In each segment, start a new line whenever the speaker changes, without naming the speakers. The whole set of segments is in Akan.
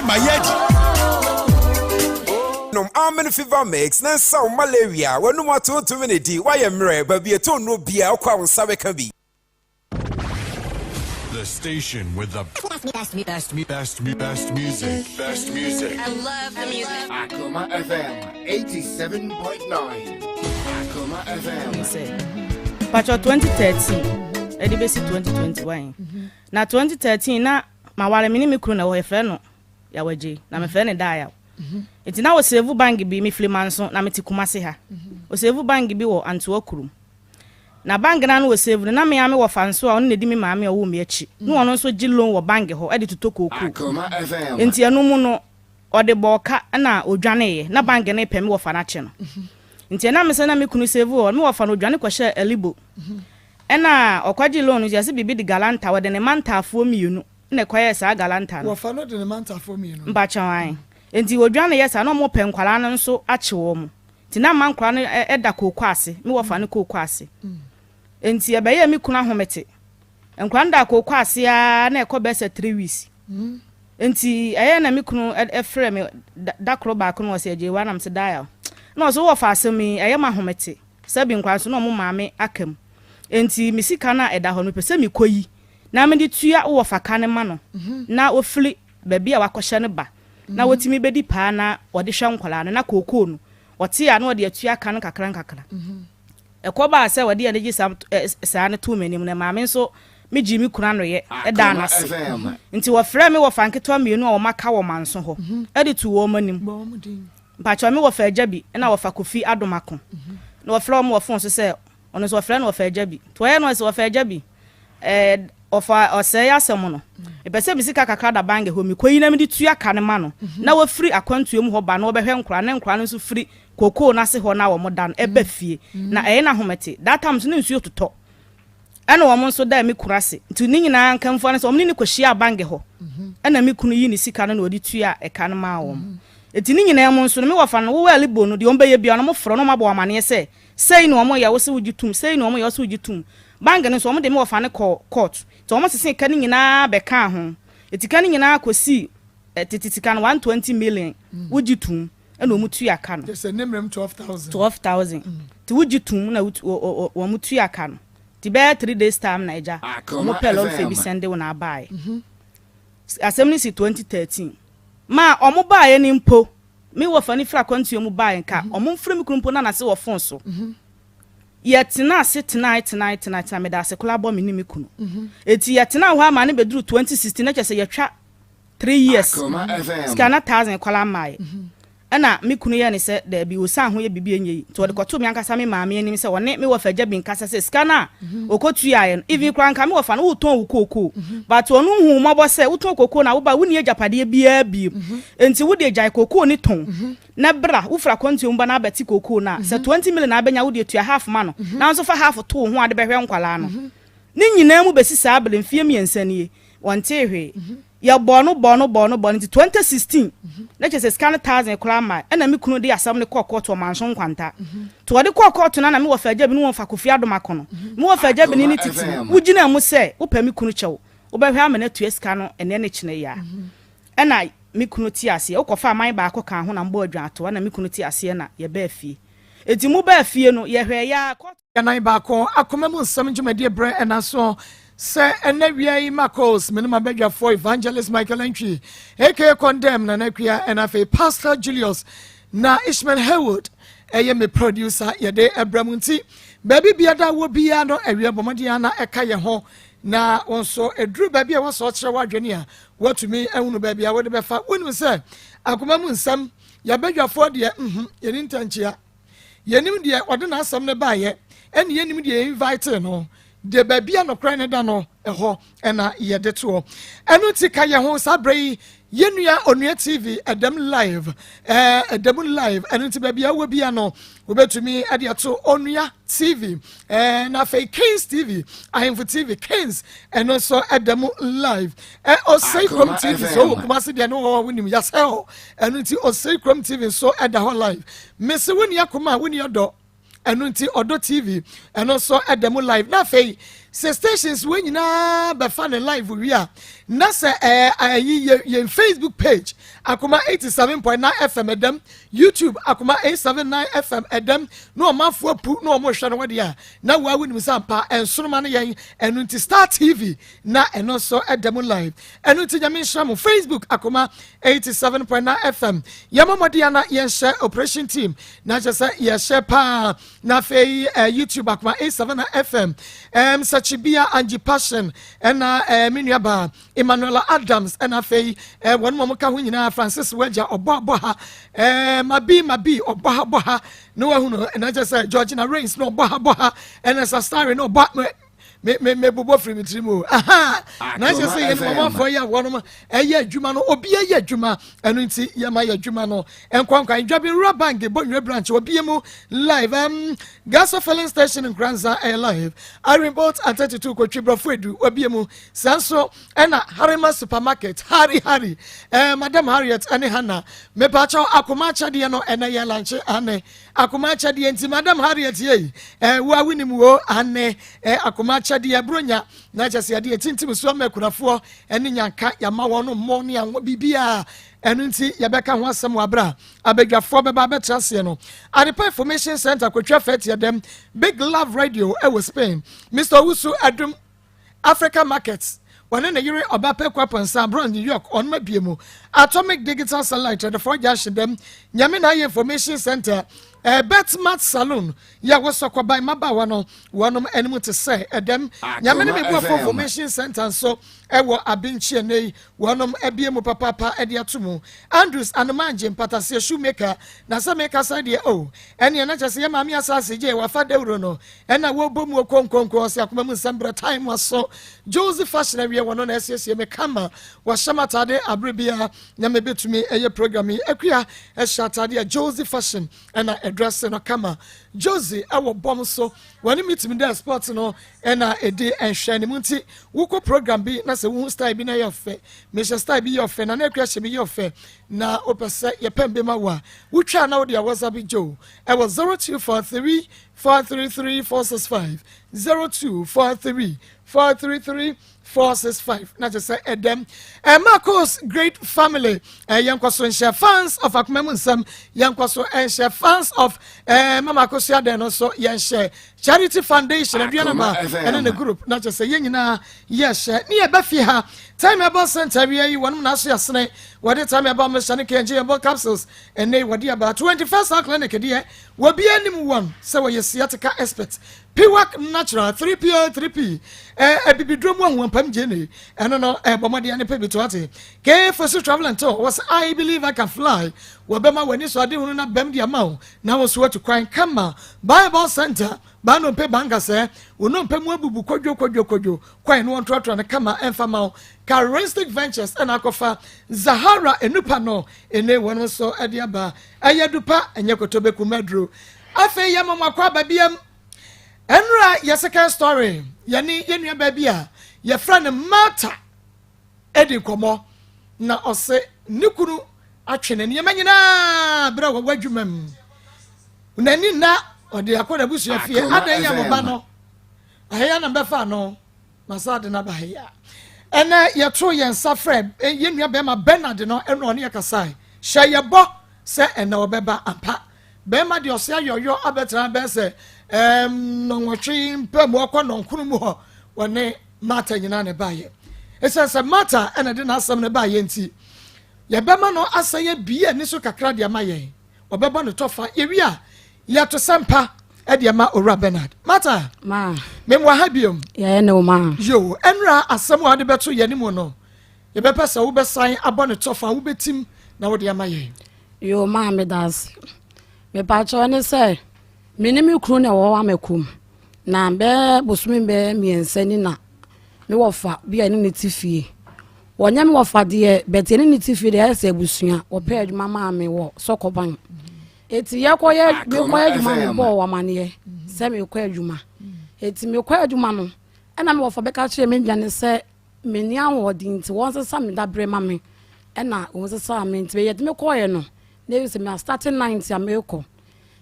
ma yɛadi.
Nom Amen Fever Mix na nsa wo malaria. W'anum atontumi ne di woayɛ mmerɛ baabi ɛtɔ nnuro bia wokɔ a wo nsa bɛka bi.
The station with the best, best, best, best, best music. Best music.
I love the music.
Akoma FM 87.9. Akoma FM.
Sɛ patwɔ 2013 ɛde bɛsi 2021 na 2013 na maware. Me ne me kunu na ɛwɔ, yɛfrɛ no Yawagye na mefrɛ no Daayaw. Nti na wɔsave bank bi. Mefiri Manso na mete Kumase ha. Wɔsave bank bi wɔ Antoa kurom na bank na no wɔsave no na mea me wɔ fa nso a ɔno na di me maame a ɔwɔ me akyi na ɔno nso gye loan wɔ bank hɔ ɛde totɔ kookoo.
Akoma FM.
Nti ɛno mu no ɔde bɔ ɔka na odwaneeɛ na bank no pɛ me wɔfa no akye no. Nti ɛnam sɛ na me kunu save wɔ me wɔfa no, odwane kɔhyɛ Elibo ɛna ɔkɔgye loan no. Yɛsɛ biribi de guarantor, wɔde ne mantaafoɔ mmienu na ɛkɔyɛɛ saa guarantor no.
Wɔfa no de ne mantafoɔ mmienu.
Mpakyɛw, nti odwane yɛ saa na ɔmo pɛ nkwaraa no nso akye wɔn mo. Nti na mma nkwaraa no ɛda kooko ase, me wɔfa no kooko ase. Nti ɛbɛyɛ me kunu ahomete, nkwaraa no da kooko ase aa na ɛkɔ bɛyɛ sɛ 3 weeks. Nti ɛyɛ na me kunu ɛfrɛ me da koro baako no, ɔsɛ agye wa nam sɛ dial na ɔsɛ wɔfa asɛm yi ɛyɛ ma ahomete sɛbi nkwaraa nso na ɔmo maame aka mu. Nti me sika no a ɛda hɔ no, mepɛ sɛ mekɔ yi na mede tua wɔfa ka ne ma no na ofiri baabi a wakɔhyɛ no ba na wɔtumi bɛdi paa na wɔde hwɛ nkwaraa no na kookoo no ɔte a na wɔde atua ka no kakra nkakra. Ɛkɔ baa sɛ wɔde yɛn gye saa saa no too m'anim na maame nso megye me kunu anoyɛ ɛdaa
Akoma
n'ase.
FM.
Nti wɔfrɛ me wɔfa nketewa mmienu a wɔn aka wɔ manso hɔ ɛde to wɔn anim.
Bɔ wɔn din.
Mpakyɛw, me wɔfa agya bi ɛna wɔfa Kofi Adomako na wɔfrɛ wɔn wɔ phone so sɛ ɔno nso wɔfrɛ no wɔfa agya bi. Nti wɔyɛ no sɛ wɔfa agya bi ɔfa ɔsɛe asɛm no, ɛpɛ sɛ me sika kakra da bank hɔ, mekɔyi na mede tua ka no ma no na wɔfiri akwantuo mu hɔ ba na wɔbɛhwɛ nkora ne nkora no nso firi kokoo no ase hɔ na wɔn da no ɛba fie na ɛyɛ no ahomete. That time nso ne nsuo totɔ ɛna wɔn nso da me kunu ase. Nti ne nyinaa nkamfoɔ no sɛ wɔn ne ne kɔhyia bank hɔ ɛna me kunu yi ne sika no na wɔde tua ɛka no maa wɔn. Eti ne nyinaa mu nso no, me wɔfa no wowɔ alibo no deɛ, wɔn bɛyɛ bia no mo frɛ no, wɔn abɔ wɔn amaneɛ sɛ sei na wɔn yɛ, wɔsɛ wogye tum, sei na wɔn yɛ, wɔsɛ wogye tum. Bank no nso wɔn de me wɔfa no kɔ court nti wɔn sese ka no nyinaa bɛka ho. Eti ka no nyinaa kɔsi tete sika no 120 million, wogye tum ɛna wɔn tua ka no.
Kyerɛ sɛ ne mmerɛm 12,000.
12,000 nti wogye tum na wɔn tua ka no. Nti bɛyɛ 3 days time na agya
Akoma
wɔn pɛ lɔri fɛ bi
FM.
sɛnde wɔn abaeɛ. Asɛm no si 2013 maa ɔmo baeɛ no mpo, me wɔfa no firi akwantuo mu baeɛ nka ɔmo mfiri me kunu mpo na nase wɔ phone so. Yɛtena ase tenae tenae tenae tena meda ase koraa bɔ me ne me kunu. Eti yɛtena hɔ ama ne bɛduru 2016 na kyerɛ sɛ yɛtwa 3 years.
Akoma FM.
Sika na thousand kɔla maaeɛ ɛna me kunu yɛ ne sɛ daabi, osan ho yɛ biribi ɛnyɛ yi. Nti wɔde kɔtoo me ankasa me maame anim sɛ ɔne me wɔfa agya bi nkasa sɛ sika no a ɔkɔtuaeɛ no, even koraa nka me wɔfa no wotɔn wo kookoo, but ɔno hu mmɔbɔ sɛ wotɔn kookoo na woba wonni agyapadeɛ biara bio. Nti wode agyae kookoo ne tɔn na bra wofira kwantuo mu ba na abɛte kookoo no a sɛ 20 million na abɛnya, wode atua half ma no na nso fa half to wo ho ade bɛhwɛ nkwalaa no. Ne nyinaa mu bɛsi saa abere mfeɛ 3 nie, wɔntee hwee. Yɛbɔ no bɔ no bɔ no bɔ no. Nti 2016 na kyerɛ sɛ sika no thousand koraa ma ɛna me kunu de asɛm no kɔɔ court wɔ Manso Nkwanta. Nti wɔde kɔɔ court no na me wɔfa agya bi ne wɔmfa Kofi Adom akɔ no, me wɔfa agya bi ne ne titi
Akoma FM.
wogyina mu sɛ wopɛ me kunu kyɛw, wobɛhwɛ ama no atua sika no ɛnɛ ne kyene yi a. Ɛna me kunu te aseɛ wokɔfa aman baako ka ho na mbɔ adwaato ɛna me kunu te aseɛ na yɛbɛɛ fie. Eti mu bɛɛ fie no yɛhwɛ yɛ a court
Yɛnan baako akoma mu nsɛm dwumadie berɛ ɛna so sɛ ɛnɛ wia yi Marcos mene mabadwafoɔ Evangelist Michael Antwi aka Condemn Nana Akua ɛna afei Pastor Julius na Ishmael Haywood ɛyɛ me producer. Yɛde ɛbrɛ mu nti baabi biada wɔ biara no awia bɔmmɔden ana ɛka yɛn ho na wɔn nso ɛduru baabi a wɔsɔ kyerɛ w'adwene a wɔatumi ahunu baabi a wɔde bɛfa. Wonim sɛ akoma mu nsɛm yɛbadwafoɔ deɛ yɛni ntankyea, yɛnim deɛ ɔde n'asɛm no baayɛ ɛne yɛnim deɛ invite no deɛ baabi a nokorɛ ne da no ɛhɔ ɛna yɛde toɔ. Ɛno nti ka yɛn ho saa berɛ yi yɛnua Onua TV ɛdɛm live, ɛdɛm live. Ɛno nti baabi a wɔ bia no wobɛtumi ɛde ato Onua TV na afei Kings TV, Ahemfo TV, Kings ɛno nso ɛdɛm live, Osei Kurom
Akoma
TV
FM.
So wɔ Kumase deɛ ne wɔ hɔ wonim yasɛ hɔ. Ɛno nti Osei Kurom TV nso ɛda hɔ live. Mesi wo nua koma a wo nua dɔ, ɛno nti Ɔdɔ TV ɛno nso ɛda mu live na afei Sɛ stations wei nyinaa bɛfa ne live wie a, na sɛ ɛɛ ayi yɛ yɛn Facebook page Akoma 87.9 FM ɛdɛm, YouTube Akoma 879 FM ɛdɛm, na ɔmanfoɔ apu na wɔn rehwɛ no wɔdeɛ a, na woa wonim sɛ ampa nsoroma no yɛn, ɛno nti Star TV na ɛno nso ɛda mu live. Ɛno nti Nyame nhyira mo. Facebook Akoma 87.9 FM, yɛmmɔ mmɔden ana yɛnhyɛ operation team na kyerɛ sɛ yɛhyɛ paa. Na afei eh, YouTube Akoma 87 FM, um, Sachibia Angie Passion, ɛna eh, me nuabaa Emmanuela Adams, ɛna afei eh, wɔn mu ka ho nyinaa, Francis Wagya ɔbɔ abɔ ha, eh, Mabi Mabi ɔbɔ ha bɔ ha, na wahunu, ɛna kyerɛ sɛ Georgina Rains na ɔbɔ ha bɔ ha, ɛna Sastari na ɔbɔ me me me bobɔ firi me tiri mu o aha na ɛsɛ sɛ yɛn mamafoɔ yi a wɔnom ɛyɛ adwuma no obi ɛyɛ adwuma ɛno nti yɛma yɛ adwuma no nkwankwan dwabi nwura bank bɔ nwura branch obi mu live gaso filling station nkoranza ɛyɛ live iron boat at 32 kotwi brɔfo edu obi mu saa nso ɛna harima supermarket hari hari ɛɛ madam harriet ɛne hannah mepaakyɛw akoma akyɛdeɛ no ɛnɛ yɛ lanche ane Akoma akyɛdeɛ nti Madam Harriet yei eh, wo a wonim wo ane eh, akoma akyɛdeɛ bronya na kyɛ sɛ yɛde yɛtintim so ama akunafoɔ ne nyanka yɛama wɔn mmɔ ne anwɔ biribiaa ɛno nti yɛbɛka ho asɛm wɔ aberɛ a abadwafoɔ bɛba abɛtra aseɛ no. Adepa Information Center kɔtwa fɛteɛ dɛm Big Love Radio ɛwɔ Spain Mr. Owusu Adum Africa Markets, wɔne ne yere Ɔbapɛ Kwapɔnsa, Bronx, New York, ɔnom abie mu, Atomic Digital Satellite, Twɛdefoɔ Junction dɛm, Nyame na ayɛ Information Center, eh, Betmart Saloon, yɛ wɔ Sɔkɔban mmabaawa no, wɔnom anim te sɛ ɛdɛm, Nyame ne me Boafo Information Center nso ɛwɔ Abenkyi ɛnɛ yi, Wɔnom abue mu papaapa de ato mu. Andrews Anomangye, mpataseɛ shoemaker, na sɛ mekasa deɛ oh, ɛneɛ na kyerɛ sɛ yɛ maame asaase gyee wafa dawuro no ɛna wɔbɔ mu okonkonko ɔse akoma mu nsɛm brɛ time aso. Josie Fashion awie wɔno na asiesie me kama, wɔhyɛ m'ataade abere biara na mebɛtumi ɛyɛ program yi. Akua ɛhyɛ ataade a Josie Fashion ɛna ɛdrɛse no kama. Josie ɛwɔ bɔm so. Wɔne me tumi dɛ sport no na ɛdi nhwɛanim nti wokɔ program bi na sɛ wohu style bi na ɛyɛ ɔfɛ, mehyɛ style bi yɛ ɔfɛ, Nana Akua hyɛ bi yɛ ɔfɛ na wopɛ sɛ yɛpɛm bi ma wo a, wotwa na wode a WhatsApp Joe ɛwɔ 0243 433 465, 0243 433 465 na kyerɛ sɛ ɛdɛm. Marcos great family, yɛnkɔ so nhyɛ fans of akoma mu nsɛm, yɛnkɔ so nhyɛ fans of mama akosua dɛn no nso yɛnhyɛ charity foundation aduanama ɛne ne group na kyerɛ sɛ yɛn nyinaa yɛhyɛ ne yɛbɛ fie ha time ɛbɔ center wia yi wɔnom na aso yɛsene wɔde time ɛbɔ mehyɛ ne kɛngye yɛbɔ capsules ɛnɛ wɔde aba 21st hour clinic deɛ wɔbi anim wɔn sɛ wɔyɛ sciatica expert Piwak Natural 3P 3P eh, abibiduro mu ahoɔmpam gyene ɛno no eh, bɔ mmɔden ne pɛ bi to ate K Fosu Travel and Tour wɔ sɛ I believe I can fly wɔbɛma w'ani so adehunu na bɛm de ama wo na wo so atu kwan kama Bible Center ba nnompe ba nkasɛɛ wo nnompe mu abubu kodwo kodwo kodwo kwan no wɔntoatoa no kama ɛmfa ma wo Charistic Ventures ɛna akɔfa Zahara enupa no ene wɔn nso ɛde aba ɛyɛ dupa ɛnyɛ kotobeku maduro afei yɛ mɔmɔkɔ aba biam Ɛnora yɛ second story, yɛne yɛn nua baa bi a yɛfrɛ no Martha edi nkɔmmɔ na ɔse ne kunu atwe ne nneɛma nyinaa berɛ a wɔwɔ adwuma mu. N'ani nna ɔde akɔ n'abusua fie. Adɛn yɛ mo ba no? Ɛyɛ na mbɛfa ano. Masa de no aba ha yi a. Ɛnɛ yɛtoo yɛn nsa frɛ yɛn nua bɛrima Bernard no ɛna ɔne yɛ kasae. Hyɛ yɛ bɔ sɛ ɛnɛ ɔbɛba ampa. Bɛrima deɛ ɔse ayɔyɔ abɛtena bɛyɛ sɛ ɛɛm nnɔnwɔtwe mpɛ mu ɔkɔ nnɔnkron mu hɔ wɔne Martha nyinaa na ɛbaeɛ. Ɛsiane sɛ Martha ɛna de n'asɛm no baeɛ nti yɛbɛma no asan abue ani so kakra de ama yɛn. Ɔbɛbɔ ne tɔfa. Yɛwie a yɛto sɛmpa de ama Owura Bernard. Martha,
Ma.
Memmoa ha biom.
Yɛyɛ ne wo ma.
Yo, ɛnora asɛm a wode bɛto yɛn anim no, yɛbɛpɛ sɛ wobɛsan abɔ ne tɔfa, wobɛtim na wode ama yɛn.
Yoo maa meda ase. Mepakyɛw ne sɛ me ne me kunu na ɛwɔ hɔ amɛkom na bɛɛ bosome bɛɛ mmiɛnsa ni na me wɔfa bi a ɛne ne te fie. Wɔnyɛ me wɔfa deɛ bɛte ɛne ne te fie deɛ ayɛ sɛ abusua wɔpɛ adwuma maa me wɔ sɔkɔban. Eti yɛkɔyɛ mekɔyɛ adwuma mebɔɔ wɔ amaneɛ sɛ mekɔ adwuma. Eti mekɔ adwuma no ɛna me wɔfa bɛka kyerɛ me nua ne sɛ Menni ahoɔden nti wɔnsesa me daberɛ ma me ɛna wɔsesaa me nti yɛde me kɔɔɛ no na ebi sɛ me astate ninth a merekɔ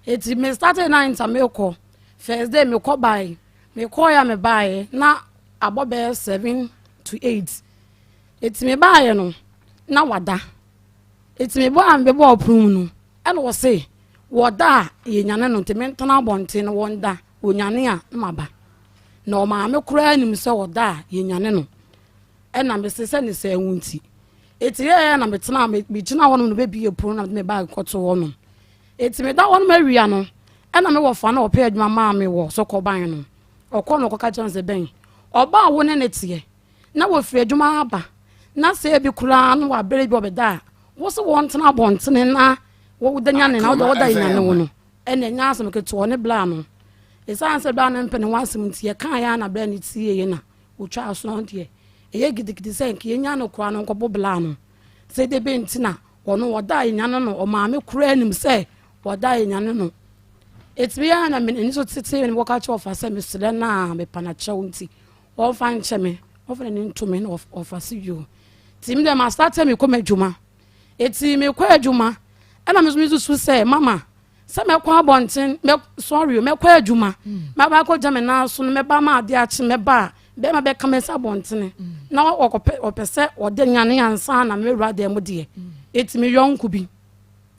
eti me starte ninth a merekɔ first day mekɔ bae Mekɔɔeɛ a mebaeɛ na abɔ bɛyɛ 7 to 8. Eti mebaeɛ no na wada. Eti mebɔ a mebɛbɔ ɔpono mu no, ɛna wɔse wɔda a yɛnyane no, nti mentena abɔnten no wɔnda, wɔnyane a na maba. Na ɔmaame koraa nim sɛ ɔda a yɛnyane no. Ɛna mese sɛ ne sɛ ɛwo nti. Eti yɛɛ na metena megyina hɔnom na bɛbie pono na mede me bag kɔto hɔnom. Eti meda hɔnom awia no, ɛna me wɔfa na ɔpɛ adwuma maa me wɔ sɔkɔban no. Ɔkɔ na ɔkɔka kyerɛ no sɛ bɛn ɔbaa wo ne ne teɛ na wɔfiri adwuma aba na sɛ ebi koraa no wabere bi ɔbɛda a, wo sɛ wɔntena abɔntene na woda nyane na wode wɔda nyane wo no, ɛna ɛnyɛ asɛm ketewa. Ne bla no, ɛsiane sɛ bla no mpɛ ne ho asɛm nti, yɛkaa yɛ a na bla no tie na wɔtwa aso no deɛ ɛyɛ gidigidi sɛ nka yɛnya no koraa no nkɔbɔ bla no sɛ de bɛ nti na ɔno wɔda nyane no. Ɔmaame koraa nim sɛ wɔda nyane no. Ɛtumi yɛ na m'ani so tete ne wɔka kyerɛ ɔfa sɛ mesrɛ no a mepa no kyɛw, nti wɔmfa nkyɛ me, wɔmfa n'ani nto me na ɔfa so bio. Nti me deɛ ma start mekɔ m'adwuma. Ɛti mekɔ adwuma, ɛna me nso mesusu sɛ mama sɛ mɛkɔ abɔnten mɛ, sorry, mɛkɔ adwuma, mɛba akɔgya me nan so no, mɛba ma ade akye, mɛba a bɛrima bɛka me nsa abɔntene na ɔkɔpɛ ɔpɛ sɛ ɔde nyane ansa na mɛwura dan mu deɛ. Ɛti me yɔnko bi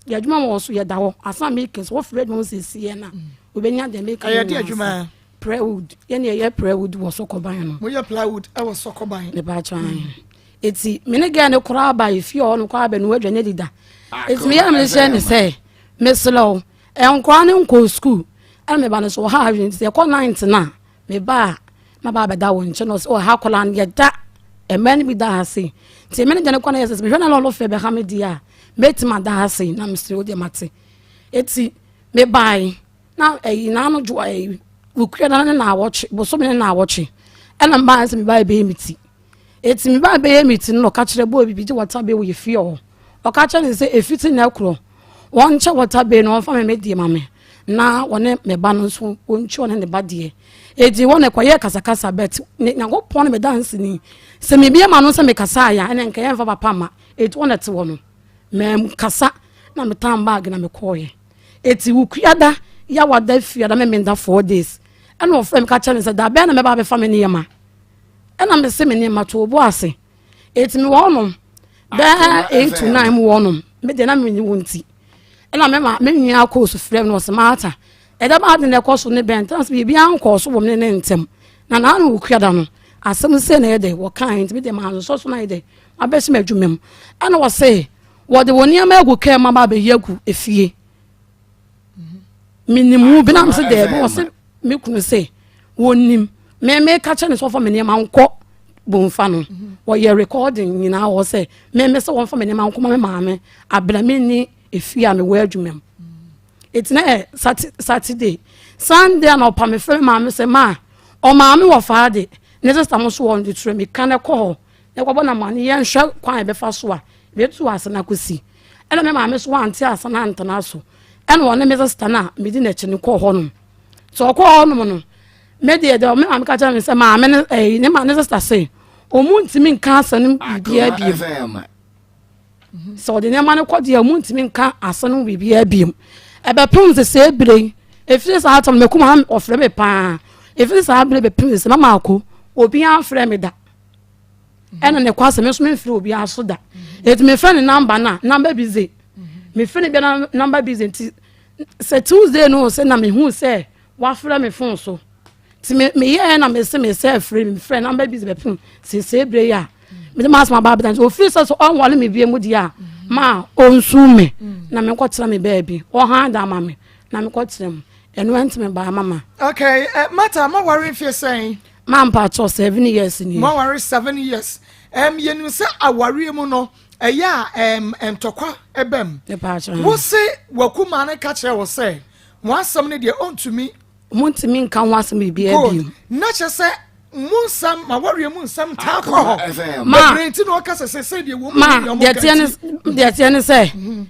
yɛ adwuma wɔ so, yɛda hɔ asan meka sɛ wɔfrɛ adwuma mu siesie na obɛnya deɛ meka.
Ɛyɛ de adwuma?
Plywood, yɛne yɛyɛ plywood wɔ sɔkɔban no.
Moyɛ plywood ɛwɔ sɔkɔban?
Mepa eti me ne girl ne koraa ba efie hɔ no koraa bɛ no adwa ne dida. Eti me yɛ me hyɛ ne sɛ mesrɛ wo, nkɔla ne nkɔ school, ɛna meba no so ɔha adwene, nti ɛkɔ ninth na meba a maba abɛda wo nkyɛn. Na ɔsɛ ɔha akɔla no yɛda mmaa no bi da ha se, nti me ne deɛ ne kɔ no yɛ sɛ mehwɛ na lɔlɔ fɛ bɛha me deɛ a mɛtumi ada ha se, na mesrɛ wo deɛ mate. Eti mebae na ɛyi n'ano dwo ɛyi wokura na ne na awɔtwe bosome ne na awɔtwe, ɛna mbaa sɛ mebaa bɛyɛ me ti. Eti mebaa bɛyɛ me ti no na ɔka kyerɛ bɔɔ bibi gye wɔta bɛ wɔ yɛ fie hɔ. Ɔka kyerɛ ne sɛ efiti na ɛkorɔ wɔn nkyɛ wɔta bɛ no, wɔmfa me me deɛ ma me na wɔne me ba no nso wɔntwi ɔne ne ba deɛ. Eti wɔn na ɛkɔyɛ kasakasa, bɛt ne Nyankopɔn ne me danse ni sɛ mebie ma no sɛ mekasa ayɛ ɛna nka yɛmfa papa ma. Eti wɔn na ɛte hɔ no mɛm kasa na metan bag na mekɔɔyɛ. Eti wukuada, yawada, fiada, memenda 4 days, ɛna ɔfrɛ mi ka kyerɛ me sɛ da bɛn na mɛba abɛfa me nneɛma, ɛna mese me nneɛma to obo ase. Eti me wɔ hɔnom bɛɛ 8 to 9 mu wɔ hɔnom, me deɛ na me nyi wɔn ti, ɛna me ma me nua akɔ so frɛ mi na ɔsɛ maata ɛdɛ ba adi na ɛkɔ so ne bɛn tɛn sɛ biribi ankɔ so wɔ me ne ntɛm na naanu wukuada no asɛm sɛ na yɛ dɛ wɔkan, nti me deɛ maa nsɔ so na yɛ dɛ abɛsi me adwuma mu. Ɛna wɔsɛ wɔde wɔn nneɛma agu kaa mu aba abɛyi agu efie. Menim wo bi na mesɛ dɛɛbi. Wɔ sɛ me kunu sɛ wɔnim me meka kyɛ ne sɛ ɔfa me nneɛma nkɔ bomfa no, wɔyɛ recording nyinaa wɔ sɛ me me sɛ wɔmfa me nneɛma nkɔ ma me maame abena me ni efie a mewɔ adwuma mu. Eti na yɛ Saturday, Sunday a na ɔpa me fɛ me maame sɛ maa ɔmaame wɔ faa de ne sista mo so wɔ de tura mi ka ne kɔ hɔ na ɛkɔbɔ na ma ne yɛnhwɛ kwan a yɛbɛfa so a yɛbɛtu ase na akɔsi. Ɛna me maame so wante asa na antena so, ɛna ɔne me sista no a medi n'akyi no kɔɔ hɔnom. Sɛ ɔkɔɔ hɔnom no, me deɛ deɛ me maame ka kyerɛ me sɛ maame no ɛyi ne ma ne sista se ɔmu ntumi nka asɛm no biribiara bio. Sɛ ɔde nneɛma no kɔ deɛ, ɔmu ntumi nka asɛm no biribiara bio. Ɛbɛpem sɛ sɛ ebire yi efiri saa atam mɛkum ha, ɔfrɛ me paa. Efiri saa abere bɛpem sɛ mama ako obiara mfrɛ me da, ɛna ne kɔ asɛ me nso memfrɛ obiara so da. Eti mefrɛ ne number na number busy, mefrɛ ne bia na number busy. Nti sɛ Tuesday no sɛ na mehu sɛ wafrɛ me phone so, nti me meyɛɛ na mese me sɛ frɛ me frɛ number busy bɛpem sese ebire yi a mede maa asɛm aba abɛda. Nti ofiri sɛ so ɔnwale me bie mu deɛ a ma ɔnsu me na menkɔtena me baabi ɔhan da ama me na mekɔtena mu. Ɛno ɛnti me baa mama.
Okay, Mata, ma ware mfie sɛn?
Ma mpa kyɛw, 7 years ni.
Ma ware 7 years. Yɛnim sɛ awareɛ mu no ɛyɛ a ntɔkwa ɛbɛm. Wo se wakuma no ka kyerɛ wo sɛ wɔn asɛm no deɛ ɔntumi.
Montumi nka ho asɛm biribiara bio.
Na kyerɛ sɛ mu nsɛm ma wareɛ mu nsɛm taa kɔ hɔ bebree, nti na ɔka sɛ sɛ deɛ wɔ mu
ma deɛ teɛ ne deɛ teɛ ne sɛ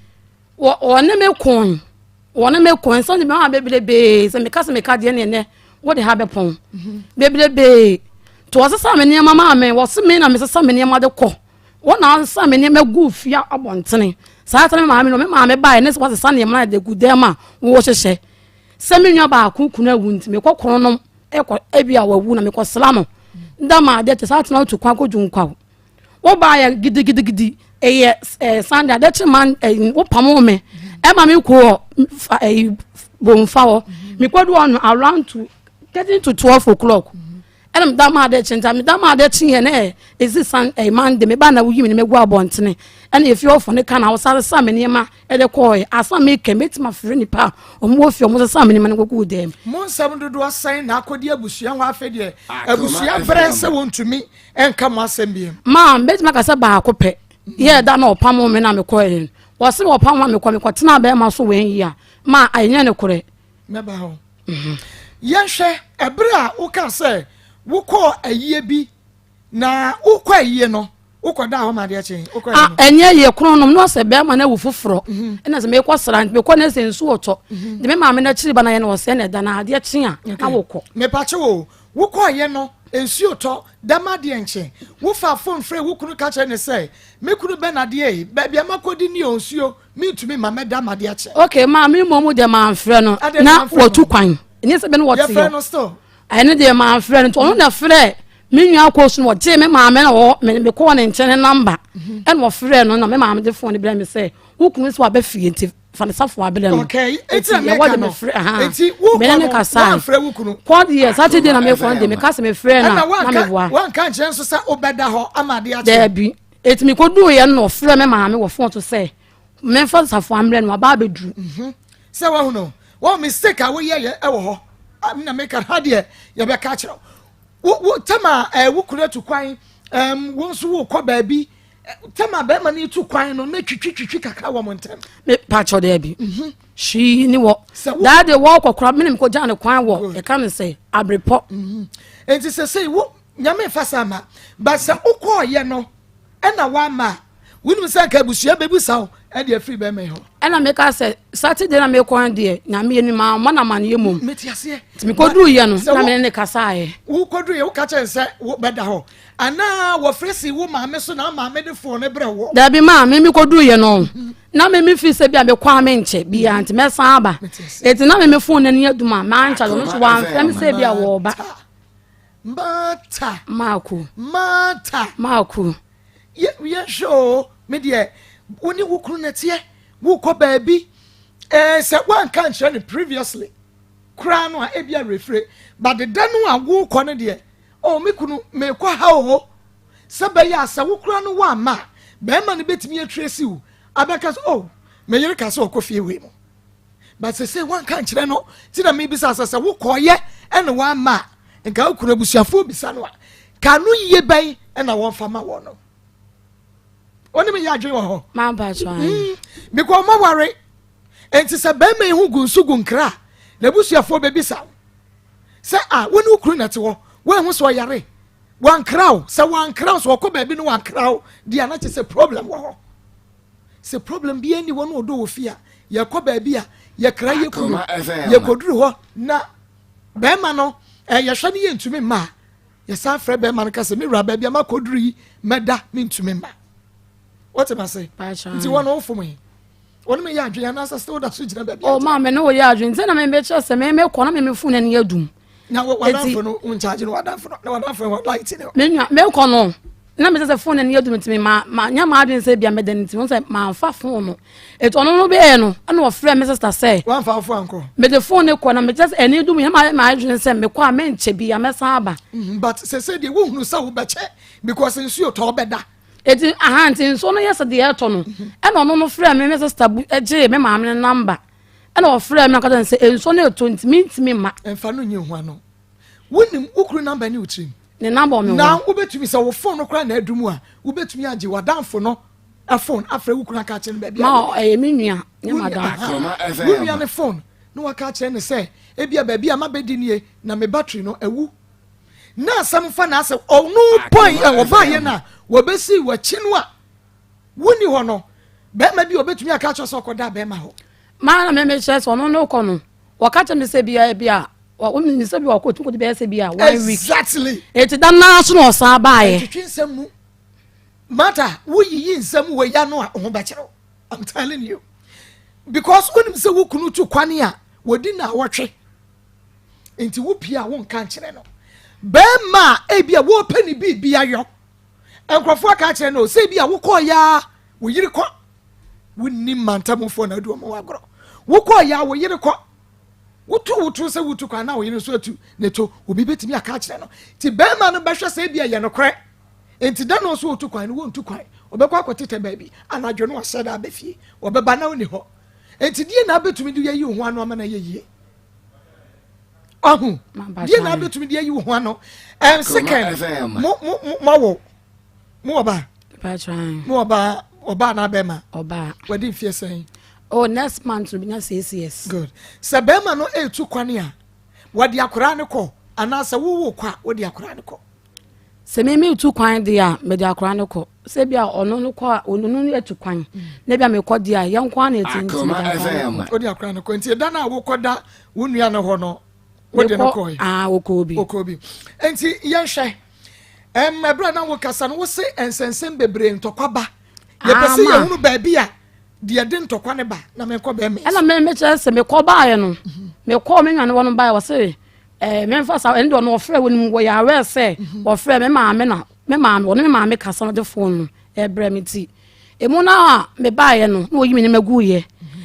wɔne me ko, wɔne me ko nsɛm de mɛma bebrebee sɛ meka sɛ meka deɛ ne ɛnɛ wode ha bɛpɔn bebrebee. Nti wɔsesa me nneɛma maa me, wɔse me na mesesa me nneɛma de kɔ, wɔn na asesa me nneɛma gu fie abɔntene saa tɛnɛ. Me maame no, me maame baeɛ ne sɛ wɔsesa nneɛma de gu dɛm a wɔhyehyɛ sɛ me nua baako kunu awu, nti mekɔ kɔn nom. ɛkɔ ebi a wawu na mekɔsra no da ma adeɛ kyɛ saa tena wotu kwan kɔdu nkwaw wobaayɛ gidigidigidi ɛyɛ ɛɛ Sunday adeɛ kye man ɛyi wopamo me ɛma me kɔ fa ɛyi bomfa hɔ mekɔdu hɔ no around to getting to 12 o'clock. Ɛna meda ma ade kye, nti meda ma ade kye yɛ na ɛsi san ɛyi Monday meba na woyi mi ne megu abɔntene, ɛna efi ɔfɔ ne ka na ɔsan sa me nneɛma ɛde kɔɔ asa. Mi kɛ mɛtumi afiri nipa a ɔmo wɔ fie, ɔmo sesa me nneɛma no kɔkɔ dɛm.
Mo nsɛm dodoɔ sɛn na akɔdi abusua hɔ? Afei deɛ abusua brɛ sɛ wɔntumi ɛnka mo asɛm biam.
Maa mɛtumi aka sɛ baako pɛ yɛ da na ɔpam mi na mekɔ yɛ no, wɔsi ɔpam ma mekɔ mekɔ tena bɛrima so wɛn yi a maa ɛnyɛ ne korɛ.
Mɛba hɔ. Yɛnhwɛ ɛberɛ a woka sɛ wokɔɔ ayie bi na wokɔ ayie no, wokɔda hɔ ma adeɛ kye wokɔ
Ah,
ayie no.
Ɛnyɛ yɛ kono nom na ɔsɛ bɛrima no awu foforɔ, ɛna sɛ mekɔ sra nti mekɔ na sɛ nsuo tɔ de me maame no akyiri ba na yɛ no ɔsɛ na ɛda na adeɛ kye a na wokɔ.
Mepakye wo, wokɔɔyɛ no nsuo tɔ dɛm adeɛ nkyɛn, wofa phone frɛ wo kunu ka kyerɛ ne sɛ me kunu bɛ nadeɛ yi baabi a makɔdi ne yɛ nsuo, mentumi ma mɛda ma adeɛ kyɛ?
Ok, maa mi mmom deɛ mamfrɛ no.
Adeɛ
na
mamfrɛ no.
Wɔtu kwan ɛnyɛ sɛ bɛ no wɔte
yɛfrɛ
yɛ
no still.
Ɛno deɛ mamfrɛ no, nti ɔno na frɛ me nua kɔ so no, wɔgyee me maame na wɔ me mekɔɔ ne nkyɛn ne number, ɛna wɔfrɛ no na me maame de phone no brɛ me sɛ wo kunu sɛ waba fie nti fa ne safo abrɛ no.
Okay, eti na
yɛwɔ
meka
de
no.
mefrɛ aha.
Eti wokɔ
mene ne
no,
kasa
woamfrɛ wo kunu?
Kɔ deɛ Saturday na mekɔ no deɛ, meka sɛ mefrɛ no
ɛna
a na
wanka
meboa.
Wanka nkyerɛ nso sɛ wobɛda hɔ ama adeɛ akyɛ?
Daabi, eti mekɔduu yɛ no na ɔfrɛ me maame wɔ phone so sɛ memfa safo ambrɛ no, waba abɛduru.
Sɛ wahu no wɔn mistake a woyɛ yɛ ɛwɔ hɔ. Ah, na meka ha deɛ yɛbɛka kyerɛ wo wo tɛm a wo kunu atu kwan, wo nso wokɔ baabi tɛm a bɛrima no tu kwan no na twitwi twitwi kakra wɔ mo ntɛm?
Me pakyɛ, daabi, hwii ni wɔ daa de wɔkɔ kora mene mekɔgyaa ne kwan wɔ ɛka ne sɛ aberepɔ.
Nti sɛ sɛ wo Nyame fa sa ma ba sɛ wokɔɔyɛ no ɛna woama a, wonim sɛ nka abusua bɛbusa wo ɛde afiri bɛrima yi hɔ.
Ɛna meka sɛ Saturday na mekɔ no deɛ, Nyame anim a ɔma no amanneɛ mmom.
Mete aseɛ.
Nti mekɔduruiɛ no
Sɛ
na mene ne kasaeɛ.
Wokɔduruiɛ, woka kyerɛ sɛ wobɛda hɔ anaa wɔfrɛ si wo maame so na wo maame de phone no brɛ wɔ?
Dabi maa me mekɔduruiɛ no na me mefi sɛ bi a mekɔ a menkyɛ bia nti mɛsan aba, ɛnti na me me phone no ani adum a mankyɛ no so wamfrɛ me sɛ bi a wɔɔba.
Mata.
Maako.
Mata.
Maako.
Yɛhwɛ o, me deɛ wo ne wo kunu na teɛ, wokɔ baabi sɛ woanka nkyerɛ no previously koraa no a, ebi awerɛfire, but deda no a wokɔ no deɛ, oh, me kunu mekɔ ha o, sɛ bɛyɛ a sɛ wo koraa no woamma a, bɛrima no bɛtumi atiri asi wo abɛka sɛ, oh, me yere ka sɛ ɔkɔ fie wei mu, but sɛ woanka nkyerɛ no nti na mebisa sɛ wokɔɔyɛ ɛne woamma a, nka wo kunu abusuafoɔ bisa no a, ka no yie bɛn ɛna wɔmfa ma wɔ no? Wɔne me yɛ adwene wɔ hɔ.
Mampakyɛ.
Because ɔma ware nti sɛ bɛrima yi ho gu nso gu nkra a, n'abusuafoɔ bɛbisa wo sɛ a wo ne wo kunu na te hɔ, woahu sɛ ɔyare, wankra wo, sɛ wankra wo sɛ ɔkɔ baabi no wankra wo deɛ a, na kyerɛ sɛ problem wɔ hɔ. Sɛ problem biara ni hɔ no, ɔdɔ wɔ fie a, yɛkɔ baabi a yɛkra yɛ kunu,
Akoma FM.
yɛkɔduru hɔ na bɛrima no yɛhwɛ no yɛntumi mma a, yɛsan frɛ bɛrima no ka sɛ me wura, baabi a makɔduru yi mɛda, mentumi mma. Wote ma se nti wɔn wofom yi, wɔn mi yɛ adwene anaasɛ still da so gyina baabi a
O maa me ne wo yɛ adwene nti na mebɛkyerɛ sɛ me mekɔ na me me phone ani adum.
Na wadamfo no nkyagye no, wadamfo no na wadamfo no wɔ light ne
Me nua mekɔ no na mesɛ sɛ phone ani adum nti ma nya ma adwene sɛ bia mɛda no nti mo sɛ mamfa phone no, ɛti ɔno no bɛyɛ no ɛna ɔfrɛ me sister sɛ
wamfa wo fo ankɔ.
Mede phone no kɔ na mekyerɛ sɛ ani dum yɛ ma adwene sɛ mekɔ a menkyɛ bi a mɛsan aba.
But sɛ deɛ wohunu sɛ wobɛkyɛ because nsuo tɔ wobɛda.
Eti aha nti nsuo no yɛ sɛ deɛ ɛtɔ no, ɛna ɔno no frɛ me sister bu ɛgyee me maame no number, ɛna ɔfrɛ me na ɔka kyerɛ me sɛ nsuo no ɛtɔ nti mentumi mma.
Ɛmfa no nyɛ hu ano. Wonim wo kunu number ne wo tirim?
Ne number wɔ me
Na
hɔ.
Wobɛtumi sɛ wo phone no koraa na adu mu a, wobɛtumi agye w'adamfo no phone afrɛ wo kunu aka akyerɛ no baabi a
Ma
wɔ.
ɛyɛ me nua nyɛ
Wo nua-
madamfo.
aha.
Akoma FM.
Wo nua ne phone na waka akyerɛ no sɛ ebia baabi a mabɛdi nie na me battery no awu, na asɛm fa na asɛ ɔno pɔn ɛ wɔbaayɛ no a wɔbɛsi w'akyi no a wonni hɔ no, bɛrima bi a ɔbɛtumi aka akyerɛ sɛ ɔkɔda bɛrima hɔ.
Maa na mɛmɛ kyerɛ sɛ ɔno no kɔ no, wɔka kyerɛ me sɛ bia bi a wɔn sɛ bi wɔkɔ tu kɔ bɛyɛ sɛ bi a one week. Eti da naa so na ɔsan baayɛ.
Ɛtwitwi nsɛm mu mata, woyiyi nsɛm wɔ ya no a ho bɛkyerɛw. I'm telling you, because wonim sɛ wo kunu tu kwane a wɔdi na awɔtwe. Nti wo pie a wonka nkyerɛ no. Bɛrima a ebi a wɔpɛ ne biribi ayɔ. Nkurɔfoɔ aka akyerɛ no sɛ ebi a wokɔɔ ya wo yere kɔ. Wonni mantamufoɔ na adi wɔn agorɔ. Wokɔɔ ya wo yere kɔ. Wotu wo to sɛ wotu kwan na wo yere nso atu ne to. Obi bɛtumi aka akyerɛ no. Nti bɛrima no bɛhwɛ sɛ ebi a yɛ nokorɛ. Nti da no nso ɔtu kwan no wɔntu kwan. Ɔbɛkɔ akɔtetɛ baabi anadwo no wahyɛ da aba fie. Ɔbɛba na ɔni hɔ. Nti deɛ na abɛtumi de ayi wo ho ano ama no ayɛ yie? Ɔho deɛ na abɛtumi de ayi wo ho ano? Ɛnsekɛn mo mo mo mo mo ɔbaa mo ɔbaa ɔbaa na abɛɛma
ɔbaa
wadi mfeɛ sɛn?
Oh, next month no bɛnya 6 years.
Good. Sɛ bɛrima no etu kwan a wɔde akwaraa no kɔ anaasɛ wowo kɔ a wɔde akwaraa no kɔ?
Sɛ me tu kwan deɛ a, mede akwaraa no kɔ. Sɛ bi a ɔno no kɔ a, ɔno no atu kwan na bi a mekɔ deɛ a, yɛn nko ara na ɛti, nti mede akwaraa no kɔ.
Wode akwaraa no kɔ. Nti ɛda no a wokɔda wo nua no hɔ no, wode no kɔe?
Ah, wokɔɔ bi.
Wokɔɔ bi. Nti yɛnhwɛ ɛm ɛberɛ na wokasa no, wo se nsɛnsɛm bebree, ntɔkwa ba. Yɛpɛ sɛ yɛhunu baabi a deɛ de ntɔkwa no ba na menkɔ bɛrima.
Ɛna me mekyerɛ sɛ mekɔ baeɛ no, mekɔɔ me nua no hɔ no baeɛ, wɔ se memfa saa. Ɛno deɛ ɔno ɔfrɛ wɔ no mu, wɔyɛ aware sɛ wɔfrɛ me maame na me maame ɔne me maame kasa no de phone no ɛbrɛ me. Ti emu no a mebaeɛ no, na wɔyi me nneɛma guiɛ.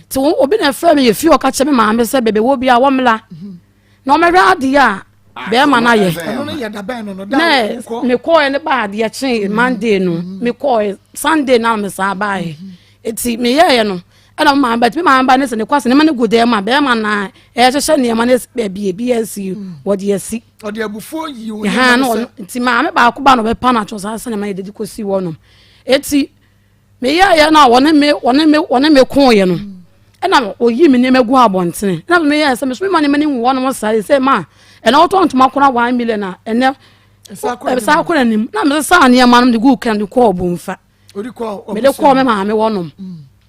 Nti obi na ɛfrɛ me yɛ fie, ɔka kyerɛ me maame sɛ bɛbɛ wɔ bi a wɔmmla na ɔmɛhwɛ adeɛ a bɛrima no ayɛ. Na mekɔɛ no baa adeɛ kyee Monday no, mekɔɛ Sunday na mesaa baeɛ. Eti meyɛɛ no ɛna me maame ba, me maame ba ne sɛ ne kɔ ase nneɛma no gu dɛm a bɛrima na ɛhyehyɛ nneɛma no baabi ebi asi wɔde asi.
Ɔde abufuo yi wo nneɛma no sɛ.
Nti maame baako ba na ɔbɛpa no atwo saa sɛ nneɛma yɛ dede kɔsi hɔ nom. Eti meyɛɛyɛ no a wɔne me kooyɛ no, ɛna oyi me nneɛma gu abɔntene, ɛna meyɛɛ sɛ meso mema nneɛma no ngu hɔ nom saa sɛ ma ɛna wɔtɔ ntoma kora 1 million a ɛnɛ ɛsa kɔ n'anim, na mesesa nneɛma no de gu kan de kɔɔ Bomfa. Mede kɔɔ me maame hɔ nom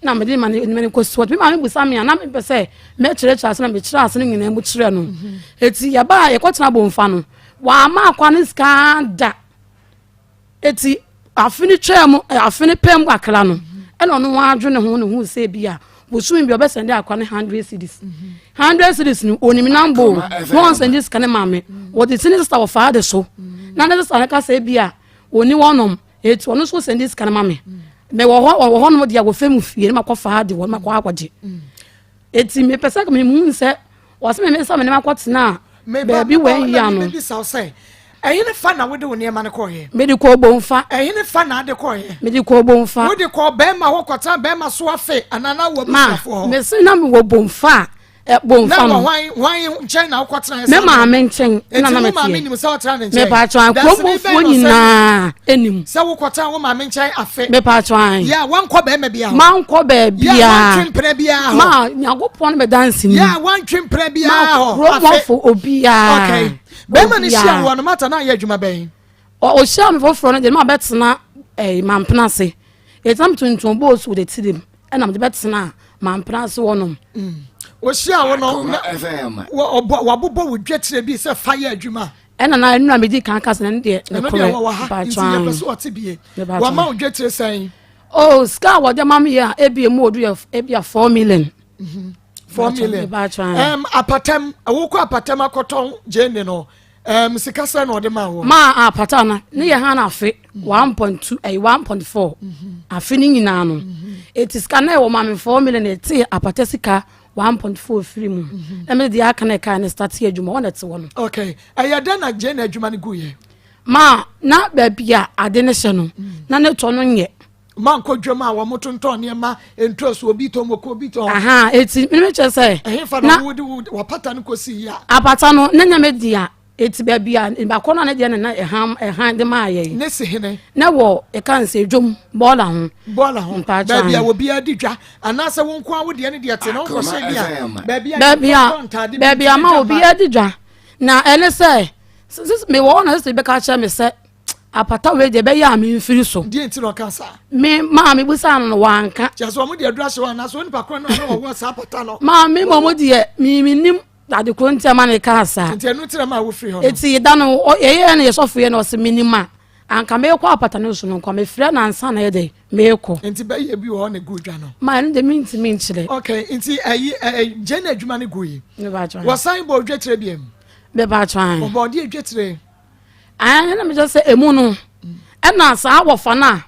na mede ma ne ne kɔsi hɔ. Me maame busa me a, na mepɛ sɛ mɛkyerɛkyerɛ ase na mekyerɛ ase no nyinaa mu kyerɛ no. Eti yɛbaa yɛkɔtena Bomfa no, wama akwa ne sika da. Eti afe no twaa mu, afe no pɛm kakra no, ɛna ɔno adwene ho ne ho sɛ bi a bosomi bi ɔbɛsend akwa ne 100 cedis. 100 cedis no, onim nambo na ɔnsend sika ne maame, wɔde si ne sista wɔ faa de so na ne sista no kasa bi a oni wɔnom. Eti ɔno nso send sika no ma me. Mewɔ hɔ, ɔwɔ hɔ nom deɛ wɔfɛ mu fie ne makɔ faa de wɔ ne makɔ akɔgye. Eti mepɛ sɛ mehu sɛ wɔsɛ me nsa me ne makɔ tena baabi wɔ yi ano.
Ɛhene fa na wode wo nneɛma no kɔɔyɛ?
Mede kɔɔ Bomfa.
Ɛhene fa na ade kɔɔyɛ?
Mede kɔɔ Bomfa.
Wode kɔɔ bɛrima hɔ kɔtena bɛrima so afe anaa na wɔ abusuafoɔ hɔ?
Mese na mewɔ Bomfa a, Bomfa no.
Na wɔ hwan hwan nkyɛn na wokɔtena?
Me maame nkyɛn na na
mete. Maame nim sɛ ɔtena ne nkyɛn?
Mepatwa, kuromfoɔ nyinaa anim.
Sɛ wokɔtena wo maame nkyɛn afe?
Mepatwa.
Yɛ a wankɔ bɛrima biara hɔ?
Mankɔ baabiara.
Yɛ a wantwe mpena biara hɔ?
Ma Nyankopɔn no bɛdanse ni.
Yɛ a wantwe mpena biara hɔ?
Kuromfoɔ obiara.
Okay. Bɛrima no hyia wɔ no mata na ayɛ adwuma bɛn?
Ɔhyia me foforɔ no deɛ, ma bɛtena mampena ase. Ɛtena me tuntum bɔɔsu wɔ de tirim ɛna mede bɛtena mampena ase hɔnom.
Ɔhyia wo no, wabobɔ wo dwetire bi sɛ fa yɛ adwuma?
Ɛna na ɛnu a medi kan kasa na ne deɛ.
Ɛno deɛ wɔwɔ ha nti yɛpɛ sɛ ɔte bie. Wama wo dwetire sɛn?
Oh, sika a wɔde ma me yɛ a ebi emu odu yɛ ebi a 4 million.
4 million. Apatam, wokɔ apatam akɔtɔn gyeene no, sika sɛ na ɔde ma wo?
Ma apata no ne yɛ ha no afe 1.2, ɛyɛ 1.4 afe ne nyinaa no. Eti sika na ɛwɔ ma me 4 million, ɛte apata sika 1.4 firi mu na mede deɛ aka na ɛka ne start adwuma wɔn na ɛte hɔ no.
Okay, ɛyɛ dɛn na gyeene adwuma no gu yɛ?
Ma na baabi a ade ne hyɛ no na ne tɔ no nyɛ.
Mankɔ dwam a wɔn tontɔn nneɛma, ntoosi, obi tɔn moko, obi tɔn.
Aha, eti mímu kyerɛ sɛ.
Ɛhe fa na wode wo wapata no kɔsi yi a?
Apata no ne nyame di a, eti baabi a baako na ne deɛ ne na ɛham ɛhan de maa yɛ.
Ne si hene?
Na wɔ ɛka nsɛ dwom bɔɔla ho.
Bɔɔla ho, baabi a obiara di dwa anaasɛ wo nko a wo deɛ ne deɛ te na wokɔ sɛ bi a baabi a
baabi a baabi a ma obiara di dwa na ɛne sɛ mewɔ hɔ na sisi bɛka kyerɛ me sɛ apata wei deɛ ɛbɛyɛ a memfiri so.
Deɛ nti na ɔka saa?
Me maame busa no no wanka.
Kyerɛ sɛ ɔmo de aduru ahyɛ hɔ anaasɛ onipa korɔ no a na ɔwɔ saa apata no?
Maame ma ɔmo deɛ menim ade koro nti ama ne kaa saa.
Nti ɛno nti na ma wofiri hɔ no?
Eti da no yɛyɛ no yɛsɔfo yɛ no ɔsɛ menim a anka meekɔ apata no so no nkwa mefrɛ no ansa na yɛ dɛ meekɔ.
Nti bɛyɛ bi wɔ hɔ na egu dwa no?
Ma ɛno de mentumi nkyerɛ.
Okay, nti ɛyi ɛ gye na adwuma no gu yi, wɔsan bɔ odwa kyerɛ biam?
Mepakyɛw ae.
Ɔbɔ ɔde adwatire.
Ae na mekyerɛ sɛ emu no ɛna saa wɔfa no a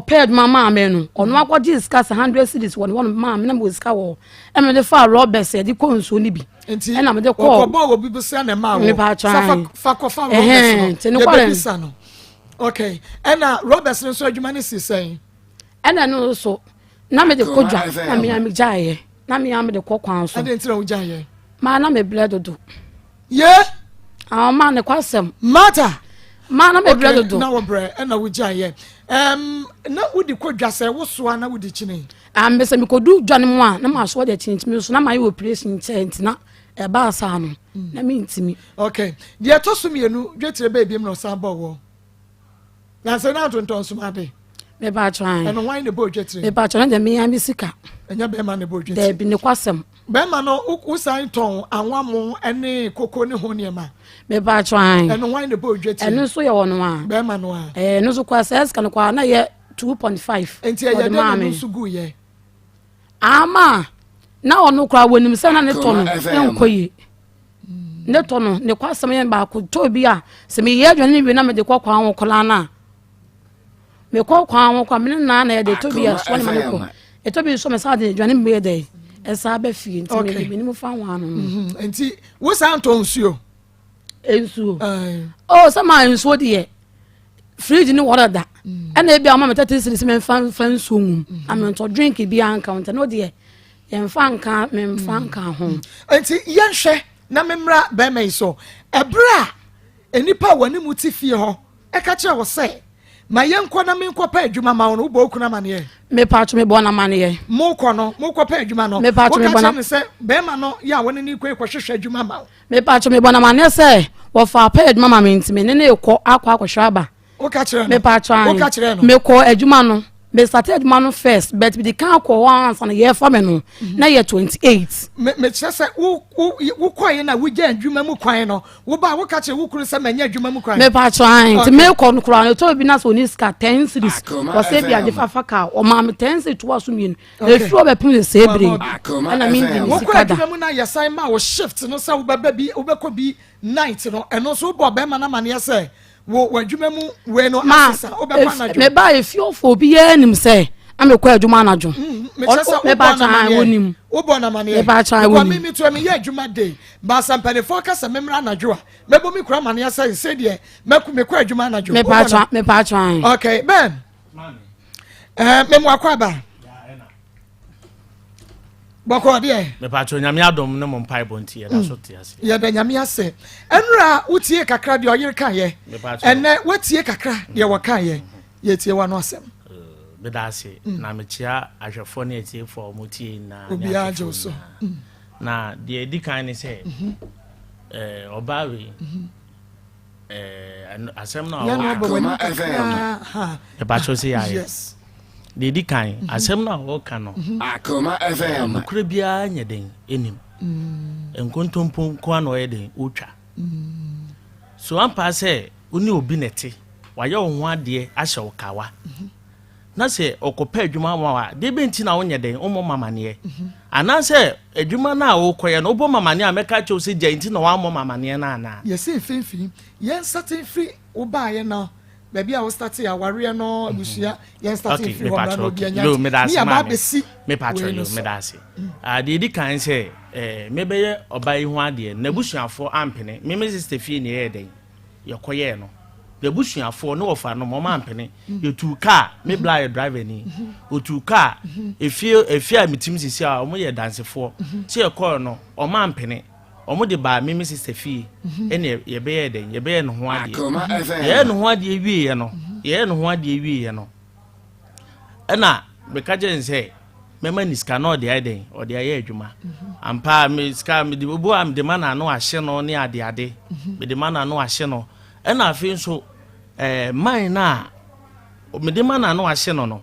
wɔpɛ adwuma maa me no ɔno akɔgye sika sɛ hundred cedis wɔ ne hɔ no maa me na mewɔ sika wɔ hɔ ɛna mede faa rɔbɛs yɛde kɔ nsuo no bi
nti
ɛna mede kɔɔ
wɔkɔbɔ wɔ bibi sɛ na ɛmaa wɔ
sɛ
fa kɔfa rɔbɛs no yɛbɛbisa no okay ɛna rɔbɛs no nso adwuma no si sɛn
ɛna ɛno nso na mede kɔ dwa na mea megyaeɛ na mea mede kɔ kwan so
ɛde nti na wogyaeɛ
maa na mebrɛ dodo
Ye.
Ah, ɔma ne kwasɛm.
Martha.
Ma na mebrɛ dodo.
Na wɔbrɛ ɛna wogya yɛ. Um, na wodi kɔ dwa sɛ wosoa na wodi kyini.
Ah, mbɛ sɛ mekɔdu dwa no mu a na masoa de akyinkyimi so na mayɛ operation nkyɛn nti na ɛbaa saa no na mentimi.
Okay. Deɛ ɛtɔ so mmienu dwetire bɛɛ biem na ɔsan bɔ wɔ. Na sɛ na atontɔn soma ade.
Mepatwa an.
Ɛno hwan na ɛbɔ odwetire?
Mepatwa no deɛ mea me sika.
Ɛnyɛ bɛrima na ɛbɔ odwetire.
Daabi ne kwasɛm.
Bɛrima no wosan tɔn anwammo ne koko ne ho nneɛma.
Mepatwa an.
Ɛno hwan na ɛbɔ odwetire?
Ɛno nso yɛ ɔno a.
Bɛrima no a.
Ɛɛ ɛno nso kwa sɛ sika no kwa na yɛ 2.5.
Nti ɛyɛ dɛ na ɛno nso gu yɛ.
Ama na ɔno koraa wɔnim sɛ na ne tɔ no nkɔ yie. Ne tɔ no ne kwasɛm yɛ baako tɔ bi a sɛ meyɛ aduane no wie na mede kɔ kwan ho koraa no a mekɔ kwan ho koraa mene naa na yɛde tɔ bi a soɔ ne ma ne kɔ ɛtɔ bi nso mesa de aduane mu yɛ dɛ ɛsa bɛ fie nti mede menim fa ho ano no
mhm. nti wo saa ntɔ nsuo
nsuo oh sɛ maa nsuo deɛ fridge ne wɔrɔ da mm. ɛna ebi a ɔma me tɛtɛ siri sɛ memfa mfa nsuo nwum mm. na mentɔ drink bi anka nti no deɛ yɛmfa nka memfa mm. nka ho
nti yɛnhwɛ na memmra bɛrima yi so ɛberɛ a nnipa a wɔne mu te fie hɔ ɛka kyerɛ wɔ sɛ ma yɛnkɔ na menkɔpɛ adwuma ma wo no wobɔ wo kunu amaneɛ
mepatwo mebɔ no amaneɛ
mokɔ no mokɔpɛ adwuma no
mepatwo
woka
mebɔ
kyerɛ no sɛ bɛrima no yɛ a wɔne ne kɔ kɔhwehwɛ adwuma ma wo
Mepatwo mebɔ no amaneɛ sɛ wɔfa apɛ adwuma ma me nti me ne no rekɔ akɔ akɔhwɛ aba.
Woka kyerɛ no?
Mepatwo ae.
Woka kyerɛ no?
Mekɔ adwuma no. Me start adwuma no first but mede kan kɔ hɔ ansa na yɛfa me no mhm. na yɛ 28.
Me mekyerɛ sɛ wo wo wokɔɛ na wogya adwuma mu kwan no woba a woka kyerɛ wo kunu sɛ manya adwuma mu kwan.
Mepatwo ae nti mekɔ no koraa no ɛtɔ bi na sɛ ɔni sika 10 series wɔsɛ bi agye fafa kaa ɔmaa me 10 series toa so mmienu. Efiri hɔ bɛpem ne sɛɛ bere yi, ɛna mendi ne sika da.
Wokɔ adwuma mu na yɛsan ma wo shift no sɛ wobɛba bi wobɛkɔ bi night no ɛno nso wobɔ bɛrima no amaneɛ sɛ wo w'adwuma mu wei no asesa wobɛkɔ anadwo.
Meba efiofo obiara nim sɛ na mekɔ adwuma anadwo.
Mm, mekyɛ sɛ wobɔ no amaneɛ. Wobɔ no amaneɛ.
Meba kyɛn wɔnim.
Mekɔ mi to meyɛ adwuma day baasa mpanimfoɔ ka sɛ memmra anadwo a mɛbɔ me kura amaneɛ sɛ sɛ deɛ mekɔ adwuma anadwo.
Mepa kyɛn.
Okay Ben. Eh, memu akɔ aba bɔkɔ deɛ.
mepatro nyame adom ne mo mpaebɔ nti yɛda so te ase.
yɛda nyame ase ɛnura wotie kakra deɛ ɔyere ka yɛ ɛnɛ wotie kakra deɛ wɔka yɛ yɛtie wa no asɛm.
Eh, meda ase mm. na mekyia ahwɛfoɔ ne atiefoɔ a wɔtie nyinaa
obiara gye wo so
mm. na deɛ ɛdi kan ne sɛ mhm. eh, ɔbaa wei mhm. asɛm no a wɔka ɛbakyɛw sɛ yɛayɛ deɛ ɛdi kan mhm. asɛm no a wɔka no mhm. nokorɛ biara nyɛ den ɛnim mm. nkontompo nko a na ɔyɛ den wotwa mm. so ampa sɛ wo ne obi na ɛte wayɛ wo ho adeɛ ahyɛ wo kawa mhm. na sɛ ɔkɔpɛ adwuma ama wo a, deɛ bɛn nti na wonyɛ dɛn wommɔ me amaneɛ? Anaasɛ adwuma no a wokɔyɛ no, wobɔ me amaneɛ a mɛka akyerɛ wo sɛ gyae nti na woammɔ me amaneɛ no anaa?
Yɛsi mfimfini, yɛn sate mfiri wo baeɛ no, baabi a wo state awareɛ no, abusua, yɛn state mfiri hɔ mmra na obi anya
Yo, meda
ne
ase
yɛaba
maame.
abɛsi
Mepatwɔ
wei no
yo,
so.
meda ase. Ah, deɛ ɛdi kan sɛ, eh, mebɛyɛ ɔbaa yi ho adeɛ no, n'abusuafoɔ ampene. Me me sister fie na ɛyɛɛ dɛn? Yɛkɔyɛɛ no. N'abusuafoɔ ne wɔfanom wɔn ampene. Yɛtuu kaa, me bla yɛ driver ni. Ɔtuu kaa, efie efie a metim sisi a wɔn yɛ dansefoɔ. Sɛ yɛkɔɔ no, wɔn ampene. Wɔn de baa me me sister fie. Ɛna yɛbɛyɛɛ dɛn? Yɛbɛyɛɛ ne ho adeɛ. Yɛyɛɛ ne ho adeɛ wieɛ no, yɛyɛɛ ne ho adeɛ wieɛ no, ɛna meka kyerɛ no sɛ mɛma ne sika na ɔde ayɛ dɛn ɔde ayɛ adwuma ampa me sika mede obu a mede ma na ano ahye no ne ade ade mede ma na ano ahye no ɛna afei nso ɛɛ man no a mede ma na ano ahye no no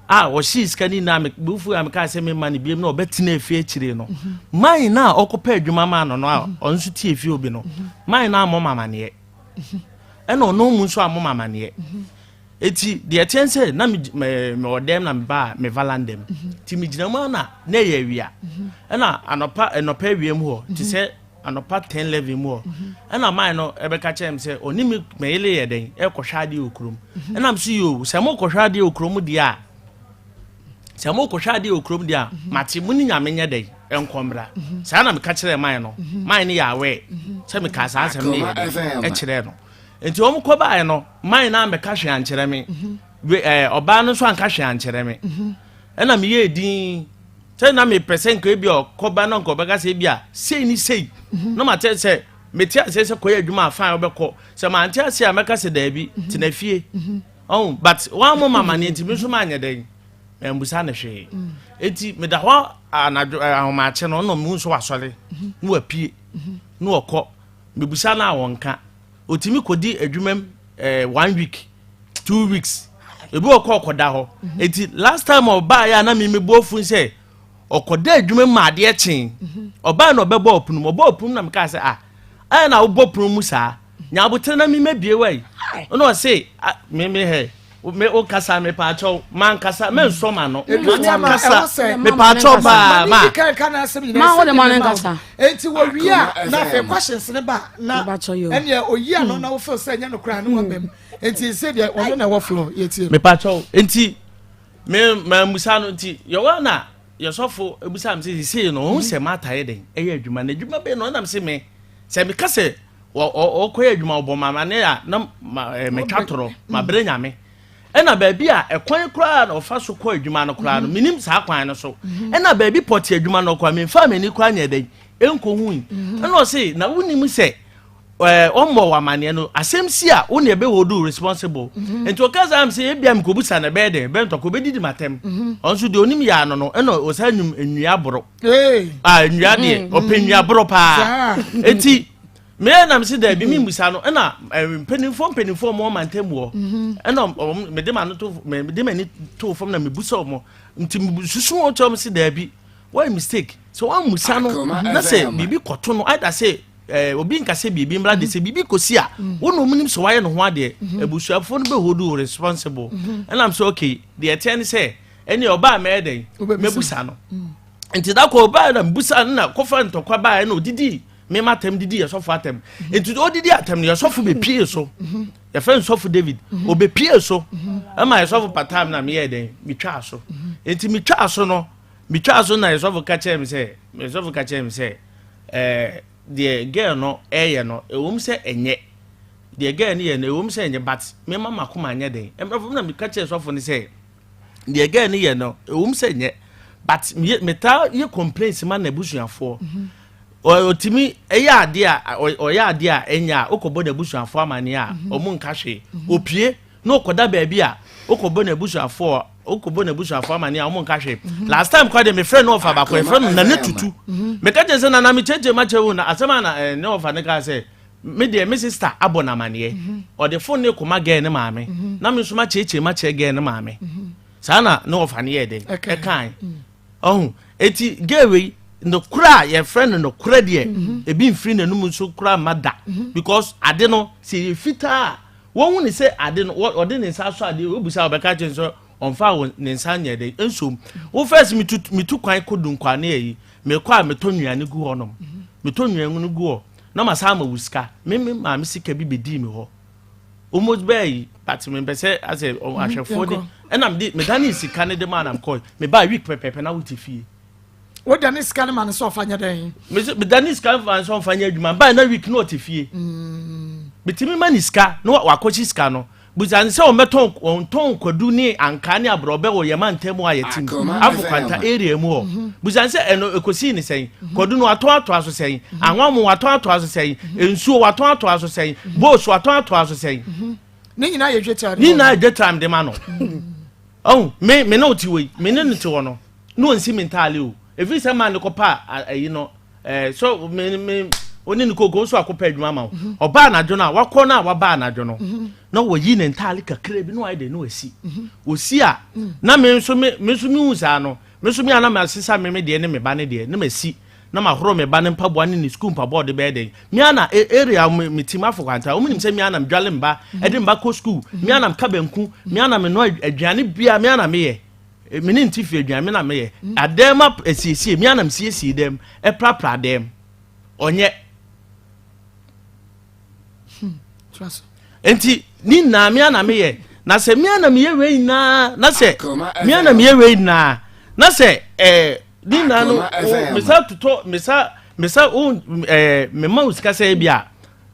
a ɔhyee sika no nyinaa mebufu a mekaa sɛ mema no biam na ɔbɛtena efie akyire no man no a ɔkɔpɛ adwuma ma no no a ɔno nso tie efie obi no man no ammɔ ma amaneɛ ɛna ɔno mu nso ammɔ ma amaneɛ Eti deɛ ɛteɛ ne sɛ na mewɔ dɛm na mebaa me valanda mu. Nti megyina mu a na na ɛyɛ awia. Ɛna anɔpa anɔpa awia mu hɔ te sɛ anɔpa 10 11 mu hɔ ɛna man no ɛbɛka kyerɛ me sɛ ɔne me mɛyele yɛ dɛn ɛkɔhwɛ adeɛ wɔ kurom. Ɛna m so yo, sɛ mokɔhwɛ adeɛ wɔ kurom deɛ a, sɛ mokɔhwɛ adeɛ wɔ kurom deɛ a, mate, mo ne Nyame nyɛ dɛn ɛnkɔ mmra. Saa na meka kyerɛɛ man no. Man no yɛ awɛ sɛ meka saa asɛm no yɛ dɛn ɛkyerɛɛ no. Nti wɔn kɔ baeɛ no, man no ambɛka hwee ankyerɛ me. Ɔbaa no nso anka hwee ankyerɛ me. Ɛna meyɛɛ din sɛ na mepɛ sɛ nka ebi a ɔkɔba na nka ɔbɛka sɛ ebi a sei ne sei, na mate sɛ mete aseɛ sɛ kɔyɛ adwuma a, fine, wobɛkɔ. Sɛ mante aseɛ a, mɛka sɛ daabi, tena fie ɔn. But wɔn mo mama ne nti me nso maanyɛ dɛn mambusa ne hwee. Eti meda hɔ anadwo ahomakye no, ɔna mu nso wasɔre na wapue na wɔkɔ. Mebusa no a, wɔnka. Otumi kɔdi adwuma mu one week, 2 weeks, ebi wɔ kɔ ɔkɔda hɔ. Eti last time ɔbaa yɛ a, na mi mi bu ofun sɛ ɔkɔda adwuma mu ma adeɛ kyee. Ɔbaa na ɔbɛbɔ ɔpono mu, ɔbɔ ɔpono mu na meka sɛ, "Ah, ayɛ na wobɔ pono mu saa, nya abotire na mi mɛbie wa yi." Ɛna ɔse, "Ah, me me hɛ me o kasa, me paakyɛw, man kasa mɛ nsɔ ma no
Edu
ma
time a
kasa,
ɛwɔ sɛ
me paakyɛw paa ma."
Ma ne di kan ka n'asɛm nyinaa.
Ma wo de
sɛ
ma ne
bi ma wo.
nkasa.
Enti wɔwie a,
Akoma
na afei
FM.
questions ne ba na
Mepakyɛ yo.
ɛneɛ oyi ano na wofeel sɛ ɛnyɛ nokorɛ a ne wabam. Enti sɛ deɛ ɔno na ɛwɔ floor, yɛtie no.
Mepakyɛw, nti me mamusa no. Nti yɛwɔ na yɛsɔfo ebusa mi sɛ sisei no ɔho sɛ mata yɛ dɛn ɛyɛ adwuma na adwuma bɛyɛ no. Ɔnam sɛ me sɛ meka sɛ ɔkɔyɛ adwuma, ɔbɔ mama ne a, na ma metwa torɔ ma bere Nyame. Ɛna baabi a ɛkwan koraa na ɔfa so kɔ adwuma no koraa no, menim saa kwan no so. Ɛna baabi pɔte adwuma no kɔ a, memfa m'ani koraa nyɛ dɛn ɛnkɔhui. Ɛna ɔse, "Na wonim sɛ ɔmmɔ wɔ amanneɛ no, asɛm si a, wo ne ɛbɛ hold you responsible." Nti ɔka saa m sɛ ebia mekɔbusa no, ɛbɛyɛ dɛn ɛbɛyɛ ntɔkwa, ɔbɛdidi m'atɛm. Ɔno nso deɛ onim yɛ ano no, ɛna ɔsa nwum nnua boro.
Hey.
A nnua deɛ, ɔpɛ nnua boro paa. Enti meyɛ nam sɛ daabi, memmusa no. Ɛna mpanimfoɔ ɔmo ɔma ntam wɔ, ɛna mede ma no to, mede m'ani too fam na mebusa ɔmo. Nti mesusu wɔn kyerɛ ɔmo sɛ daabi, wɔyɛ mistake sɛ wɔammusa no.
Akoma
Na sɛ
FM.
biribi kɔto no ada sɛ obi nka sɛ biribi mmra de sɛ biribi kɔsi a, wo na ɔmu nim sɛ wayɛ ne ho adeɛ, abusuafoɔ no bɛ hold you responsible. Ɛnam sɛ okay, deɛ ɛteɛ ne sɛ ɛne ɔbaa mɛyɛ dɛn?
Wobɛbisa.
Mɛbusa no. Nti da kɔ ɔbaa na mbusa no na kɔfa ntɔkwa baa, ɛna odidi mema atɛm, didi yɛsɔfo atɛm. Nti odidi atɛm no, yɛsɔfo bepie so, yɛfrɛ no sɔfo David, obepie so ɛma yɛsɔfo patam na meyɛ dɛn, metwaa so. Nti metwaa so no, metwaa so na yɛsɔfo ka kyerɛ me sɛ deɛ girl no ɛyɛ no, ɛwom sɛ ɛnyɛ deɛ girl no yɛ no, ɛwom sɛ ɛnyɛ, but mema makoma nyɛ den ɛmɛ na meka kyerɛ sɔfo no sɛ deɛ girl no yɛ no, ɛwom sɛ ɛnyɛ, but metaa yɛ complaints ma n'abusuafoɔ. Ɔtumi ɛyɛ adeɛ a ɔyɛ adeɛ a ɛnyɛ a, wokɔbɔ n'abusuafoɔ amaneɛ a, ɔmo nka hwee. Opie na ɔkɔda baabi a, wokɔbɔ n'abusuafoɔ amaneɛ a, ɔmo nka hwee. Last time kora deɛ, mefrɛ no ɔfa baako, yɛfrɛ no Nana Tutu. Meka kyerɛ sɛ, "Nana, mekyerɛkyerɛ ma kyerɛ wo na asɛm a na ne ɔfa ne kaa sɛ me deɛ, me sister abɔ n'amaneɛ, ɔde phone ne kɔma girl ne maame, na me nso ma kyerɛkyerɛ ma kyerɛ girl ne maame." Saa na ne ɔfa ne yɛ dɛn ɛkae ɔho. Eti girl wei nokora a yɛfrɛ no nokora deɛ, ebi mfiri n'anum nso kora ma da, because ade no sɛ yɛ fitaa a, wɔn hu ne sɛ ade no ɔde ne nsa asɔ adeɛ. Obusa a, ɔbɛka kyerɛ sɛ ɔnfa wɔ ne nsa nyɛ dɛ nsom. Wo first metu kwan kɔ Dunkwa ne ayi, mekɔ a, metɔ nnuane gu hɔ nom, metɔ nnuane no gu hɔ na ma san ama wo sika. Me maame sika bi bɛdii mi hɔ almost bɛɛ yi, but mempɛ sɛ asɛ ahwɛfoɔ de. Ɛna mede medane sika ne de maa nam kɔɛ. Mebaa week pɛpɛpɛ na wote fie.
Woda ne sika no ma no sɛ ɔfa nyɛ dɛn?
Medane sika fa sɛ ɔmfa nyɛ adwuma. Baa na week na ɔte fie. Metumi ma ne sika na wakɔkye sika no. Busa ne sɛ ɔmɛtɔn, ɔntɔn kwadu ne ankaa ne aborɔbɛ wɔ yɛma ntam a yɛtim
Akoma
afo
FM.
Kwanta area mu hɔ. Busa ne sɛ ɛno ɛkɔsii ne sɛn? Kwadu no watɔn atoa so sɛn? Anwa mo watɔn atoa so sɛn? Nsuo watɔn atoa so sɛn? Bose watɔn atoa so sɛn?
Ne nyinaa yɛ dwetɛ.
Ne nyinaa yɛ dwetɛ de ma no. Ɔhu me ne wo te wɔ yi, me ne no te hɔ no na ɔnsi me ntaale o. Ɛfiri sɛ maa ne kɔpa ayi no so me ɔne ne koko nso akɔpɛ adwuma ma wo. Ɔbaa anadwo no a wakɔ no a, waba anadwo no na wɔyi ne ntaale kakra bi na wayɛ de na wasi osi a, na me nso me nso mehu saa no, me nso me a na masesa me deɛ ne me ba ne deɛ na masi na mahoro me ba ne mpaboa ne ne sukuu mpaboa. Ɔde bɛyɛ dɛn? Me ana area me ti ma afɔ kwanta, wɔn nim sɛ me ana medwale mba, ɛde mba kɔ sukuu, me ana mka banku, me ana menoa aduane bia, me ana meyɛ. Me ne nti fi aduane me na meyɛ adɛm ma asiesie, me ana mesiesie dɛm, ɛprapra dɛm. Ɔnyɛ. Nti ne nyinaa mea na meyɛ na sɛ mea na meyɛ wei nyinaa na sɛ mea na meyɛ wei nyinaa na sɛ ɛɛ ne nyinaa no mesa totɔ mesa mesa wo ɛɛ mema wo sika sɛ ebi a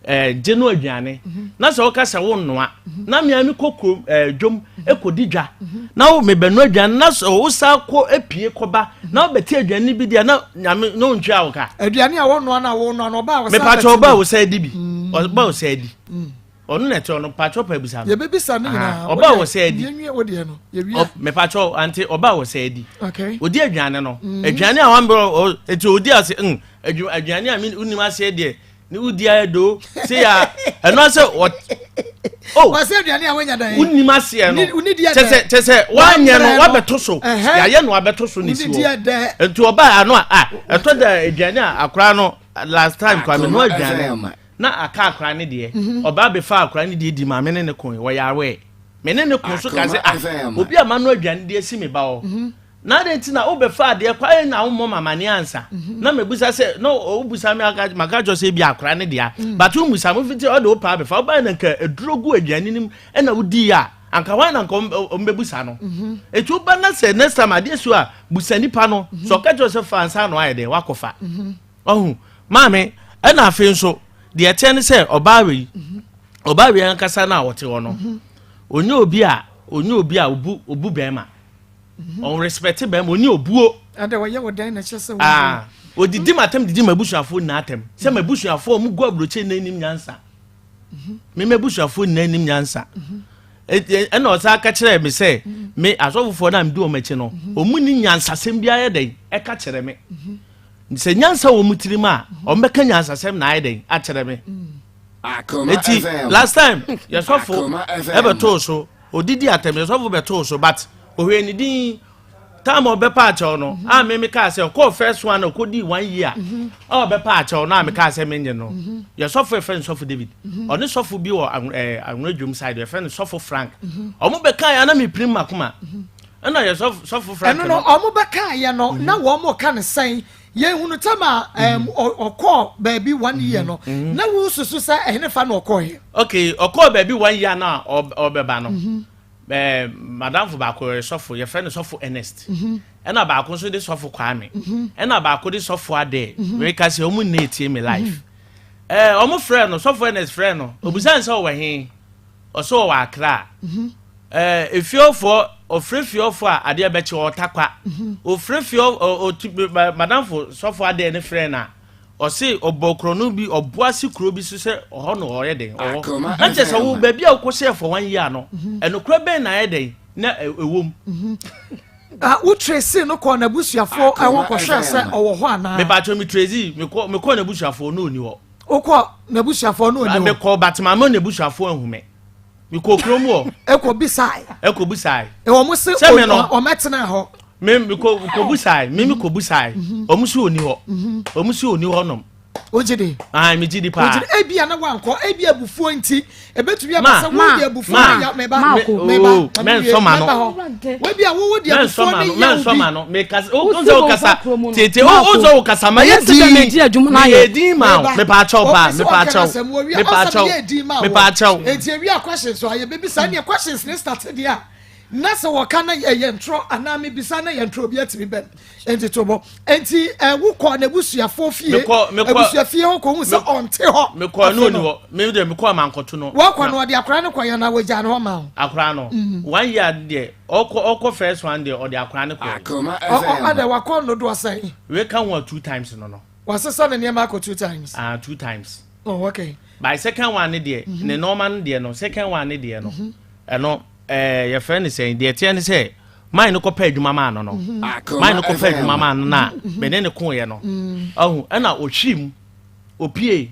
ɛɛ gye no aduane mhm. na sɛ ɔka sɛ wo nnoa mhm. na mmea mi kɔ kurom ɛɛ dwom ɛkɔ di dwa mhm. na wo mebɛno aduane na sɛ wo sa kɔ epie kɔba na wobɛte aduane bi deɛ na nyame na ɔntwa wo ka.
Aduane a wɔnoa na wɔnoa no ɔbaa wɔsa
mepatwa ɔbaa wɔsa di bi mm. ɔbaa wɔsa di mm. ɔno na ɛte ɔno patwa pa bisa no.
Yɛbɛbisa ne nyinaa
ɔbaa wɔsa di
yɛnwie wo deɛ no yɛwie.
Mepatwa ante ɔbaa wɔsa di odi aduane no aduane a wɔn eti odi ase aduane a mi nim aseɛ deɛ. ne wodi ayɛ do se ya ɛno asɛ wɔ
o wɔsɛ aduane a wɔnya dan
wonim aseɛ no kyɛ sɛ kyɛ sɛ woanyɛ no woabɛto so yɛayɛ no abɛto so ne si hɔ nti ɔbaa ano a a ɛtɔ da aduane a akora no last time kwa me no aduane na aka akora ne deɛ mhm. ɔbaa bɛfa akora ne deɛ di maame ne ne ko wɔyɛ awɛ me ne ne ko so ka sɛ ah obi a ma no aduane deɛ si me ba hɔ mhm. Na adɛn nti na wobɛfa adeɛ kɔ ayɛ na wommɔ me amaneɛ ansa mhm. na mabisa sɛ na wobisa me maka kyerɛ sɛ ebi akora ne dea mm. but wommisa mo fiti ɔde wo paa bɛfa wobaɛ na nka aduro gu aduane no mu ɛna wodii a anka hwan na nka ɔmbɛbusa no mhm. ɛti woba na sɛ next time adeɛ so a busa nipa no mhm. sɛ ɔka kyerɛ sɛ fa ansa na wayɛ dɛn wakɔfa ɔhu maame ɛna afei nso deɛ ɛteɛ ne sɛ ɔbaa wei ɔbaa wei ankasa no a ɔte hɔ no ɔnyɛ obi a ɔnyɛ obi a obu obu bɛrima Mhm. Ɔn respect bɛrima ɔni obuo.
Ɛdɛ wɔyɛ wɔ dɛn na ɛkyɛ sɛ wɔn.
Ah, odidi ma atɛm didi ma abusuafoɔ nyinaa atɛm sɛ ma abusuafoɔ ɔmo gu aburokye nyinaa nim nyansa. Mhm. Me ma abusuafoɔ nyinaa nim nyansa. Mhm. Ɛna ɔsan ka kyerɛ me sɛ me asɔfofoɔ no a medi wɔn akyi no ɔmo ni nyansasɛm bi ayɛ dɛn ɛka kyerɛ me. Sɛ nyansa wɔ mo tirim a ɔmo bɛka nyansasɛm na ayɛ dɛn akyerɛ me. Eti last time yɛsɔfo ɛbɛtoo so. Odidi atɛm yɛ sɔfo bɛtoo so but ohwɛ ne din time ɔbɛpa akyɛw no mm -hmm. a me me kaa sɛ ɔkɔɔ first one ɔkɔdii one year mm -hmm. a ɔbɛpa akyɛw no a me kaa sɛ menye no mm -hmm. yɛ sɔfo yɛfrɛ no sɔfo David mm -hmm. ɔne sɔfo bi wɔ eh, anwona side yɛfrɛ no sɔfo Frank mm -hmm. ɔmo bɛka yɛ ana mepirim makoma ɛna mm -hmm. yɛ sɔfo sɔfo Frank
ɛno no ɔmo bɛka yɛ no mm -hmm. na wɔn mo ka ne sɛn yɛn hunu tam a mm-hmm. ɔkɔɔ baabi one year no mm-hmm. na wosusu sɛ ɛhene fa na ɔkɔɔ yɛ.
okay ɔkɔɔ baabi one year na ɔbɛba no mm-hmm. ɛɛ madamfo baako yɛ sɔfo yɛfrɛ no sɔfo Ernest ɛna baako nso de sɔfo Kwame ɛna baako de sɔfo Adɛ meka sɛ ɔmo nna etie me life ɛɛ ɔmo frɛ no sɔfo Ernest frɛ no obusa nsɛ ɔwɔ he. Ɔsɛ ɔwɔ Accra. Ɛɛ efiefoɔ ɔfrɛ fiefoɔ a adeɛ bɛkye ɔtakwa. Ɔfrɛ fie ɔtu madamfo sɔfo adeɛ ne frɛ na ɔse ɔbɔ korɔno bi ɔbo ase kuro bi so sɛ ɔhɔ na ɔyɛ den ɔwɔ. Na kyerɛ sɛ wo baabi a wokɔhyɛɛ for one year no ɛnokorɛ bɛn na ayɛ dɛn na ɛwɔ mu.
Wo tracy no kɔɔ n'abusuafoɔ ɛhɔ kɔhwɛɛ sɛ ɔwɔ hɔ anaa?
Mepatwɔ me tracy mekɔ mekɔɔ n'abusuafoɔ na ɔni hɔ.
Wokɔ n'abusuafoɔ no ɔni hɔ?
Mekɔ but maama n'abusuafoɔ ahu me. Mekɔ kurom hɔ.
Ɛkɔ bisae.
Ɛkɔ bisae.
Wɔn se ɔmɛtena hɔ.
Me mekɔ kɔ bisae me mekɔ bisae. Wɔn se ɔni hɔ. Wɔn se ɔni hɔ nom.
Wogye di?
Ah, megye di paa.
Wogye di? Ebia na wankɔ, ebia abufuo nti, ebetumi aba sɛ wo de abufuo ne ya meba meba
mɛnsɔ ma no.
Webi a wowo de abufuo ne ya
obi. Mɛnsɔ ma no. Mekasa, o nso wo kasa. Tete, o nso wo kasa ma yɛ din. Meyɛ din ma wo. Mepa akyɛw paa, mepa akyɛw. Mepa akyɛw. Mepa akyɛw.
Eti ewi a questions so ayɛ bebi saa nea questions ne start deɛ a. Na sɛ wɔka na ɛyɛ ntorɔ anaa mebisa na ɛyɛ ntorɔ obi atumi bɛm nti to bɔ nti wokɔ n'abusuafoɔ fie abusua fie hɔ kɔhu sɛ ɔnte hɔ
mekɔ no ɔni hɔ me deɛ mekɔ ama nkɔto no
wɔkɔ no ɔde akora no kɔyɛ na wɔgya no hɔ ma wo
akora no mm. one year deɛ ɔkɔ ɔkɔ first one deɛ ɔde akora no kɔ
ɔdɛ wakɔ no doɔ sɛn
wei ka ho two times no no
wasesa ne nneɛma akɔ two times
ah two times
oh okay
by second one ne deɛ mhm. ne nneɛma no deɛ no second one ne deɛ no mhm. ɛno ɛɛ yɛfrɛ no sɛn deɛ ɛteɛ ne sɛ man no kɔpɛ adwuma maa no no mhm. man no kɔpɛ adwuma maa no na mhm. mene ne koeɛ no mhm. ɔho ɛna ɔhwii mu opie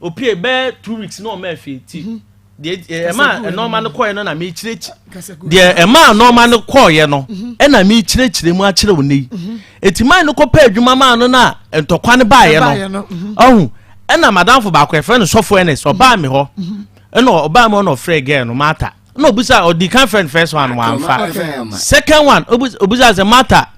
opie bɛɛ 2 weeks na ɔma afie ti deɛ ɛma nneɛma no kɔɛ no na mekyerɛkyerɛ deɛ ɛma nneɛma no kɔɔyɛ no ɛna mekyerɛkyerɛ mu akyerɛ wo ne yi eti man no kɔpɛ adwuma maa no na ntɔkwa no baeɛ no ɔho ɛna madamfo baako yɛfrɛ no sɔfo ɛnɛs ɔbaa mi hɔ ɛna ɔbaa mi hɔ na ɔfrɛ girl no Martha na obisa ɔdi kan friend first one wamfa second one obisa sɛ Martha.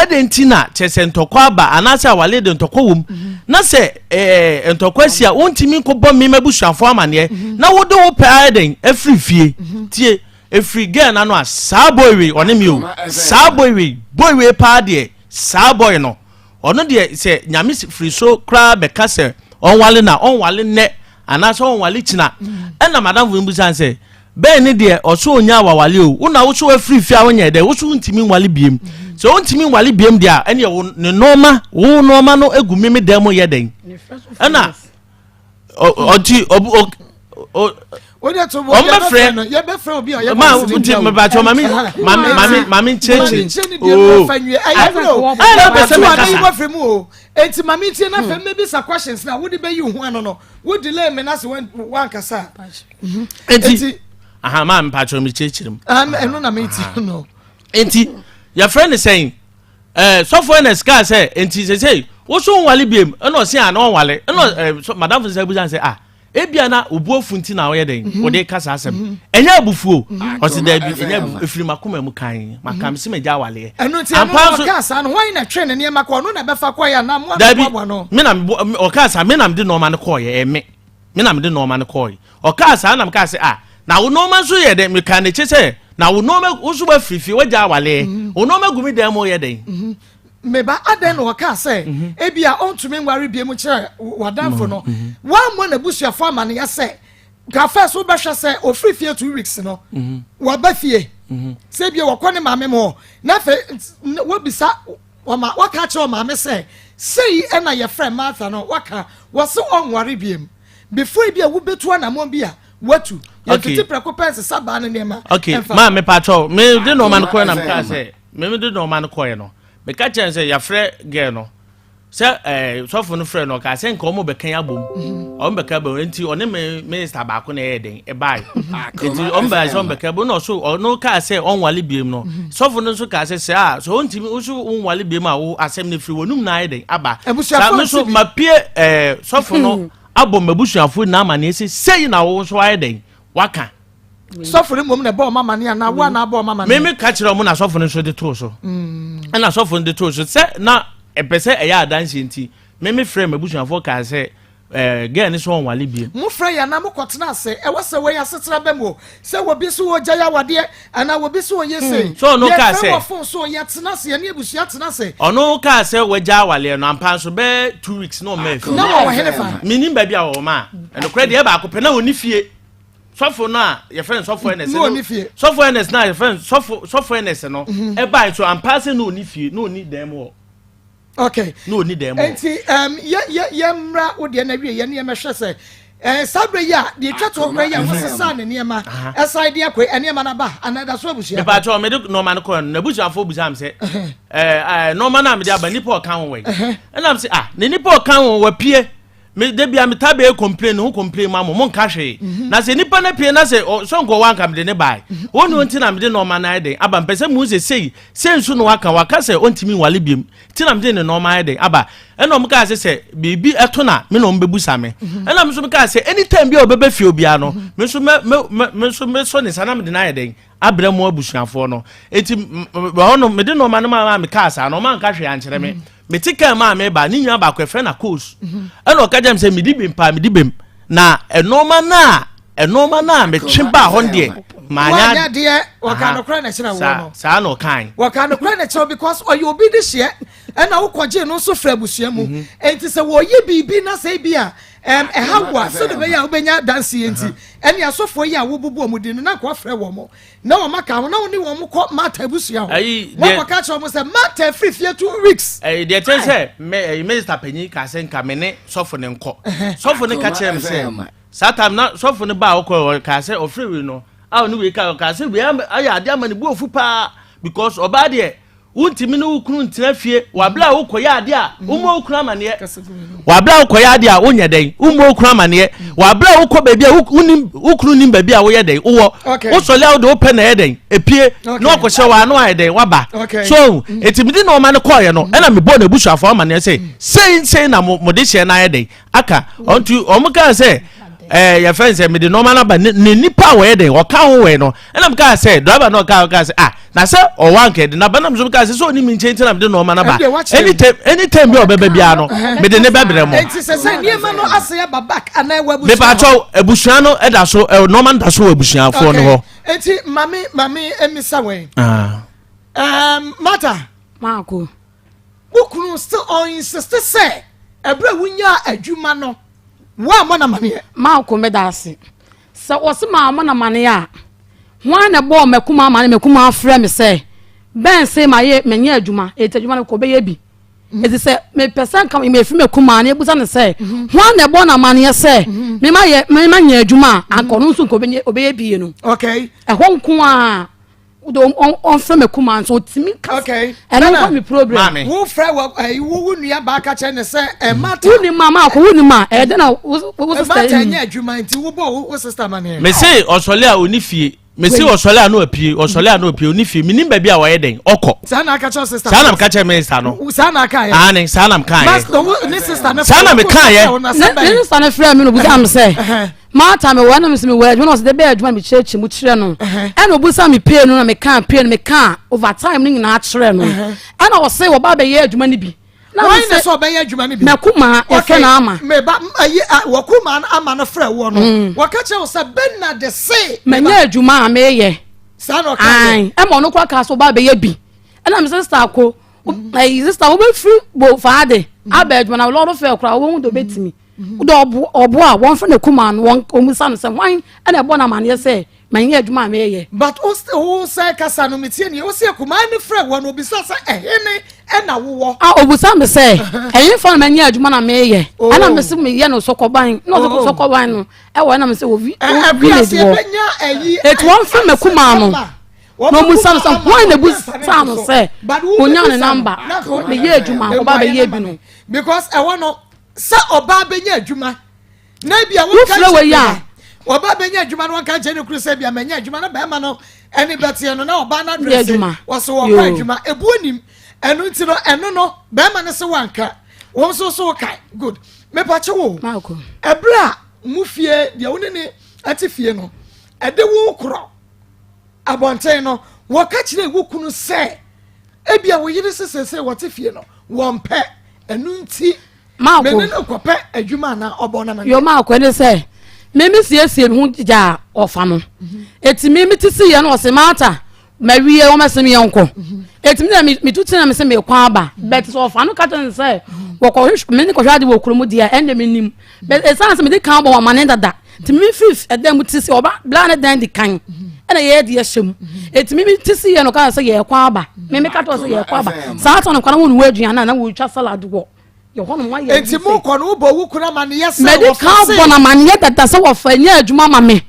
Adɛn nti na kyerɛ sɛ ntɔkwa aba anaasɛ awale de ntɔkwa wom na sɛ ɛɛ ntɔkwa si a wontumi nkɔbɔ me m'abusuafoɔ amaneɛ na wode wo pɛ ayɛ dɛn afiri fie tie efiri girl n'ano a saa boy wei ɔne me o saa boy wei boy wei paa deɛ saa boy no ɔno deɛ sɛ nyame firi so koraa bɛka sɛ ɔnwale na ɔnwale nnɛ anaasɛ ɔnwale kyina ɛna madamfo no bisa sɛ bɛn ne deɛ ɔso onya awawale o wo na wo so afiri fie a wonyɛ dɛ wo so wontumi nwale biem sɛ wontumi nwale biem deɛ a ɛneɛ wo ne nɔɔma wo nɔɔma no egu meme dan mu yɛ dɛn ɛna ɔti ɔbu ɔmbɛfrɛ
yɛbɛfrɛ obi a ɔyɛ
ma nti mebakyɛ mame mame mame mame nkyerɛkyerɛ oo ɛna pɛ sɛ mɛkasa
mu o eti mame ntie na fɛn mɛbisa questions na wode bɛyi ho ano no wo delay me na se wankasa
eti aha maa mepakyɛ me kyerɛkyerɛ mu
ɛno na meti no
eti yɛfrɛ ne sɛn ɛɛ sɔfo ɛna sika sɛ enti sɛ sɛ woso nwale biem ɛna ɔse a na ɔnwale ɛna ɛɛ madamfo sɛ abusa sɛ ah ebia na obu afu nti na ɔyɛ dɛn mhm. wɔde ka saa asɛm mhm. ɛnyɛ abufuo mhm. ɔsi dɛbi ɛnyɛ abufuo efiri makoma mu kan maka mi si ma gya awaleɛ.
ɛnu ti ɛnu na ɔka saa no wɔn na twɛ ne nneɛma kɔ ɔno na bɛfa kɔ yɛ anam wɔn
na bɔ ano. mi na ɔka saa mi na mi de nneɛma no kɔɔ yɛ ɛmi mi na mi de nneɛma no kɔɔ yɛ ɔka saa na mi ka sɛ ah na wo nneɛma nso yɛ dɛ mi ka n'akyi sɛ na wo nneɛma wo nso wa firi fie wagya awaleɛ wo nneɛma gu mi dan mu yɛ dɛn.
Me ba, adɛn na ɔkaa sɛ mhm. ebia ɔntumi nware bio mu kyerɛ w'adamfo no? Mhm. Wammɔ n'abusuafo amanneɛ sɛ ka first wobɛhwɛ sɛ ofiri fie 2 weeks no mhm. waba fie sɛ ebia wɔkɔ ne maame mu hɔ na afei wobisa wɔma waka kyerɛ ɔmaame sɛ sei ɛna yɛfrɛ Martha no waka wɔse ɔnware biem before ebi a wobɛtu anammɔn bi a watu yɛmfiti prɛko pɛ nsesa baa no nneɛma.
Ok maa mepatwɔ me de nɔɔma no kɔɛ na mekaa sɛ Me de nɔɔma no kɔɛ no, meka kyerɛ no sɛ yɛafrɛ girl no sɛ ɛɛ eh, sɔfo no frɛ no ɔkaa sɛ nka wɔn bɛka yɛ abom mhm. wɔn bɛka abom nti ɔne me minista baako na ɛyɛ den ɛbae nti wɔn bɛka sɛ wɔn bɛka abom na ɔso ɔno kaa sɛ ɔnwale biem no mhm. sɔfo no nso kaa sɛ sɛ a sɛ ɔntumi ɔso ɔnwale biem a wo asɛm no firi wɔnum na ayɛ den aba saa me nso mapie ɛɛ eh, sɔfo no mhm. abɔ m'abusuafo nyinaa amaneɛ sɛ sɛyi na wo nso ayɛ den waka.
Sɔfo no mmom na ɛbɔɔ ɔmo amaneɛ anaa wo a na abɔ ɔmo amaneɛ?
Meme ka kyerɛ ɔmo na sɔfo no nso de too so. Mm. Ɛna sɔfo no de too so sɛ na ɛpɛ sɛ ɛyɛ adanseɛ nti meme frɛ m'abusuafoɔ kaa sɛ ɛɛ gɛɛ ne sɛ ɔnwale biem.
Mo frɛ yɛ anaa mo kɔ tena ase ɛwɔ sɛ wei asetena bɛ mu o sɛ wɔbi so wɔgya yɛ awadeɛ anaa wɔbi so wɔyɛ sei.
Hmm. So ɔno kaa sɛ.
Yɛfrɛ wɔ fon so yɛ tena ase yɛne abusua tena ase.
Ɔno kaa sɛ wagya awaleɛ no ampa nso bɛɛ 2 weeks na ɔmaa fie.
Na wɔwɔ hene fa.
Menim baabi a wɔwɔ maa ɛnokorɛ deɛ baako pɛ na wɔni fie. Sɔfo no a yɛfrɛ no sɔfo Ernest no sɔfo Ernest no a yɛfrɛ no sɔfo sɔfo Ernest no mhm. ɛbaa nso ampa sɛ na ɔni fie na ɔni dan mu hɔ.
Okay.
Na ɔni dan mu hɔ.
Nti um, yɛ yɛ yɛ mmra wo deɛ na wie yɛ ne yɛmɛhwɛ sɛ ɛɛ eh, saa bere yi a deɛ etwa toɔ kora yi a wɔsesa ne nneɛma ɛsan de akɔ nneɛma no aba anaa ɛda so abusua.
Mepatwa mede nneɛma no kɔɛ no n'abusuafoɔ bisa mi sɛ ɛɛ ɛɛ nneɛma no a mede aba nipa ɔka ho wɔ yi ɛnam sɛ ah ne nipa ɔka ho wɔ pie. Me da bia me taa bɛyɛ complain ne ho complain ma mo mo nka hwee mhm. na sɛ nipa no pie na sɛ sɛ nkɔ wa nka mede ne bae mhm. wɔn ne nti na mede nɔɔma no ayɛ den aba mpɛ sɛ mu sɛ sei sei nso na waka waka sɛ ɔntumi nwale biam nti na mede ne nɔɔma ayɛ den aba ɛna ɔmo kaa sɛ sɛ biribi ɛto na me na ɔmo bɛbu sa me mhm. ɛna me nso me kaa sɛ anytime bi a ɔbɛbɛ fie obiara no me nso mɛ mɛ me nso mɛsɔ ne nsa na mede no ayɛ den abrɛ mo abusuafoɔ no eti hɔ no mede nneɛma no maa me kaa saa no ɔma nka hwee ankyerɛ me mete kaa maa me ba ne nua baako ɛfrɛ na coast ɛna ɔka kyerɛ me sɛ medi bem paa medi bem na nneɛma no a nneɛma no a metwe baa hɔ no deɛ
maanya deɛ wɔka nokorɛ na kyerɛ wɔ no
saa na ɔkae
wɔka nokorɛ na kyerɛ because ɔyɛ obi de hyeɛ ɛna wokɔgye no nso frɛ abusua mu mhm. enti sɛ wɔyɛ biribi na sɛ bi a ɛha wo a sɛde bɛyɛ a wobɛnya adanseɛ nti ɛne asɔfoɔ yi a wobubu wɔn din no na nka wafrɛ wɔn na wɔn aka ho na wɔne wɔn kɔ Martha abusua hɔ wɔkɔka kyerɛ wɔn sɛ Martha firi fie 2 weeks.
Ɛyi deɛ kyɛn sɛ mɛ ɛyi minista panyin ka sɛ nka me ne sɔfo ne nkɔ sɔfo ne ka kyerɛ me sɛ saa time na sɔfo ne ba a ɔkɔ ɔka sɛ ɔfrɛ wei no a ɔne wei ka ɔka sɛ wei ayɛ adeɛ ama ne bu ofu paa because ɔbaa deɛ Wontumi ne wo kunu ntena fie wɔ abere a wokɔyɛ adeɛ a wommɔ wo kunu amaneɛ. Wɔ abere a wokɔyɛ adeɛ a wonyɛ dɛn wommɔ wo kunu amaneɛ. Wɔ abere a wokɔ baabi a wonim wo kunu nim baabi a woyɛ dɛn wowɔ. Wosɔle a wode wopɛ na ɛyɛ dɛn epie na wakɔhyɛ wɔ ano ayɛ dɛn waba. So eti mede nneɛma no kɔɔyɛ no ɛna mebɔɔ n'abusuafoɔ amaneɛ sɛ sei sei na mo de hyɛ no ayɛ dɛn aka. Ɔnti wɔn kaa sɛ ɛɛ yɛfrɛ no sɛ mede nneɛma no aba ne nipa a wɔyɛ dɛn ɔka ho wɔ no ɛna mekaa sɛ driver no ɔkaa ɔkaa sɛ ah. Na sɛ ɔwɔ anka ɛde naba nam so ka sɛ sɛ ɔni mi nkyɛn nti na mede nneɛma no ba. Anytime anytime bi a ɔbɛba biara no mede ne bɛbrɛ mo.
Enti sɛ sɛ nneɛma no ase aba back anaa ɛwɔ abusua hɔ.
Mepaakyɛw abusua no ɛda so nneɛma no da so wɔ abusuafoɔ no hɔ.
Enti mame mame emisa wɛn.
Ah.
Um, Martha.
Maako.
Wo kunu still ɔ insist sɛ ɛberɛ a wonyaa adwuma no woammɔ no amaneɛ.
Maako meda ase. Sɛ wɔse mammɔ no amaneɛ a, hwan na ɛbɔɔ m'akuma amaneɛ m'akuma afrɛ me sɛ bɛn se mayɛ manya adwuma enti adwuma no kɔ bɛyɛ bi.
Mhm.
Enti sɛ mepɛ sɛ nka mefiri m'akuma na ebusa no sɛ
mhm.
hwan na ɛbɔ no amaneɛ sɛ
mhm.
mema yɛ mema nya adwuma a anka ɔno nso nka ɔbɛyɛ bie no.
Okay.
Ɛhɔ nko a wode ɔmfrɛ me kuma nso ɔtumi kasa
okay.
ɛno nkɔ me problem.
Wo frɛ wɔ ɛyi wo wo nua baa ka kyerɛ ne sɛ ɛma ta.
Wo ni ma ma akɔ wo ni ma ɛyɛ dɛ na wo wo sista
yi. Ɛma ta nyɛ adwuma nti wo bɔ wo sista ma ne.
Mese ɔsɔle a ɔni fie mese ɔsɔle a na wapue ɔsɔle a na wapue ɔni fie menim baabi a wɔyɛ dɛn ɔkɔ.
Saa na aka kyerɛ sista.
Saa na meka kyerɛ minista no.
Saa na aka yɛ.
Aane saa na meka yɛ.
Master wo ne sista ne.
Saa na meka yɛ.
Ne sista ne frɛ mi na obusa mi sɛ. Martha, mewɔ ɛna mese mewɔ adwuma na ɔse de bɛyɛ adwuma na mekyerɛkyerɛ mu kyerɛ no ɛna obusa me pay no na meka pay no meka over time no nyinaa kyerɛ no ɛna ɔse wɔba bɛyɛ adwuma no bi
na wɔn na sɛ ɔbɛyɛ adwuma no bi
mɛkuma ɛfɛ na ama
meba ayi wɔkuma ama no frɛ woɔ no mm. wɔka kyerɛ wo sɛ bɛna de se
manya adwuma a meyɛ
saa na ɔka yɛ
ɛma ɔno kora kaa so ɔba bɛyɛ bi ɛna me sister ko mm. ɛyi sister wobɛfiri bo faade mm. aba adwuma na lɔɔre fɛ koraa wobɛhu de wobɛtumi Wode ɔbo ɔbo a wɔmfrɛ no kumaa no wɔn wɔmmisa no sɛ hwan na ɛbɔ no amaneɛ sɛ manyɛ adwuma a meyɛ.
But wo wo sɛ kasa no metie nie wo sɛ kumaa no frɛ wɔ no obisa sɛ ɛhene ɛna wowɔ.
A obisa me sɛ ɛhefa na manyɛ adwuma na meyɛ
Oh.
ɛna mese meyɛ no sɔkɔban na ɔsɛ
Oh.
sɔkɔban no ɛwɔ ɛna mese wɔ vi
Ɛ-
wɔ village
Ɛkuase
hɔ
ɛbɛnya ɛyi.
Eti wɔmfrɛ me kumaa no na ɔmusa no sɛ hwan na ebusa no sɛ onya ne namba meyɛ adwuma ɔba bɛyɛ bi no.
Because ɛwɔ no sɛ ɔbaa bɛnya adwuma na ebia wɔnka
Wofrɛ wei a.
ɔbaa bɛnya adwuma na wɔnka nkyɛn ne kuru sɛ ebia manya adwuma na bɛrima no ɛne bɛteɛ no na ɔbaa no adrɛse wɔso wɔkɔ adwuma ebu onim ɛno nti no ɛno no bɛrima no se wanka wɔn nso so ka good mepakye wo ɛberɛ a mu fie deɛ wo ne ne ɛte fie no ɛde wo korɔ abɔnten no wɔka kyerɛ wo kunu sɛ Ebia wo yere se seesei wɔte fie no, wɔmpɛ, ɛno nti
Maako.
me ne no kɔpɛ adwuma anaa ɔbɔ no amanneɛ.
Yo, Maako, ɛne sɛ, me me siesie me ho gyaa ɔfa no. Eti me me ti si yɛ no ɔse Martha, mawie wɔn ɛsɛ me yɛn kɔ. Eti me na me me tu ti na me se me kɔ aba. But sɛ ɔfa no ka kyerɛ no sɛ wɔkɔ me ne kɔhwɛ ade wɔ kurom deɛ ɛnde me nim. But ɛsan sɛ me de kan bɔ wɔn amane dada. Nti me firi ɛdan mu ti sɛ ɔba bla ne dan di kan ɛna yɛyɛ deɛ hyɛ mu. Eti me ti si yɛ no kaa sɛ yɛkɔ aba. Me me ka kyerɛ sɛ yɛkɔ aba. Saa tɔn no kwan wɔn wɔ aduane a na wɔtwa salad wɔ yɛ hɔ nom ayɛ.
Eti mu kɔ no wobɔ wo kunu amaneɛ sɛ
Mɛde
wɔfa
kan
se.
bɔ no amaneɛ dada sɛ wɔfa nyɛ adwuma ma me.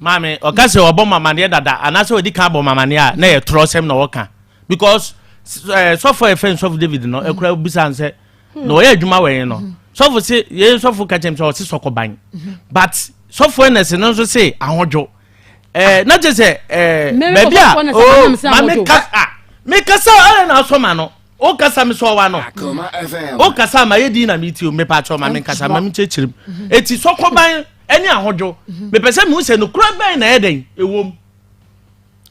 Maame, ɔka sɛ ɔbɔ mo amaneɛ dada anaasɛ ɔdi kan bɔ mo amaneɛ a, na ɛyɛ torɔsɛm na ɔka. Because eh, sɔfo a yɛfrɛ no sɔfo David no, ɛkura bisa no sɛ, na ɔyɛ adwuma wɔ yɛn no sɔfo se yɛn sɔfo ka kyɛm sɛ ɔse sɔkɔban but sɔfo ɛnɛse no nso se ahodwo ɛɛ na kyerɛ sɛ ɛɛ baabi a oo maame kasa me kasa ɛyɛ na asɔ ma no o kasa mi sɔ wa no o kasa ma yɛ di na mi ti o mepa atwɔ ma mi kasa ma mi kyerɛkyerɛ mu eti sɔkɔban ɛne ahodwo mepɛ sɛ mi hu sɛ nokura bɛn na ɛyɛ dɛn ɛwɔ mu.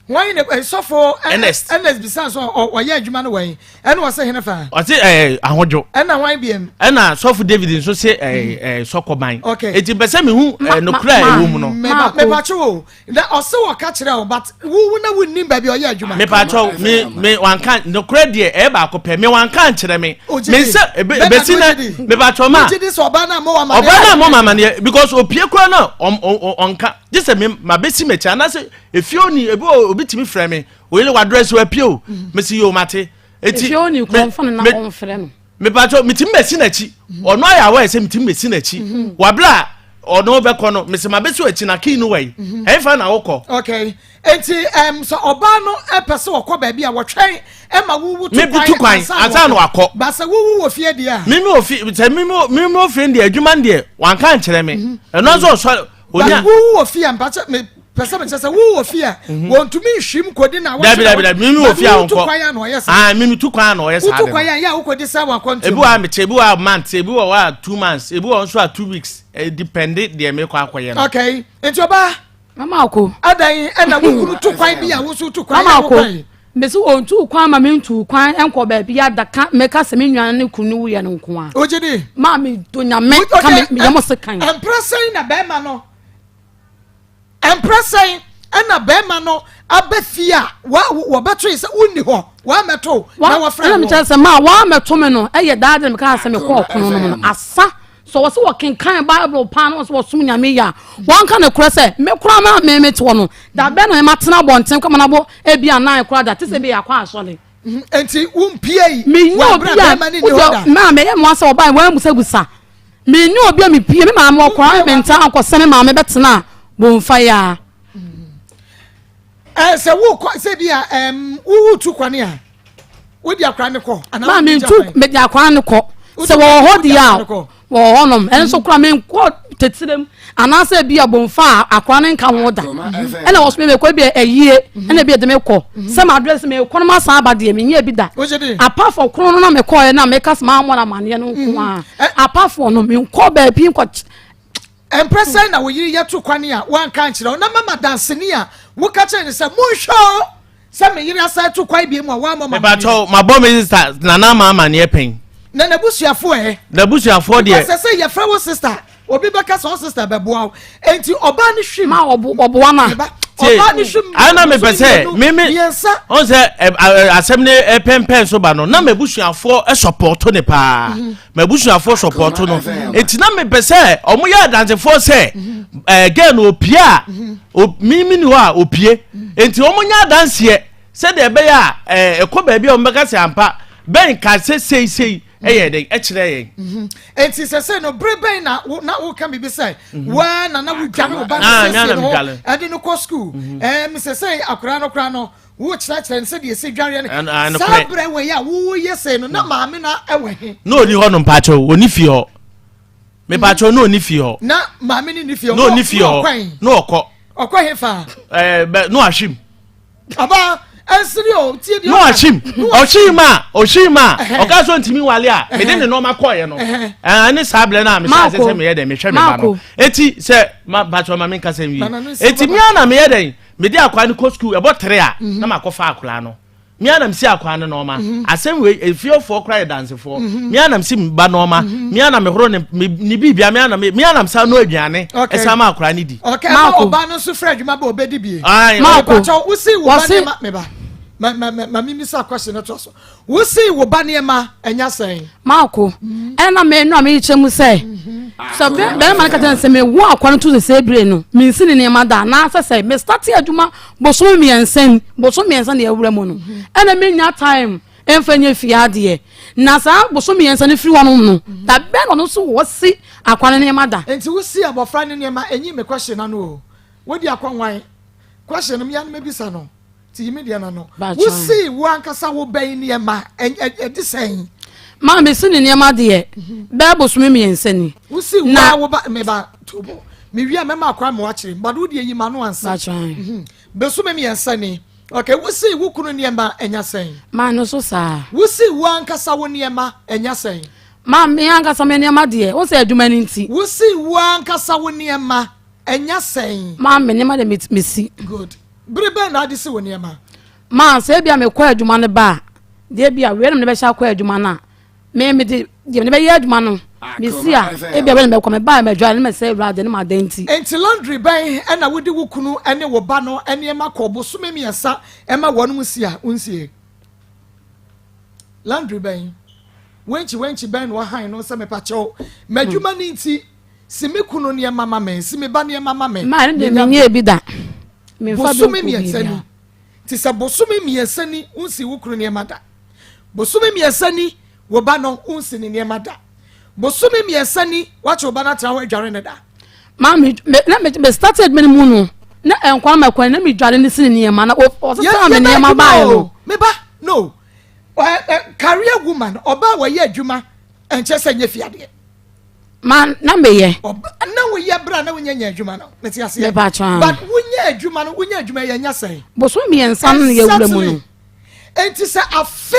Wɔn ne eh, sɔfo eh,
Ernest.
Ernest bisa so ɔyɛ adwuma no wɔn ɛna ɔsɛ hene fa.
Ɔse ɛɛ ahodwo.
Ɛna wɔn biem.
Ɛna sɔfo David nso se ɛɛ ɛɛ sɔkɔban.
Okay.
Eti mpɛ sɛ mehu ɛɛ nokura a ɛwɔ mu no.
Meba mepatwo o na ɔse wɔka kyerɛ o but wo na wonnim baabi ɔyɛ adwuma.
Mepatwo me me wanka nokura deɛ ɛyɛ baako pɛ me wanka nkyerɛ me. Me nsa ebe ebesi na mepatwo ma.
Wogye di sɛ ɔbaa no ammɔ wɔ amaneɛ.
Ɔbaa no ammɔ ma amaneɛ because opie kura na ɔnka gye sɛ me ma besi m'akyi anaasɛ Efie oni ebi wɔ obi tumi frɛ me oyere wadrɛs wapie o mhm. mesi yoo mate eti
efie oni kɔ nfa no na ɔnfrɛ no
mepatɔ metumi bɛsi n'akyi mhm. ɔno ayɛ awɔ ɛsɛ metumi bɛsi n'akyi mhm. wabla ɔno bɛkɔ no mesi ma bɛsi akyi na kii no wɔ yi ɛnfa na wokɔ.
okay nti um, sɛ ɔbaa no pɛ sɛ ɔkɔ baabi a wɔtwɛn ɛma wuwu tu
kwan ansa na wakɔ.
Basa wuwu wɔ fie deɛ a.
Mimi wɔ fie sɛ mimi wɔ fie deɛ adwuma deɛ wanka nkyerɛ me ɛno nso ɔsɔ
onya. Wo wɔ fie a mpakyɛ me pɛ sɛ mekyɛ sɛ wo wɔ fie a mhm. wɔntumi nhwim kɔdi na
dabi dabi dabi mimi wɔ fie a
wɔnkɔ tu kwan a na ɔyɛ saa
ah mimi tu kwan a na ɔyɛ saa
wotu kwan a yɛ a wokɔdi sɛ wakɔntu
ebi wɔ a mekyɛ ebi wɔ a month ebi wɔ a 2 months ebi wɔ nso a 2 weeks e depende deɛ mekɔ akɔyɛ no.
Okay nti ɔbaa.
Mama ako.
Adan ɛna wo kunu tu kwan bi a wo nso tu kwan
Mama ako. Mese ɔntuu kwan ma mentuu kwan nkɔ baabi ada ka meka sɛ me nua ne kunu no wuyɛ no nko a.
Ogye di.
Maa me do nyame ka me meyɛ mo se kan.
Mprɛ sɛn na bɛrima no mprɛ sɛn ɛna bɛrima no aba fie a wɔbɛtoe sɛ wonni hɔ wɔamɛto na wɔfrɛ
wɔ. Ɛna mekyerɛ sɛ maa wɔamɛto me no ɛyɛ daa de meka sɛ mekɔ ɔkono no mu no asa. Sɛ wɔsɛ wɔkenkan Bible paa na wɔsɛ wɔsom Nyame yie a, wɔnka nokorɛ sɛ, me koraa na me mete hɔ no, da bɛn na matena abɔnten kɔ ma no abɔ ebi anan koraa da, te sɛ ebi yɛakɔ asɔre.
Mhm, enti wompie
yi
wɔ abere a bɛrima ne ni hɔ da.
Maa mɛyɛ mmoa sɛ ɔbaa wɔamusabusa. Menni obi a mepie, me maame ɔkora me ntaa nkɔ sɛ me maame bɛtena bomfa yi a.
Ɛɛ sɛ wokɔ sɛ bi a ɛm wotu kwane a wodi akora ne kɔ anaa
maa mi ntu mede akora ne kɔ sɛ wɔwɔ hɔ deɛ a wɔwɔ hɔ nom ɛno nso kora menkɔ tetirem anaasɛ bi a bomfa a akora ne nka ho da ɛna wɔ so mekɔ bi ayie ɛna bi ɛde mekɔ sɛ ma adrɛs mekɔ no masan aba deɛ menyɛ bi da apart from kono no na mekɔɛ na meka sɛ mammɔ no amanneɛ no nko a apart from no menkɔ baabi nkɔ
Mprɛ sɛn na wo yere yɛ to kwane a wanka ankyerɛ wo na mama danseni a woka kyerɛ no sɛ monhwɛ o sɛ me yere asan to kwan bio mu a wammɔ ma
Mepakyɛw, mabɔ me sister Nana ama amaneɛ pɛn.
Na n'abusuafoɔ ɛ?
N'abusuafoɔ deɛ.
Because sɛ yɛfrɛ wo sister, obi bɛka sɛ wo sister bɛboa wo. Enti ɔbaa no hwim.
Ma ɔboa no a.
Tie,
Ɔbaa no hwim.
ayɛ na mepɛ sɛ me me
mmiɛnsa.
ɔn sɛ ɛ, ɛ, asɛm no ɛpɛmpɛn so ba no na m'abusuafoɔ sɔpɔɔto ne paa. M'abusuafoɔ sɔpɔɔto no. Enti na mepɛ sɛ ɔmo yɛ adansefoɔ sɛ ɛɛ girl no opie a me me ni hɔ a opie. Enti ɔmo nyɛ adanseɛ sɛdeɛ ɛbɛyɛ a ɛɛ ɛkɔ baabi a ɔmo bɛka sɛ ampa bɛn ka sɛ sei sei ɛyɛ dɛn ɛkyerɛ yɛn.
Mhm. Enti sɛ sɛ no bere bɛn na wo na woka biribi sɛ mhm. waa na na wodware wo ba no
ah,
siesie no ho ɛde no kɔ sukuu mhm. ɛɛm sɛ sɛ akwaraa no koraa no wokyerɛkyerɛ no sɛdeɛ ɛsi dwareɛ no saa berɛ wɔ yi a woyɛ sɛ no na mm. maame no ɛwɔ he.
Na ɔni hɔ no mpakyɛw ɔni fie hɔ mepakyɛw na ɔni fie hɔ.
Na maame no ni fie hɔ
na ɔni fie hɔ na ɔkɔ.
Ɔkɔ he fa.
Ɛɛ bɛ na wahwim.
Ɔbaa ɛnsiri o tie deɛ
ɔka. Na ɔhyim ɔhyim a ɔhyim a ɔka sɛ ɔntumi wale a mede ne nneɛma kɔɔyɛ no ɛne saa berɛ no a mehyɛ ase sɛ meyɛ dɛn mehwɛ me ba no eti sɛ ma bakyɛ ma menka sɛm yi eti mea na meyɛ dɛn mede akwaa no kɔ sukuu ɛbɔ tere a mhm. na makɔfa akwaa no mea na mesi akwaa no nɔɔma mhm. asɛm wei efiefoɔ koraa yɛ dansefoɔ mhm. mea na mesi ba nɔɔma mea na mehoro ne ne biribia mea na mea na mesa no aduane ɛsan ma akwaraa no di.
Okay, ɛma ɔbaa no nso fira adwuma bɛ ɔbɛdi bie.
Maako
mepakyɛw wosi wo ba nneɛma meba ma ma ma ma mimi sa question no to so wosi wo ba nneɛma ɛnya sɛn.
Maako ɛna me no a mekyerɛ mu sɛ sɛ bɛrima no ka kyerɛ sɛ mewo akwa no to sɛ sɛ ebire no mensi ne nneɛma da anaasɛ sɛ mestate adwuma bosome mmiɛnsa ni bosome mmiɛnsa na yɛwura mu no ɛna menya time Ɛmfa nyɛ fie adeɛ. Na saa bosom mmiɛnsa no firi hɔnom no, da bɛn na ɔno nso wɔsi akwa no nneɛma da?
Nti wosi abɔfra no nneɛma enyi me question ano o. Wodi akɔ nwan? Question no mea no mebisa no. Nti yi me deɛ no ano. Wosi wo ankasa wo bɛn nneɛma ɛde sɛn?
Maa mesi ne nneɛma deɛ bɛɛ bosome mmiɛnsa ni.
Wosi wo a wo ba meba tobo. Mewie a mɛma akora ma wakyerɛ mu but wo deɛ yi ma no ansa. Bosome mmiɛnsa ni. Okay, wosii wo kunu nneɛma anya sɛn?
Maa no so saa.
Wosii wo ankasa wo nneɛma anya sɛn?
Maa me ankasa me nneɛma deɛ, wo sɛ adwuma no nti.
Wosii wo ankasa wo nneɛma anya sɛn?
Maa me nneɛma deɛ mesi.
Good. Bere bɛn na ade si wo nneɛma?
Maa sɛ ebia mekɔ adwuma no ba a, deɛ ebia wei na mede bɛhyɛ akɔ adwuma no a, Me mede deɛ mede bɛyɛ adwuma no mesi a ebi a bɛyɛ mɛkɔ me baa mɛdware ne mɛsɛ awurade ne mada nti.
Nti laundry bɛn ɛna wode wo kunu ne wo ba no nneɛma kɔ bosome mmiɛnsa ɛma wɔn si a wonsie? Laundry bɛn? Wenkyi wenkyi bɛn na wahan no sɛ mepakyɛw m'adwuma no nti si me kunu nneɛma ma me si me ba nneɛma ma me.
Maa ne deɛ menyɛ bi da.
Bosome mmiɛnsa ni. Nti sɛ bosome mmiɛnsa ni wonsi wo kunu nneɛma da. Bosome mmiɛnsa ni, wo ba no, wonsi ne nneɛma da. Bosome mmiɛnsa ni, woakye wo ba no atena hɔ adware no da.
Maame, me, na me, me started me mu no, na nkwa ma kwan na me dware ne si ne nneɛma na ɔsesa me nneɛma baeɛ no.
Me ba, no. Career woman, ɔbaa wɔyɛ adwuma, ɛnkyɛ sɛ nyɛ fiadeɛ.
Ma na meyɛ.
Na woyɛ berɛ a na wonya nya adwuma no, mete aseɛ.
Mepa kyɛw.
But wonya adwuma no, wonya adwuma yɛ nya sɛn?
Bosome mmiɛnsa no yɛ wura mu no.
Enti sɛ afe,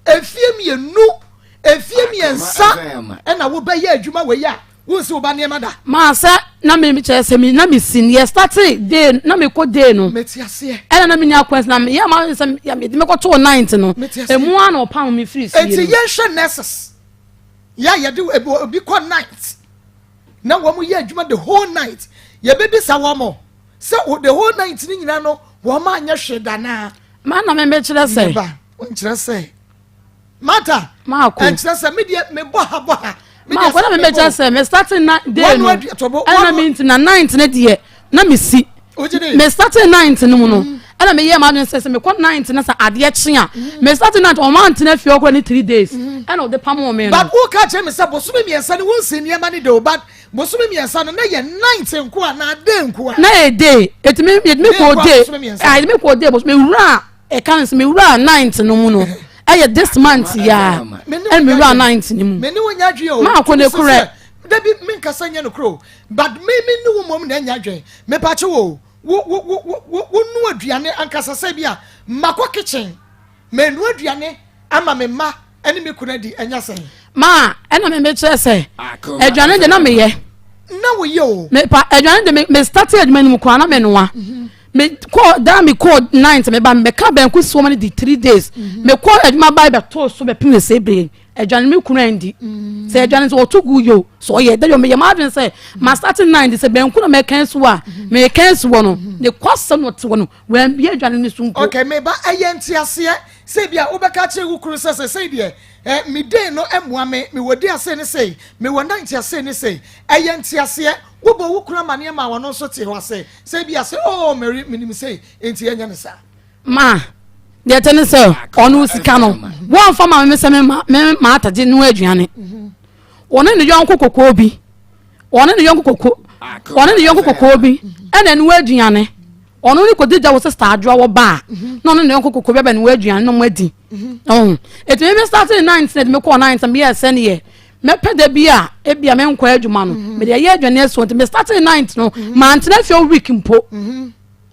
mfie mmienu, mfie mmiɛnsa ɛna wobɛyɛ adwuma wei a, wonsi wo ba nneɛma da.
Maa sɛ Na me kyerɛ sɛ me na me si yɛ start day na me kɔ day no.
Mete aseɛ.
Ɛna na me nya kwan na me yɛ ma sɛ yɛ me de me kɔ to ninth no. Emu a na ɔpam me firi fie no.
Eti yɛn hwɛ nurses yɛ a yɛde obi kɔ night na wɔn yɛ adwuma the whole night yɛbɛbisa wɔn sɛ the whole night ne nyinaa no wɔn anyɛ hwee da naa.
Maa na me mekyerɛ sɛ.
Meba nkyerɛ sɛ. Martha.
Maako.
Ɛnkyerɛ sɛ me deɛ mebɔ ha bɔ ha.
Maako na me mekyerɛ sɛ me starting na day no ɛna me nti na ninth ne deɛ na me si. Me starting ninth no mu no mm. ɛna me yɛ maa dwen sɛ sɛ mekɔ ninth na sɛ adeɛ kye a mm. me starting ninth ɔmo antena fie ɔkora ne three days mm. ɛna ɔde pam wɔn mi no.
But wo ka kyerɛ mi sɛ bosome mmiɛnsa ni wɔn si nneɛma ni de o but bosome mmiɛnsa no na yɛ ninth nko a na day nko a.
Na yɛ day etimi yɛtumi kɔ day ɛtumi kɔ day bosome wura. Ɛka no sɛ me wura ninth no mu no ɛyɛ this month ya ɛna me wura ninth no mu.
Me ne wo nya adwene o.
Maa ko ne korɛ.
Dabi me nkasa nyɛ no korɛ o but me me ne wo mmom na anya adwene me pa kye wo wo wo wo wo wo nu aduane ankasa sɛ bi a makɔ kitchen me nu aduane ama me mma ɛne me kunu adi ɛnya sɛn.
Maa ɛna me mekyerɛ sɛ aduane de na meyɛ.
Na woyɛ o.
Me pa aduane de me me start adwuma no mu koraa na me noa. Mhm. Me kɔ daa me kɔ ninth me ba me ka banku si wɔn di three days. Mhm. Me kɔ adwuma ba bɛ to so bɛ pim sɛ ebire aduane me kunu ɛndi. Mhm. Sɛ aduane sɛ ɔto gu yo sɛ ɔyɛ dɛ yɔ me yɛ maa adwene sɛ ma start nine de sɛ banku na mɛ kɛn so a mɛ kɛn so wɔ no ne kɔ asɛm na ɔte wɔ no wɔn bi aduane ne so mpo.
Okay me ba ɛyɛ nteaseɛ sɛ bi a wobɛka akyerɛ wo kunu sɛ sɛ sɛ deɛ eh, me day no mmoa me mewɔ day asei ne sei mewɔ night asei ne sei ɛyɛ nteaseɛ wobɔ wo kunu amaneɛ ma ɔno nso te hɔ ase sɛ bi ase oh Mary menim sei enti ɛnyɛ ne saa.
Ma deɛ ɛte ne sɛ ɔno sika no wɔmfa ma me sɛ me ma me ma atagye no aduane wɔne ne yɔnko kɔkɔɔ bi wɔne ne yɔnko kɔkɔɔ wɔne ne yɔnko kɔkɔɔ bi ɛna ɛno aduane ɔno ne kɔdi gya wɔ sista adwoa wɔ baa na ɔno ne yɔnko kɔkɔɔ bi abɛ no aduane na ɔmo adi ɔho eti mi start ne ninth na ɛdi mi kɔɔ ninth mi yɛ sɛ ne yɛ mɛpɛ da bi a ebi a menkɔ adwuma no mede ɛyɛ aduane asuo nti me start ne ninth no mantena fie week mpo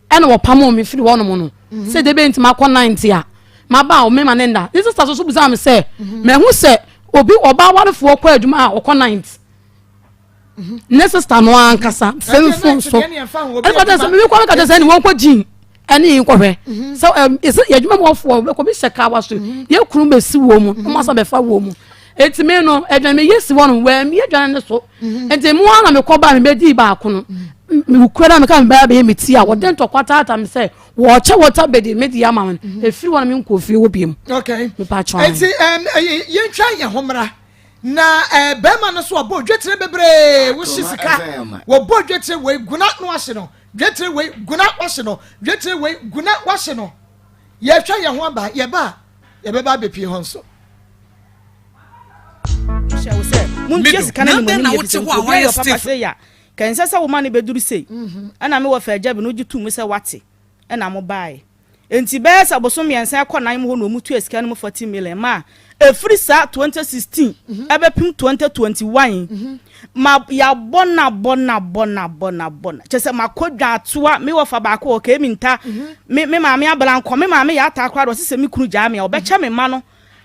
ɛna wɔpamo me firi hɔnom no sɛ de bɛyɛ nti makɔ ninth a maba a ɔmema ne nda ne sista so so bisa me sɛ mahu sɛ obi ɔbaa warefoɔ kɔ adwuma a ɔkɔ ninth ne sista no ankasa sɛmfo so ɛna kɔtɛ sɛ mekɔ meka kyɛ sɛ ne wɔnkɔ gyin ɛne yi nkɔhwɛ mhm. sɛ ɛsɛ yɛ adwuma mu ɔfoɔ bɛkɔ bi hyɛ kawa so mhm. yɛ kunu bɛsi wɔ mu wɔn asa bɛfa wɔ mu eti mi no aduane mi yɛ si hɔ no wɔn mi aduane ne so mhm. nti mu ara na mi kɔ ba mi bɛ di baako no mi kura na mi ka mi bɛyɛ bɛyɛ mi ti a wɔde ntɔkwa taata mi sɛ wɔkyɛ wɔta bɛdi mi di ama mi efiri hɔ na mi nkɔ fie wɔ biem.
okay
mi pa kyɛn.
eti yɛn twa yɛn ho mmra. Na eh, bɛrima no so ɔbɔ dwetire bebree wosi sika wɔbɔ dwetire wei guna na wahye no dwetire wei guna wahye no dwetire wei guna wahye no yɛhwɛ yɛn ho aba yɛba a yɛbɛba abɛpie hɔ nso.
hyɛ wo sɛ montua sika no animuonyam yɛ fisɛ nti obi ayɛ ɔpapa sɛ ya kɛnsɛ sɛ woma no bɛduru sei mhm. ɛna mewɔ fɛ agya bi no wogye to mu sɛ wate ɛna mo baeɛ Enti bɛyɛ sɛ bosom mmiɛnsa ɛkɔ nan mu hɔ na wɔn tua sika no mu 40 million ma ɛfiri saa 2016 ɛbɛpem 2021 yi ma yɛabɔ na bɔ na bɔ na bɔ na bɔ na kyɛ sɛ makɔ dwaatoa me wɔfa baako wɔ kɛmi nta me me maame abala nkɔ me maame yɛ ataa koraa de ɔse sɛ me kunu gyaa me a ɔbɛkyɛ me ma no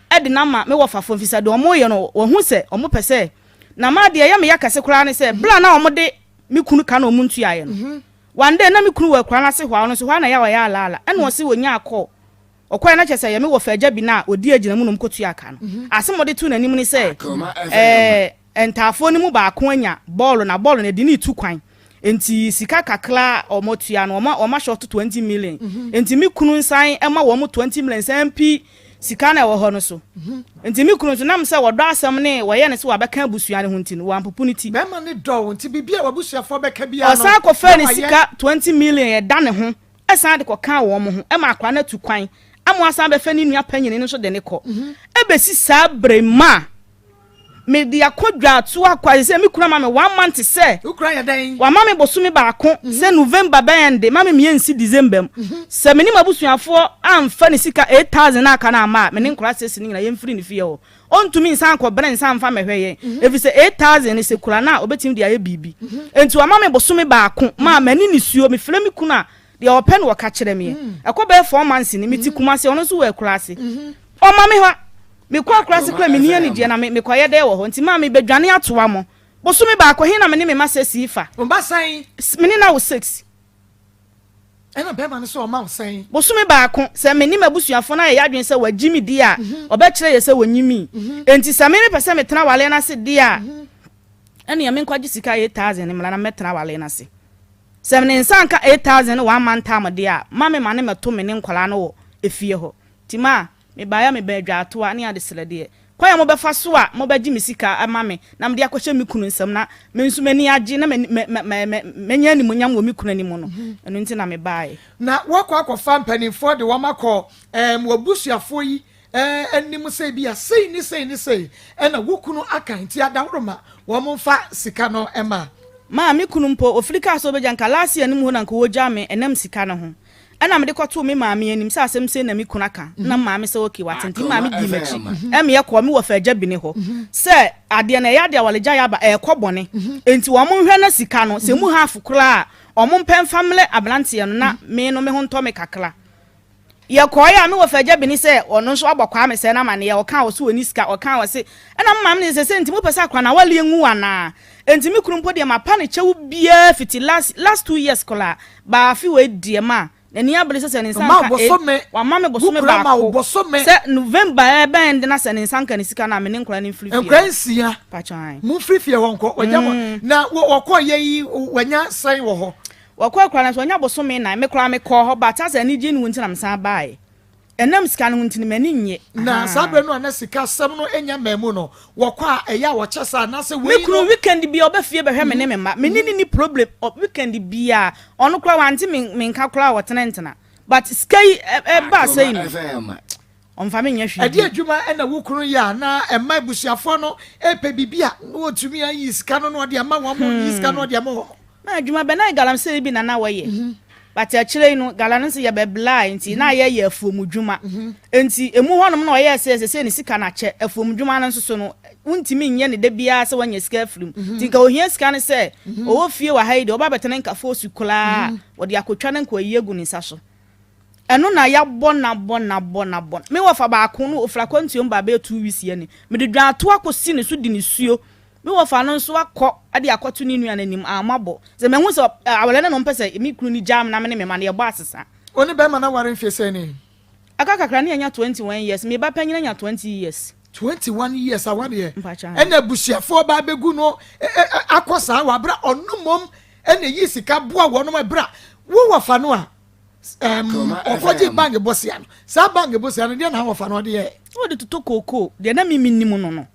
ɛde na ma me wɔfa fo mfisɛ deɛ wɔn yɛ no wɔhu sɛ wɔn pɛ sɛ na ma deɛ ɛyɛ me ya kɛse koraa ne sɛ bere a na wɔn de me kunu ka na wɔn ntuaeɛ no One day na me kunu wɔ akura no ase hɔ a ɔno nso hɔ a na ɛyɛ a ɔyɛ alaala ɛna ɔse ɔnyaa call ɔkɔɛ na kyerɛ sɛ ɛyɛ me wɔfa agya bi no a ɔdi agyina mu na ɔmkɔtua ka no asem ɔde too n'anim ne sɛ ɛɛ ntaafoɔ no mu baako anya bɔɔlo na bɔɔlo no ɛde no retu kwan nti sika kakra a ɔmɔtua no ɔma ɔma short 20 million nti me kunu nsan ɛma wɔn 20 million nsan mpi sika no a ɛwɔ hɔ no so. Nti me kunu nso, nam sɛ wɔdɔ asɛm ne wɔyɛ no sɛ wabɛka abusua no ho nti no, wampopo ne ti.
Bɛrima no dɔ wo nti biribi a w'abusuafoɔ bɛka biara no,
Ɔsan kɔfaa
na
ne
wayɛ.
sika 20 million ɛda ne ho san de kɔkaa wɔn ho ma akwadaa no atu kwan ama wasan abɛfa ne nua panyini no nso de no kɔ. Ɛbɛsi saa berɛ yi ma Mede akɔ dwato akɔ ayɛ sɛ me kunu ama me one month sɛ.
Wo kunu ayɛ dɛn?
Wama me bosome baako sɛ November bɛn ɛnde ma me meyɛ nsi December mu. Sɛ me ne m'abusuafoɔ amfa ne sika 8000 no a aka no amma a, me ne nkwadaa six no nyinaa yɛmfiri ne fie hɔ. Ɔntumi nsan nkɔbrɛ nsa mfa mmɛhwɛ yɛn ɛfiri sɛ 8000 no sɛ kura no a ɔbɛtumi de ayɛ biribi. Enti wama me bosome baako maa m'ani nisuo. Mefrɛ me kunu a, deɛ ɔpɛ na ɔka kyerɛ meɛ. Ɛkɔ bɛyɛ four months ni, mete Kumasi, ɔno nso wɔ akuraase. Ɔma me hɔ. Mekɔ akuraase koraa menni anigyeɛ na mekɔyɛ dɛn wɔ hɔ? Nti maa mebɛdwane atoa mo. Bosome baako he na me ne me mma sɛsii fa.
Wo mma sɛn?
Me ne no awo six.
Ɛna bɛrima no sɛ ɔma wo sɛn?
Bosome baako, sɛ me ne m'abusuafoɔ no ayɛ yɛn adwene sɛ wɔagye me di a, ɔbɛkyerɛ yɛ sɛ wɔnyi me. Enti sɛ me mepɛ sɛ metena awaleɛ no ase deɛ a, ɛnneɛ menkɔgye sika 8000 no mmra na mɛtena awaleɛ no ase. Sɛ ne nsa anka 8000 no one month time deɛ a, mma me ma no mmɛto me ne nkwadaa no wɔ efie hɔ. Nti ma mebaeɛ a mebaa adwaatoa ne adesrɛdeɛ. Kwan a mobɛfa so a mobɛgye me sika ama me na mede akɔhyɛ me kunu nsam na me nso m'ani agye na manya animuonyam wɔ me kunu anim no, ɛno nti na mebaeɛ.
Na woakɔ akɔfa mpanimfoɔ de wɔn akɔ w'abusuafoɔ yi anim sɛ ebia sei ne sei ne sei na wo kunu aka nti adaworoma wɔmfa sika no mma.
Maa me kunu mpo, ɔfiri kaa sɛ ɔbɛgya nka last year no mu hɔ na nka ɔgya me ɛnam sika no ho. Ɛna mede kɔtoo me maame anim sɛ asɛm sei na me kunu aka. Na me maame sɛ okay wate nti me maame dii m'akyi ɛme yɛkɔɔ me wɔfa agya Bine hɔ sɛ adeɛ no ɛyɛ adeɛ a wɔregyae aba ɛrekɔ bɔne nti wɔn nhwɛ na sika no sɛ emu half koraa a wɔn mpɛ mfa mmrɛ abranteɛ no na me no me ho ntɔ me kakra. Yɛkɔɔeɛ a me wɔfa agya Bine sɛ ɔno nso abɔ Kwame sɛɛ no amaneɛ ɔkaa ɔse ɔnni sika ɔkaa ɔse ɛna me maame no sɛ sɛ nti mopɛ sɛ akora no awaleɛ nwu anaa nti me kunu mpo deɛ mapa no kyɛw biara fiti last last 2 years koraa Ba afe wei deɛ ma n'ani abere sɛ sɛ ne nsa nka e wama me bosome baako sɛ November ɛbɛn de na sɛ ne nsa nka ne sika no a me ne nkwadaa no mfiri fie
Nkwadaa nsia mo mfiri fie hɔ nkɔ wagya mo mm. Na wɔkɔ yɛ yi wanya sɛn wɔ hɔ.
Wɔkɔ akura no so wanya bosome nan me koraa mekɔɔ hɔ but asɛ anigye ne wo nti na mesan baeɛ. Ɛnam sika no ho nti no, m'ani nnye.
Na saa berɛ no a na sika asɛm no nnya mmaa mu no, wɔkɔ a ɛyɛ a wɔkyɛ saa anaasɛ wei
Me kunu
no.
weekend biara ɔba fie bɛhwɛ me ne me mma. Me ne no nni problem. Ɔ weekend biara, ɔno koraa wante me me nka koraa a ɔtena ntena. But sika yi ɛ ɛbaa sei
Akoma
no,
FM.
ɔmfa me nyɛ hwee
Ɛdeɛn
bio.
adwuma na wo kunu yɛ a na ɛma abusuafoɔ no repɛ biribi a na wɔtumi ayi sika no na wɔde ama wɔn, yi sika no na wɔde ama wɔn?
Na adwuma bɛn na galamsey bi na na wɔyɛ but akyire yi no gala no nso yɛbɛ blae nti na yɛyɛ afuom dwuma nti emu hɔnom na ɔyɛɛ sɛ sɛsɛ ne sika no akyɛ afuom dwuma no nso so no wontumi nyɛ ne da biara sɛ wanya sika afiri mu nti nka ohia sika no sɛ ɔwɔ fie wɔ ha yi deɛ ɔba bɛtena nka foosu koraa wɔde akotwa no nka wayi agu ne nsa so ɛno na yɛabɔ no abɔ no abɔ no abɔ me wɔfa baako no ofura kwantuom ba bɛyɛ 2 weeks yɛ ni mede dwan ato akɔsi ne so di ne suo. Me wɔfa no nso akɔ de akɔto ne nua no anim a mabɔ. Sɛ mahu sɛ aware no na ɔmpɛ sɛ me kunu no gyaa me na me ne me mma no yɛbɔ asesa.
Wo ne bɛrima no aware mfeɛ sɛn ni?
Aka kakra ne yɛanya 21 years. Me ba panyin anya 20 years.
21 years awareɛ
Mpakyɛ.
Ɛna abusuafoɔ ba abɛgu no akɔ saa wɔ abere a ɔno mmom ɛna ɛyi sika boa wɔnom ɛberɛ a wo wɔfa no a ɔkɔgye bank bosea no saa bank bosea no deɛ na wɔfa no ɔde yɛ.
Wɔde totɔ kookoo deɛ na mimi nim no no.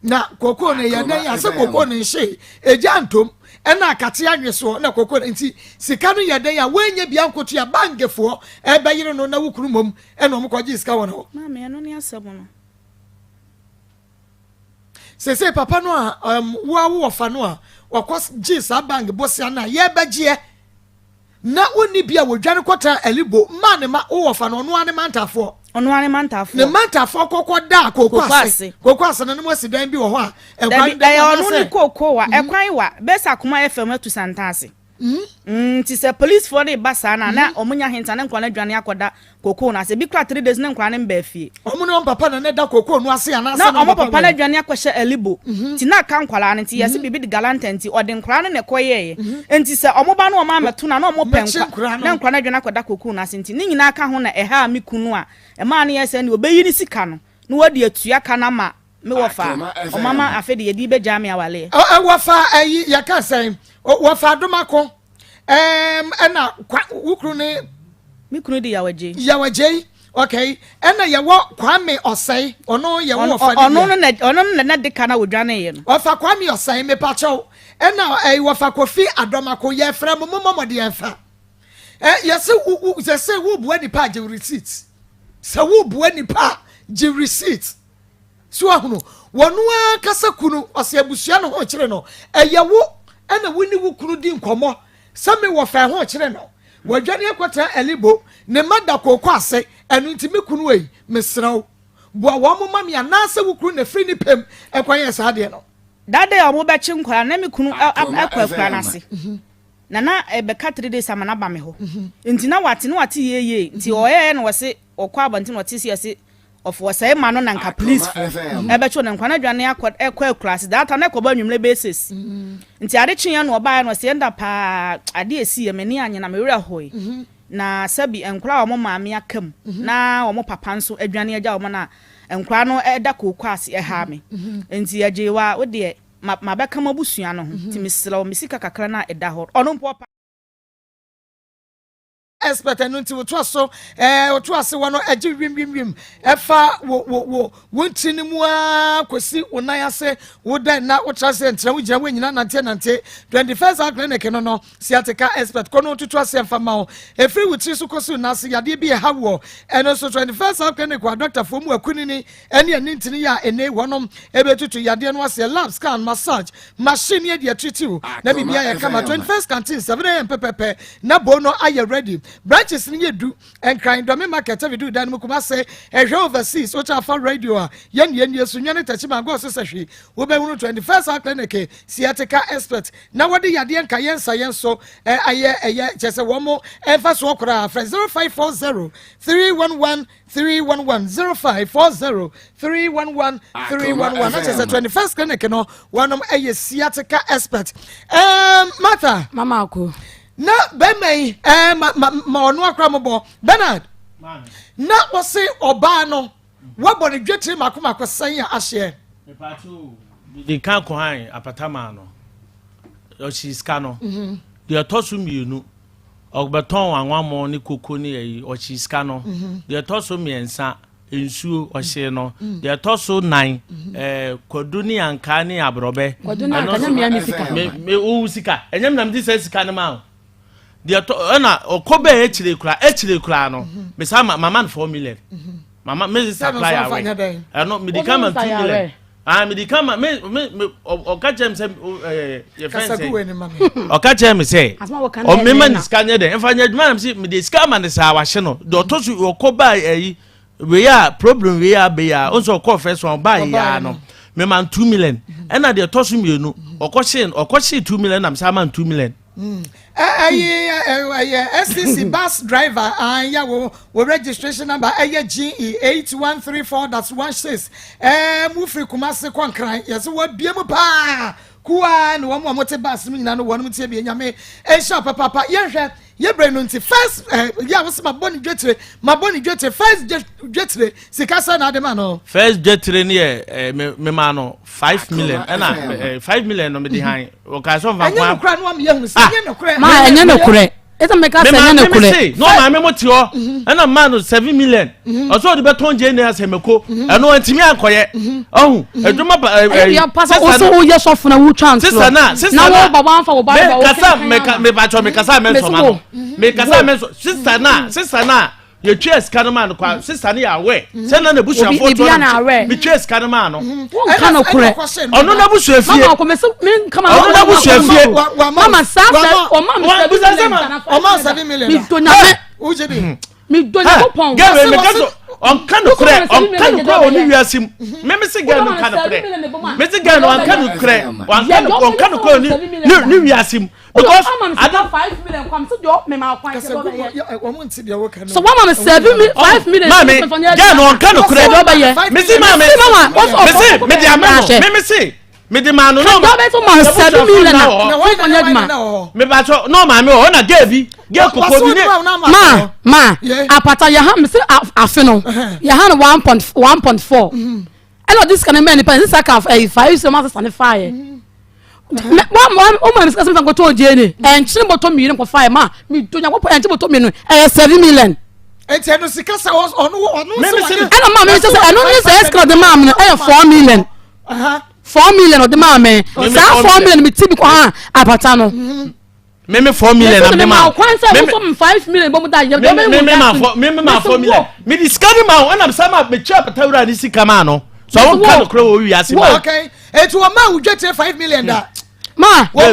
Na kookoo no yɛ dɛn asɛ kookoo no nhye egya ntom ɛna akate anwe soɔ na kookoo no nti sika no yɛ dɛn a wɔanya bi ankotua bankefoɔ ɛbɛyere no na wo kunu mmom ɛna wɔn kɔgye sika wɔn hɔ.
Maame ɛno ne asɛm no.
Sese papa no a um, wo a wowɔ fa no a wɔkɔ gye saa bank bosea no a yɛbɛgyeɛ na wonni bi a wɔdwane kɔtena Alibo maa ne ma wowɔ fa no ɔno ara ne mantafoɔ.
Ɔno ara ne mantafoɔ.
Ne mantafoɔ kɔkɔ daa kooko ase. Kooko ase no ne mo asi dan bi wɔ hɔ a ɛkwan
da mu ɛyɛ ɔno ne kooko wa ɛkwan wa bɛsa akoma FM atu santan ase. Nti sɛ policefoɔ no ba saa na na wɔn nya henta ne nkwadaa no adwane akɔda kooko no ase ebi kora 3 days ne nkwadaa no mbaa fie.
Wɔn ne wɔn papa na ne da kooko no ase anaasɛ
na wɔn papa no adwane akɔhyɛ Alibo nti na aka nkwadaa no nti yɛsɛ biribi de galanta nti ɔde nkwadaa no na ɛkɔyɛɛyɛ nti sɛ wɔn ba no wɔn amɛto na na wɔn pɛ nkwa na nkwadaa no adwane akɔda kooko no ase nti ne nyinaa ka ho na ɛhaa me kunu a ɛmaa no yɛ sɛ ne ɔbɛyi ne sika no na wɔde atua ka no ama me wɔfa ɔmama afe de yɛde bɛgyaa me awaleɛ.
Wɔfa ayi yɛka sɛn wɔfa adomako ɛna kwa wo kunu ne.
Me kunu de Yawagye.
Yawagye okay ɛna yɛwɔ Kwame Ɔsɛe ɔno yɛwɔ wɔfa ne
ɔno no na ɔno no na de ka na wɔdwane yɛ no.
Wɔfa Kwame Ɔsɛe mepakyɛw ɛna ɛyi wɔfa Kofi Adomako yɛfrɛ mo mo mɔmɔ deɛ nfa ɛ yɛsɛ wo wo yɛsɛ wo bua nipa gye receipt sɛ wo bua nipa gye receipt. So ahunu? Wɔn ankasa kunu, ɔsɛ abusua no ho kyere no. Ɛyɛ wo ɛna wo ne wo kunu di nkɔmmɔ sɛ me wɔ fɛ ho kyere no. Wadwane akɔtena Elibo, ne mma da kooko ase, ɛno nti me kunu ei, mesrɛ wo, boa wɔn ma me anaasɛ wo kunu na firi ne pɛm ɛkɔyɛɛ saa adeɛ no.
That day a wɔbɛkye nkwadaa no, na me kunu akɔ akura no ase. Na na ɛbɛka 3 days ama no aba me hɔ. Nti na wate, na wate yieyie. Nti ɔyɛɛ na wɔse, ɔkɔ abɔnten na ɔte sɛ yɛse. Ɔfo ɔsɛe ma no na nka police fo ɛbɛkye no nkwa no adwane akɔ ɛkɔ akuraase that time na ɛkɔbɔ anwummerɛ bɛyɛ six nti ade kyeeɛ na ɔbaeɛ na ɔsɛ ɛnda paa ade ɛsiiɛ m'ani anye na me werɛ hoe na sɛbi nkwadaa a wɔn maame aka mu na wɔn papa nso adwane agya wɔn na nkwadaa no ɛda kooko ase ɛhaa me nti ɛgyee wa wo deɛ ma mabɛka m'abusua no ho nti mesrɛ wo me sika kakra no a ɛda hɔ ɔno mpo ɔpa
Expert ɛno nti wotoa so ɛɛ woto ase wɔ no ɛgye wim wim wim ɛfa wo wo wo wo ntiri no mu ara kɔsi wo nan ase wo dɛn na wotra ase ntra wo gyina wo nyina nante nante 21st hour clinic no no sciatica expert kɔ no tutu ase ɛmfa ma wo ɛfiri wo tiri so kɔsi wo nan ase yadeɛ bi ɛha woɔ ɛno nso 21st hour clinic wɔ adɔktafoɔ mu akunini ɛne ɛne ntini yɛ a ɛne wɔnom ɛbɛtutu yadeɛ no aseɛ lab scan massage Machine yɛ deɛ titiriw na biribi ayɛ kama 21st canteen 7am pɛpɛpɛ na bowl no ayɛ ready branches no yɛ du Nkran Dɔme market Avidu dan no mu Kumase ɛhwɛ overseas wokyɛ afa radio a yɛn yɛn nie so nwane takyi mangɔɔ so sɛ hwee wobɛhunu 21st hour clinic sciatica expert na wɔde yadeɛ nka yɛn nsa yɛn so ayɛ ɛyɛ kyɛ sɛ wɔn mo ɛmfa soɔ koraa frɛ 0540 311 311 0540 311 311 na kyerɛ sɛ 21st clinic no wɔnom ɛyɛ sciatica expert um, Martha
mama ako
na bɛrima yi eh, ma, ma, ma ɔno akora mobɔ Bernard na wɔse ɔbaa no wɔbɔ no dwetire mako mako sɛn a ahyeɛ
de ka kwan apata maa no ɔhye sika no mhm. deɛ ɛtɔ so mmienu Ɔbɛtɔn anwammɔ ne koko ne ayi, ɔhyee sika no. Deɛ ɛtɔ so mmiɛnsa, nsuo, ɔhyee no. Deɛ ɛtɔ so nan, ɛɛ kwadu ne ankaa ne aborɔbɛ.
Kwadu ne ankaa, nyɛ mmea mi sika.
Me me wo sika, ɛnyɛ mi na mi di sɛ sika no ma o. Deɛ ɛtɔ ɛna ɔkɔ bɛɛ akyire kura akyire kura no, mesa ma mama no 4 million. Mama me sisa kura yɛ awɛ. Ɛno mi di ka ma 2 million. Ah, mi di ka ma me me me ɔka kyerɛ mi sɛ ɛɛ yɛ fɛn sɛ ɔka kyerɛ mi sɛ ɔmi ma ne sika nyɛ dɛ nfa nyɛ adwuma na mi si mi de sika ma ne saa wahyɛ no deɛ ɔtɔ so ɔkɔ ba ɛyi wei a problem wei a bɛyi a ɔnso ɔkɔ fɛ so ɔba yi a no mi ma 2 million ɛna deɛ ɔtɔ so mmienu ɔkɔ hye ɔkɔ hye 2 million na mi sa ma 2 million.
Ɛyi ɛyɛ SCC bus driver anyɛ wo wo registration number ɛyɛ GE 8134.16 ɛɛ mu firi Kumasi kɔ Nkran yɛsɛ wɔabie mu paa kuwa ne wɔn a wɔte bus mu nyinaa no wɔn tie bi nyame nhyɛ papaapa yɛnhwɛ yɛbrɛ no nti first ɛɛ yɛ a wɔsɛ ma bɔ ne dwetire ma bɔ ne dwetire first dwetire sika sɛ na ade ma no.
First dwetire ne yɛ ɛɛ me me ma no 5 million ɛna ɛɛ 5 million no me de han ɔka sɛ ɔnfa
ɛnyɛ nokorɛ no ameyɛ hu sɛ ɛnyɛ nokorɛ.
Ma ɛnyɛ nokorɛ ɛsɛ mɛka sɛ ɛnyɛ nokorɛ.
Na ɔmaame mo te hɔ ɛna mmaa no 7 million ɔsɛ ɔde bɛtɔn gye ne asɛ mɛko ɛno ntumi ankɔyɛ ɔhu adwuma pa ɛɛ
ɛyɛ pasa ɔsɛ woyɛ sɔfo na wotwa ntorɔ
sisa na sisa
na wo baba anfa wo ba ba wo
kasa mɛka mɛbatwɔ mɛkasa mɛnsɔ ma no mɛkasa mɛnsɔ sisa na sisa na yɛtwa sika no maa no kwa sista no yɛ awɛ sɛ na n'abusuafoɔ toɔ no metwa sika no maa no
wonka no korɛ
ɔno n'abusua fie ɔno n'abusua fie
mama saa sɛ ɔma me 7 million medo nyame medo nyame pɔn
gɛwɛ meka so ɔnka no korɛ ɔnka no korɛ wɔ ne wiase mu meme se gɛɛ no nka no korɛ mese gɛɛ no ɔnka no korɛ ɔnka no korɛ wɔ ne wiase mu because
adi so wọ́n ma mi seven mi 5 million.
Maame gẹ́ẹ̀ no ɔnka no korɛ mesi maame mesi mede ama no meme se mede maa no.
Kẹjọ bẹ tó ma 7 million na wọ́n fọ nyẹ juma.
Mebatɔ n'o maame wɔ ɔna gẹ́ẹ̀ bi gẹ́ẹ̀ koko bi ne.
Ma ma apata yɛ ha mi se afe no yɛ ha no 1.1.4 ɛna ɔdi sika no mɛ nipa ne sika ɛyi five sɛ ɔmo asesa ne fa yɛ wɔn wɔn maa mi sika sɛ mi fa nkɔtɔ ogye ne ɛnkyɛn bɔtɔ mmienu nkɔ fa yɛ ma mi do nyankopɔn ɛnkyɛn bɔtɔ mmienu ɛyɛ 7 million.
Eti ɛno sika sɛ ɔno ɔno
sɛ ɛna maa mi sɛ ɛno ne sɛ ɛsika ɔde maa mi no ɛyɛ 4 million 4 million ɔde maa mi saa 4 million mi ti bi kɔ ha apata no.
Mímí 4 million na mi ma
kwan sɛ wosɔ mi 5 million bɔ mu da yɛ
dɔbɛ mu da mi mi ma 4 million mi di sika ni ma o ɛna sɛ ma mi kyerɛ apata wura ni sika ma no sɛ ɔn ka no kura wɔ wiase ma.
Eti wɔn ma wudwa tire 5 million da.
Ma ma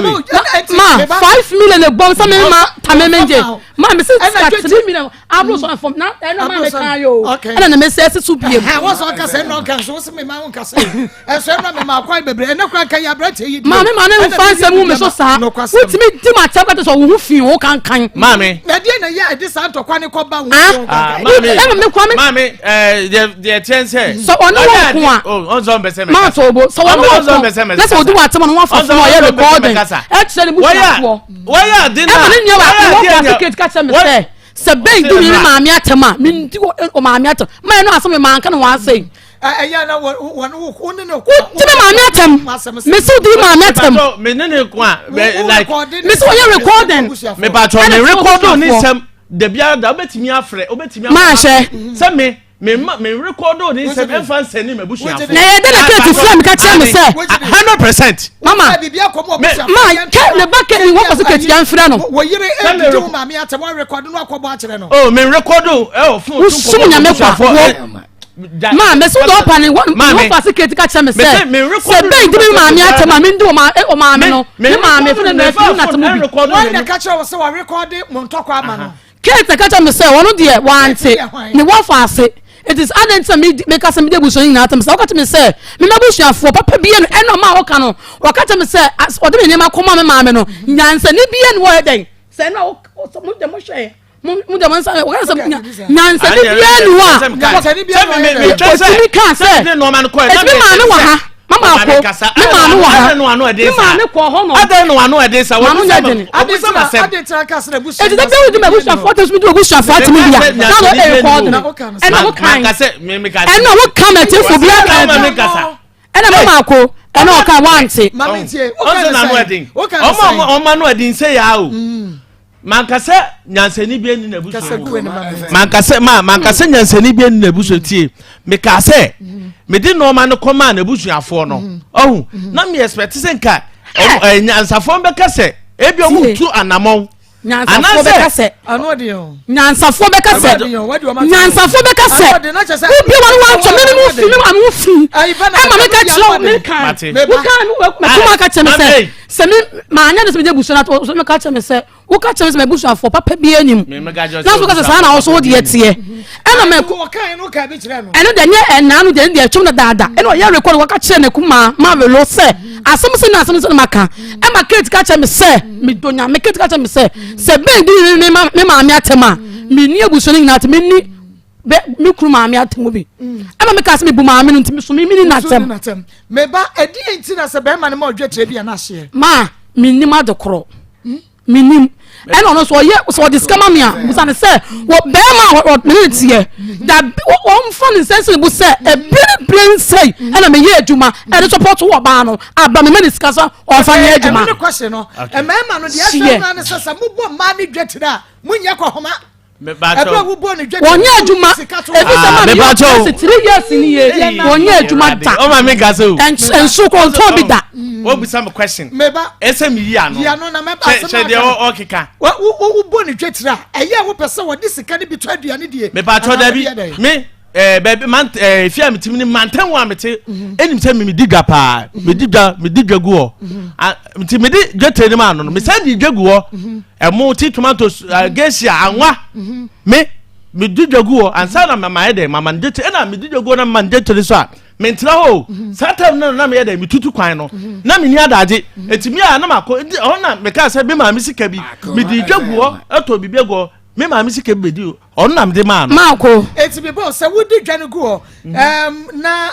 5 million ebom sɛ mi ma tame mi ngye ma mi si sika 3 million aburo sɔ ɛfɔm na ɛna maa mi kan yi o ɛna na mi sɛ ɛsi so bie mu.
Wɔn sɔ ɔkasa ɛna ɔka nso wosi mi ma nkasa yi ɛsɔ ɛna mi ma akwan bebree ɛna kura nka yi aberante yi.
Maame ma ne nfa nsɛm wu mi so saa wotumi di ma atɛm kata sɛ ɔwɔ ho fi o kankan.
Maame.
Na ɛdeɛ Ɛdeɛ na ɛyɛ a ɛde saa ntɔkwa no kɔba wo
Ah,
ho
Ah,
nkankan?
maame,
Ɛna me kwa me-
maame, ɛɛ, deɛ deɛ kyɛn sɛ.
Sɛ ɔne wo
Ɔyɛ
ko
ade-
a-
Oh, ɔnsɔ mpɛ sɛ mɛkasa.
maa to bo sɛ wɔn
Ɔnsɔ
wɔ
mpɛ sɛ
ko
mɛkasa.
na sɛ odi wɔ atem no wɔn afɔ
Ɔnsɔ
fún ɔyɛ
mpɛ sɛ
recording
mɛkasa.
ɛkyerɛ ne
Wɔyɛ a-
busuafoɔ
wɔyɛ ade na
ɛma ne nua baako
wɔyɛ
wɔ
ade
kɔ
anya-
ase ka kyerɛ me
Wɔ-
sɛ sɛ bɛn di
Ɔsɛ
mi
mmra.
maame atɛm a mi ndi wɔ maame atɛm maa yɛ no asɛm mi maa nka ne wɔn asɛn
Ɛyɛ na wɔn wo wo ne ne ko.
wodi mi maame atɛm mi si di maame atɛm
Mepatɔ, me ne ne ko a, bɛ- like,
Me sɛ wɔyɛ recording.
mepatɔ, me
Ɛna
record ne
abusuafoɔ.
nsɛm, da biara da, wobɛtumi afrɛ, wobɛtumi afrɛ.
Maa hwɛ.
Sɛ me, me ma, me record ne nsɛm, ɛmfa nsɛne m'abusuafoɔ.
na yɛ dɛ na kate fira mi ka kyerɛ mi sɛ
100%.
mama
Biribi akɔ mu
Me-
maa kɛ ne ba kɛ ne wɔ kɔ so kate yan fira no
Wɔ yere
Sɛ me
edidi
rec-
wo maame atɛm wɔn record no akɔbɔ akyerɛ no.
Oh, me record o, phone.
Wosum Nyame kwa, wo- maa mɛ sɛ wodɔ ɔpa ne wɔ
Maame.
wɔ kɔ ase kate ka kyerɛ mi
Me
sɛ
sɛ me record
sɛ bɛn di mi maame atɛm a mi ndi wɔ maame no ne maame funu na efunu na atɛm bi.
Wɔn na ka kyerɛ wo sɛ wɔ record mo ntɔkwa ama no.
Kate ka kyerɛ me sɛ ɔno deɛ wante ne wɔfa ase it is adan nti na me meka sɛ mede abusua nyinaa atam sɛ wɔka kyerɛ me sɛ mema abusuafoɔ papa bia no ɛna ɔma a wɔka no wɔka kyerɛ me sɛ ɔde me nneɛma kɔma me maame no nyansani bia no wɔyɛ dɛn sɛ ɛna mo de mo hwɛ mo mo de mo nsa wɔka sɛ nyansani bia no a wɔtumi kaa sɛ ɛtumi maame wɔ ha mama ako me maame wɔ ha me maame kɔ hɔ no
Adɛn na wano ɛden sa?
Maame nyɛ dene.
Eti
Eti dɛ bɛwo di ma abusuafoɔ tɛ so mi di abusuafoɔ atemi bia na na ɔyɛ rekɔɔdo ɛna wo kan ɛna wo kan na tiefo bi aka ɛna mama ako ɛna ɔka wante
Maame tie, o ka
Ɔnsɛ
ne
n'ano
sɛn?
ɛden.
O ka ne
Ɔmo
sɛn?
ɔmo ano ɛden sɛ yaa o. Mankasa nyansani bi ani n'abusua
Kasa
mu.
gu w'anim ama.
Mankasa ma mankasa nyansani bi ani n'abusua tie. Meka sɛ mede nneɛma no kɔmaa n'abusuafoɔ no. Ɔhu na mi expect sɛ nka ɔmo ɛɛ nyansafoɔ bɛka sɛ ebi ɔmo
Tie.
tu anamɔn.
nyansafoɔ bɛka sɛ
Ano ɔden o.
nyansafoɔ bɛka sɛ
Ano ɔden o, wadi wɔn ato.
nyansafoɔ bɛka sɛ
Ano ɔden, na kyerɛ sɛ-
wobi wɔn wantɔ mi ni mu fi mi maame wo fi
Ayi, bɛ na-
ɛma mi ka kyerɛ wo mi
Mate.
kan
Mate.
wo kan mɛtuma ka kyerɛ mi sɛ
Mate.
sɛ mi maa nyɛ de sɛ mi de abusua na to mi ka kyerɛ mi sɛ wo ka kyerɛ mi sɛ mɛ abusuafoɔ papa bi anim
Me- me ka kyerɛ sɛ
na so ka sɛ saa na ɔso wo deɛ teɛ ɛna mɛ
Wɔkan no ka bi kyerɛ no.
ɛno deɛ nyɛ ɛnaa no deɛ ɛno deɛ ɛtwom no daada ɛna ɔyɛ rekɔd wɔka kyerɛ ne kuma ma welo sɛ asɛm sɛ ne asɛm sɛ ne maka ɛma kate ka kyerɛ me sɛ medɔ nyame kate ka kyerɛ me sɛ sɛ bɛn di me me maame atɛm a menni abusua no nyinaa atɛm menni bɛ me kunu maame atɛm bi ɛma meka sɛ mebu maame no nti meso me menni n'atɛm
N'atɛm. Meba ɛdeɛ nti na sɛ bɛrima no ma ɔdwa tire bi a n'ahyeɛ.
ma mennim ade korɔ mennim ɛna ɔno nso ɔyɛ sɛ ɔde sika ma me a busa ne sɛ wɔ bɛrima a mene ne teɛ dabi wɔmfa ne nsa nsi ne bo sɛ ebire bire nsɛi ɛna meyɛ adwuma ɛde support wɔ baa no aba mema ne sika sɛ ɔmfa nyɛ adwuma
Ɛno ne question no. Mmarima no deɛ
Hyeɛ.
ɛsɛ no ne sɛ sɛ mobɔ mmaa ne dwa tire a monyɛ kɔhoma. Ɛberɛ a wobɔ ne dwa tire
wɔnyɛ adwuma
sika to
ebi sɛ
Ah,
ma meyɛ
mepa kyɛw.
ɔsi 3 years ni ye wɔnyɛ adwuma da
Ɔma mi kasa o.
nso kɔntɔn bi da
Wobisa mi question.
Meba
Ɛsɛ mi yi ano.
Yi ano na mɛba
Kyɛ
asɛm
kyɛ
aka
deɛ
no.
ɔkeka.
Wobɔ ne dwa tire a ɛyɛ a wopɛ sɛ wɔde sika no bi tɔ aduane die.
mepatɔ
Anaa
dabi
wɔde yɛ dɛn?
me ɛɛ baabi man ɛɛ fi a mete mu ni mantam a mete enim sɛ mi di dwa paa mi di dwa mi di dwa gu hɔ a nti mi di dwa tire ne mu ano no mi sɛ di dwa gu hɔ ɛmo ti tomatoes ɛɛ gesia anwa me mi di dwa gu hɔ ansa na mama yɛ dɛ mama ne dwa tire ɛna mi di dwa gu hɔ na mama ne dwa tire so a mi ntena hɔ o saa time no na mi yɛ dɛ mi tutu kwan no na mi ni adagye eti mi a na ma kɔ nti ɔhɔ na mi kaa sɛ mi maame sika bi mi di dwa gu hɔ ɛtɔ bibi gu hɔ mi maame sika bi bɛ di o ɔno na mi de maa no.
maako
Eti mi bɔ sɛ wodi dwa no gu hɔ ɛɛm, na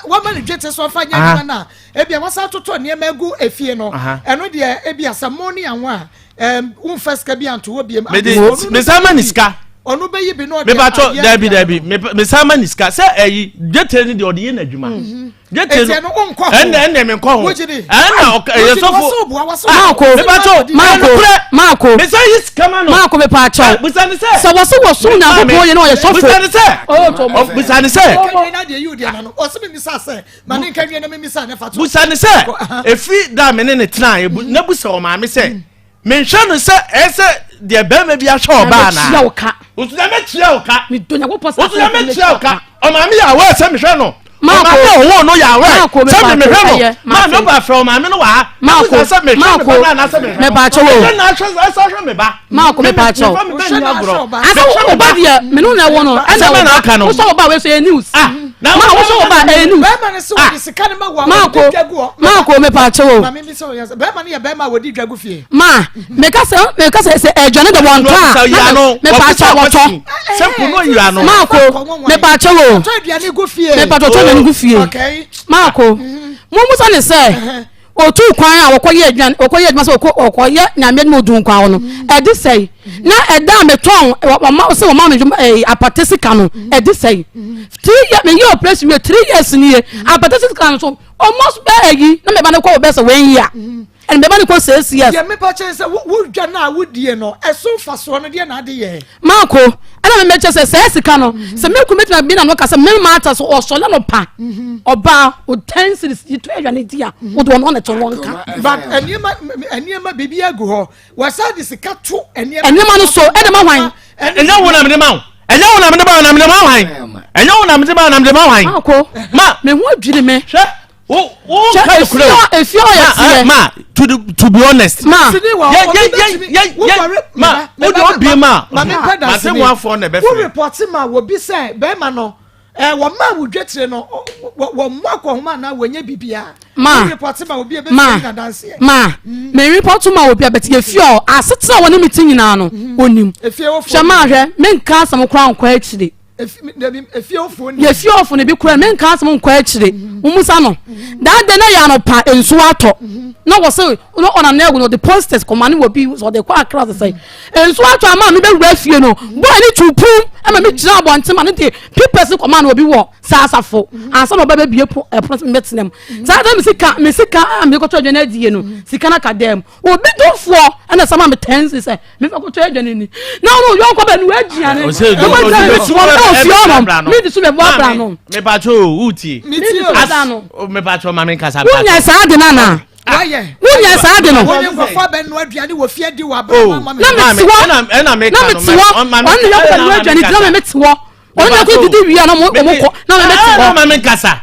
wama ne dwa tire so ɔfa nyɛ
Aha.
adwuma no a ebia wɔsan totɔ nneɛma agu efie no
Aha.
ɛno deɛ ebia sɛ mo ne anwa a ɛɛm, womfa sika bi anto hɔ biem.
mede
Ɔno no
mesan ma ne sika
ɔno bɛyi bi na ɔde
mepatɔ
ayɛ
dabi
aduane
dabi
no.
mesan ma ne sika sɛ ɛyi dwetire no deɛ ɔde yɛ n'adwuma dwetire
Eti ɛno wonkɔ ho.
ɛnna ɛnna menkɔ ho
Wogye di?
ɛnna ɔka ɛyɛ
Wogye di,
sɔfo
wɔsɛ woboa, wɔsɛ woboa.
maako
mepatɔ
maako maako
mesan yi sika ma no
maako mepaakyɛw
busa ne sɛ
sɛ wɔse wɔsom nyankopɔn yɛ na ɔyɛ sɔfo
busa ne sɛ
Oh, to mo.
busa ne sɛ
Nka nwie na deɛ yi wo deɛ ma no. Ɔsɛ memisa sɛ, ma ne nka nwie na memisa ne fa to.
busa ne sɛ efiri da me ne ne tena ebu na busa ɔmaame sɛ menhwɛ no sɛ ɛsɛ deɛ bɛrima bi ahwɛ ɔbaa
Mekyia
naa
wo ka
osu na mɛkyia wo ka
medɔ nyankopɔn sɛ
wosu na mɛkyia wo ka ɔmaame yɛ awɛ sɛ mehwɛ no
Maako.
ɔmaame a ɔwɔ no yɛ awɛ
Maako,
sɛ
mepaakyɛw,
mehwɛ no
ɛyɛ,
maame
mate.
ɔba frɛ ɔmaame no wɔ ha
Maako,
na busa sɛ mehwɛ me
Maako,
ba no anaasɛ mehwɛ no
mepaakyɛw o.
Mehwɛ no ahwɛ ɛsɛ ahwɛ me ba
Maako,
Me- me-
mepaakyɛw.
mefa me ba
Wohwɛ
nni
no ahwɛ
agorɔ.
ɔba.
asa
Mehwɛ me
wo ba deɛ mene wo na ɛwɔ no
Asɛm
ɛna
na aka no.
wo sɛ wo ba wei so yɛ news
Ah.
Ma wo so wo ba ɛyɛ news.
Bɛrima no sɛ wɔde sika no ma wo a
Maako
wɔde dwa gu hɔ.
maako mepa kyɛw o.
Maame mi sɛ wɔyɛ sɛ bɛrima no yɛ bɛrima a wɔde dwa gu fie.
Ma meka sɛ meka sɛ sɛ ɛdwane de wɔn tɔ a na mepa kyɛw wɔtɔ.
Sɛ po no yira no.
Maako mepa kyɛw o.
Wɔtɔ aduane gu fie.
Mepa kyɛw wɔtɔ aduane gu fie.
Okay.
Maako mo musa ne sɛ otu kwan a wɔkɔyɛ adwuma wɔkɔyɛ adwuma sɛ wɔkɔ wɔkɔyɛ nyame adwuma odu nkwa hɔ no ɛde sɛe na ɛda a metɔn wɔma sɛ wɔma me dwuma ɛɛ apate sika no ɛde sɛe 3 years meyɛ operation wie 3 years nie apate sika no so almost bɛɛ ayi na meba no kɔ wɔ bɛɛ sɛ wɔn yi a ɛna meba no kɔ 6 years.
Deɛ mepa kyɛn sɛ wo dwa no a wodie no ɛso mfasoɔ no deɛ na ade yɛ.
Maako ɛna me mɛkyɛ sɛ sɛɛ sika no sɛ me kun bɛtumi abi na no ka sɛ me maa ta so ɔsɔle no pa ɔbaa o 10 cedis yi to aduane di a wode ɔno ɔna kyɛ wɔn ka.
But nneɛma nneɛma biribi agu hɔ wɔsan de sika to nneɛma.
Nneɛma no so ɛde ma hwan.
Ɛnyɛ wo na mede ma wo. Ɛnyɛ wo na mede ma wo na mede ma hwan. Ɛnyɛ wo na mede ma wo na mede ma hwan.
Maako
ma
me ho adwiri me.
Hwɛ wo wo ka no kure o.
Efie ɔyɛ teɛ.
Ma to be honest.
Ma
yɛ yɛ yɛ yɛ yɛ ma o de o bie ma.
Ma mi pɛ
Ma se mu afɔ na ɛbɛ
wo
fɛ.
report ma wɔ bi sɛ bɛrima no ɛɛ wɔn maa wo dwetire no wɔn mu akɔhoma anaa wɔnyɛ biribiara.
Ma
wo report ma obi ebe
ma
fi na danseɛ.
Ma me report ma obi a bɛte efie ɔ asetena wɔne mi ti nyinaa no onim.
Efie wɔ
Hwɛ maa hwɛ menka asɛm koraa nkɔ akyire.
Efie ofuo ni.
Yɛfie ɔfo no bi kura menka asɛm nkɔ akyire. Mumusa no. Daa de na yɛ anɔpa nsuo atɔ. Na wɔ se na ɔnam na egu no ɔde posters kɔma ne wɔ bi sɛ ɔde kɔ akra sɛ sɛ nsuo atɔ ama mi bɛwura fie no. Boy ne tu pum ɛma mi gyina abɔnten ma ne de papers kɔma no obi wɔ saa asafo ansa na ɔba bɛbie po ɛpono sɛ mebɛtena mu. Saa de me sika me sika a mede kɔtɔ aduane adie no sika no aka dan mu. Obi domfoɔ ɛna sama me 10 sɛ mefa kɔtɔ aduane ni na ɔno yɔnkɔ bɛ no aduane na mo aduane mi si wɔn ɛwɔ fie hɔ mi di so bɛ bɔ abira no.
Mepatwo o wutie.
Mi di so bɛ no.
Mepatwo maame nkasa.
Wunya saa de nana. Wunya saa de no.
Wɔn nkɔfɔ bɛ no aduane wɔ fie di wɔ abira ma
na mi ti hɔ na mi ti hɔ ɔno ne yɔnkɔ bɛ no aduane di na mi ti hɔ ɔno ne yɔnkɔ didi wia na ɔmo kɔ na mi ti hɔ.
Na maame nkasa.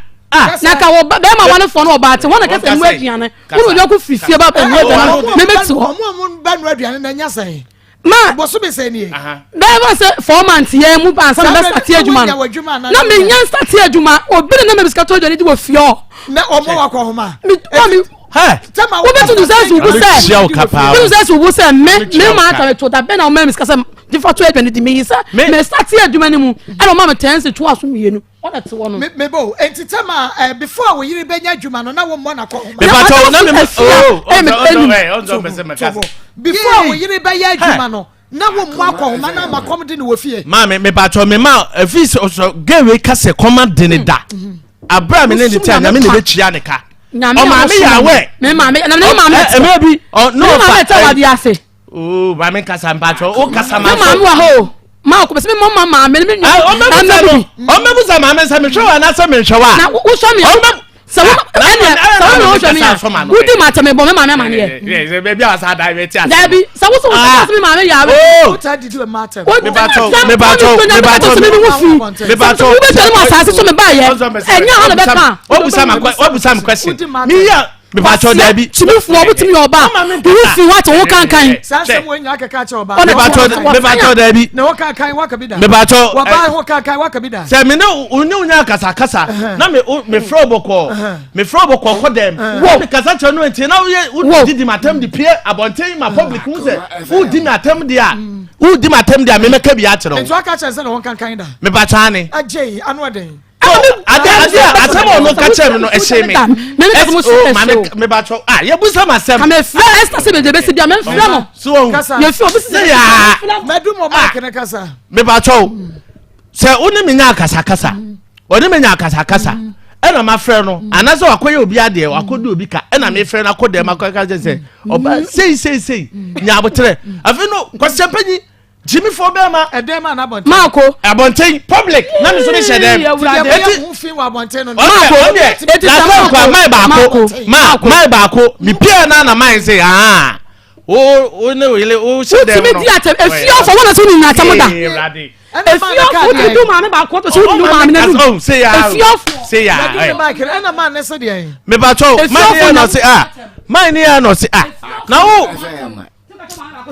Na ka wɔ bɛrima wɔn fɔ no ɔbaa te wɔn na kɛsɛ ɛnu aduane wɔn na yɔnkɔ firi fie ba ɛnu aduane mi ti hɔ.
Ɔmo a ɔmo bɛ no aduane na nya sɛn.
Ma
bɔsɔmi sɛ nie.
Bɛɛ sɛ 4 months yɛn mu ansa na bɛ start adwuma no na mi nya start adwuma obi na na mi sika to aduane di wɔ fie hɔ.
Na ɔmo wɔ akɔ homa.
Mi wa mi wobɛtu tu sɛ subu sɛ wobɛtu sɛ subu sɛ me me maa ta mi to da bɛn na ɔmo mi sika sɛ difa to aduane di mi yi sɛ me start adwuma ni mu ɛna ɔmo mi tɛn si to aso mmienu ɔna te hɔ no.
Me bo enti tɛma ɛ before a wo yere bɛnya adwuma no na wo mmɔ na kɔ homa.
Mepatɔ na me oh ɔnzɔ
Before a wo yere bɛyɛ adwuma no na wo mmɔ akɔ homa na ama kɔm de ne wɔ fie.
Maame mepatɔ me ma efi sɛ ɔsɔ gɛwe kasɛ kɔma de ne da abira mi ne ne tɛ nyame ne bɛ tua ne ka ɔmaame yɛ awɛ.
Me maame na ne maame
te ɛmɛ bi ɔ
ne maame te wadi ase.
Oo maame kasa mpatɔ o kasa ma
so. Ne maame wɔ hɔ o maa kò bɛsɛ mi mɔ ma maame mi nua.
Ɔmɛ busa no ɔmɛ busa maame sɛ mi hwɛ wa anasɛ mi nhwɛ wa.
Na wosɔ mi sɛ wo ɛnɛ sɛ wo na wohwɛ mi a wodi ma tɛmɛ bɔ mi maame amaneɛ.
Baabi a wasa da bɛ ti ase.
Dabi sɛ wosɔ wosɔ sɛ mi maame yare.
Mebatɔ mebatɔ mebatɔ mebatɔ.
Wobɛ tɛlɛ mu asase so mi ba yɛ ɛnyɛ ha na bɛ kan.
Wabusa mi question mi yɛ mebatɔ dabi.
Tìmífoɔ wotumi yɛ ɔba wo fi wa te wo kankan.
Saa asɛm wo nya keka kyerɛ ɔba.
Mebatɔ mebatɔ dabi.
Na wo kankan waka bi da.
Mebatɔ.
Wɔba ho kankan waka bi da.
Sɛ me ne wo ne wo nya kasakasa na me me frɛ wo bɔkɔɔ me frɛ wo bɔkɔɔ kɔ dɛm. Wo me kasa kyerɛ no nti na woyɛ wo didi ma atɛm de pie abɔnten ma public hu sɛ wo di ma atɛm de a wo di ma atɛm de a me mɛka bi akyerɛ wo.
Nti waka kyerɛ sɛ na wɔn kankan da.
Mebatɔ ane.
Agye ano ɔden.
Ade ade a asɛm a ɔno ka kyerɛ me no ɛhyɛ me. O maame mebatɔ a yɛbusa ma asɛm.
Kàmɛ fira Esther sɛ bɛdɛ bɛsi bia mɛ nfira no.
So wɔn
yɛ fi obi sisi.
Yaa
Mɛdum ɔmo akene kasa.
Mebatɔ sɛ wo ne me nya akasakasa ɔne me nya akasakasa ɛna ma frɛ no anaasɛ wakɔyɛ obi adeɛ wakɔdi obi ka ɛna me frɛ no akɔ dɛm akɔ ka kyerɛ sɛ ɔba sei sei sei nya abotrɛ afei no kwasiɛ mpanyin gyimifoɔ bɛɛ ma.
Ɛdɛm ma n'abɔnten.
Maako.
Abɔnten public na mi nso mi hyɛ dɛm.
Eti ho fi wɔ abɔnten no.
Maako eti sɛ maako maa baako maa maa baako mi pia na na maa sɛ aa wo wo ne wo yele wo hyɛ dɛm no.
Wotumi di atɛm efi ɔfɔ wɔn na so ni nya atɛm da. Efi ɔfɔ wotumi du maame baako to so wotumi du maame n'anum. Efi ɔfɔ.
Se ya
ɛ. Ɛna maa ne se deɛ.
Mebatɔ maa ne yɛ na ɔse a maa ne yɛ na ɔse a na wo.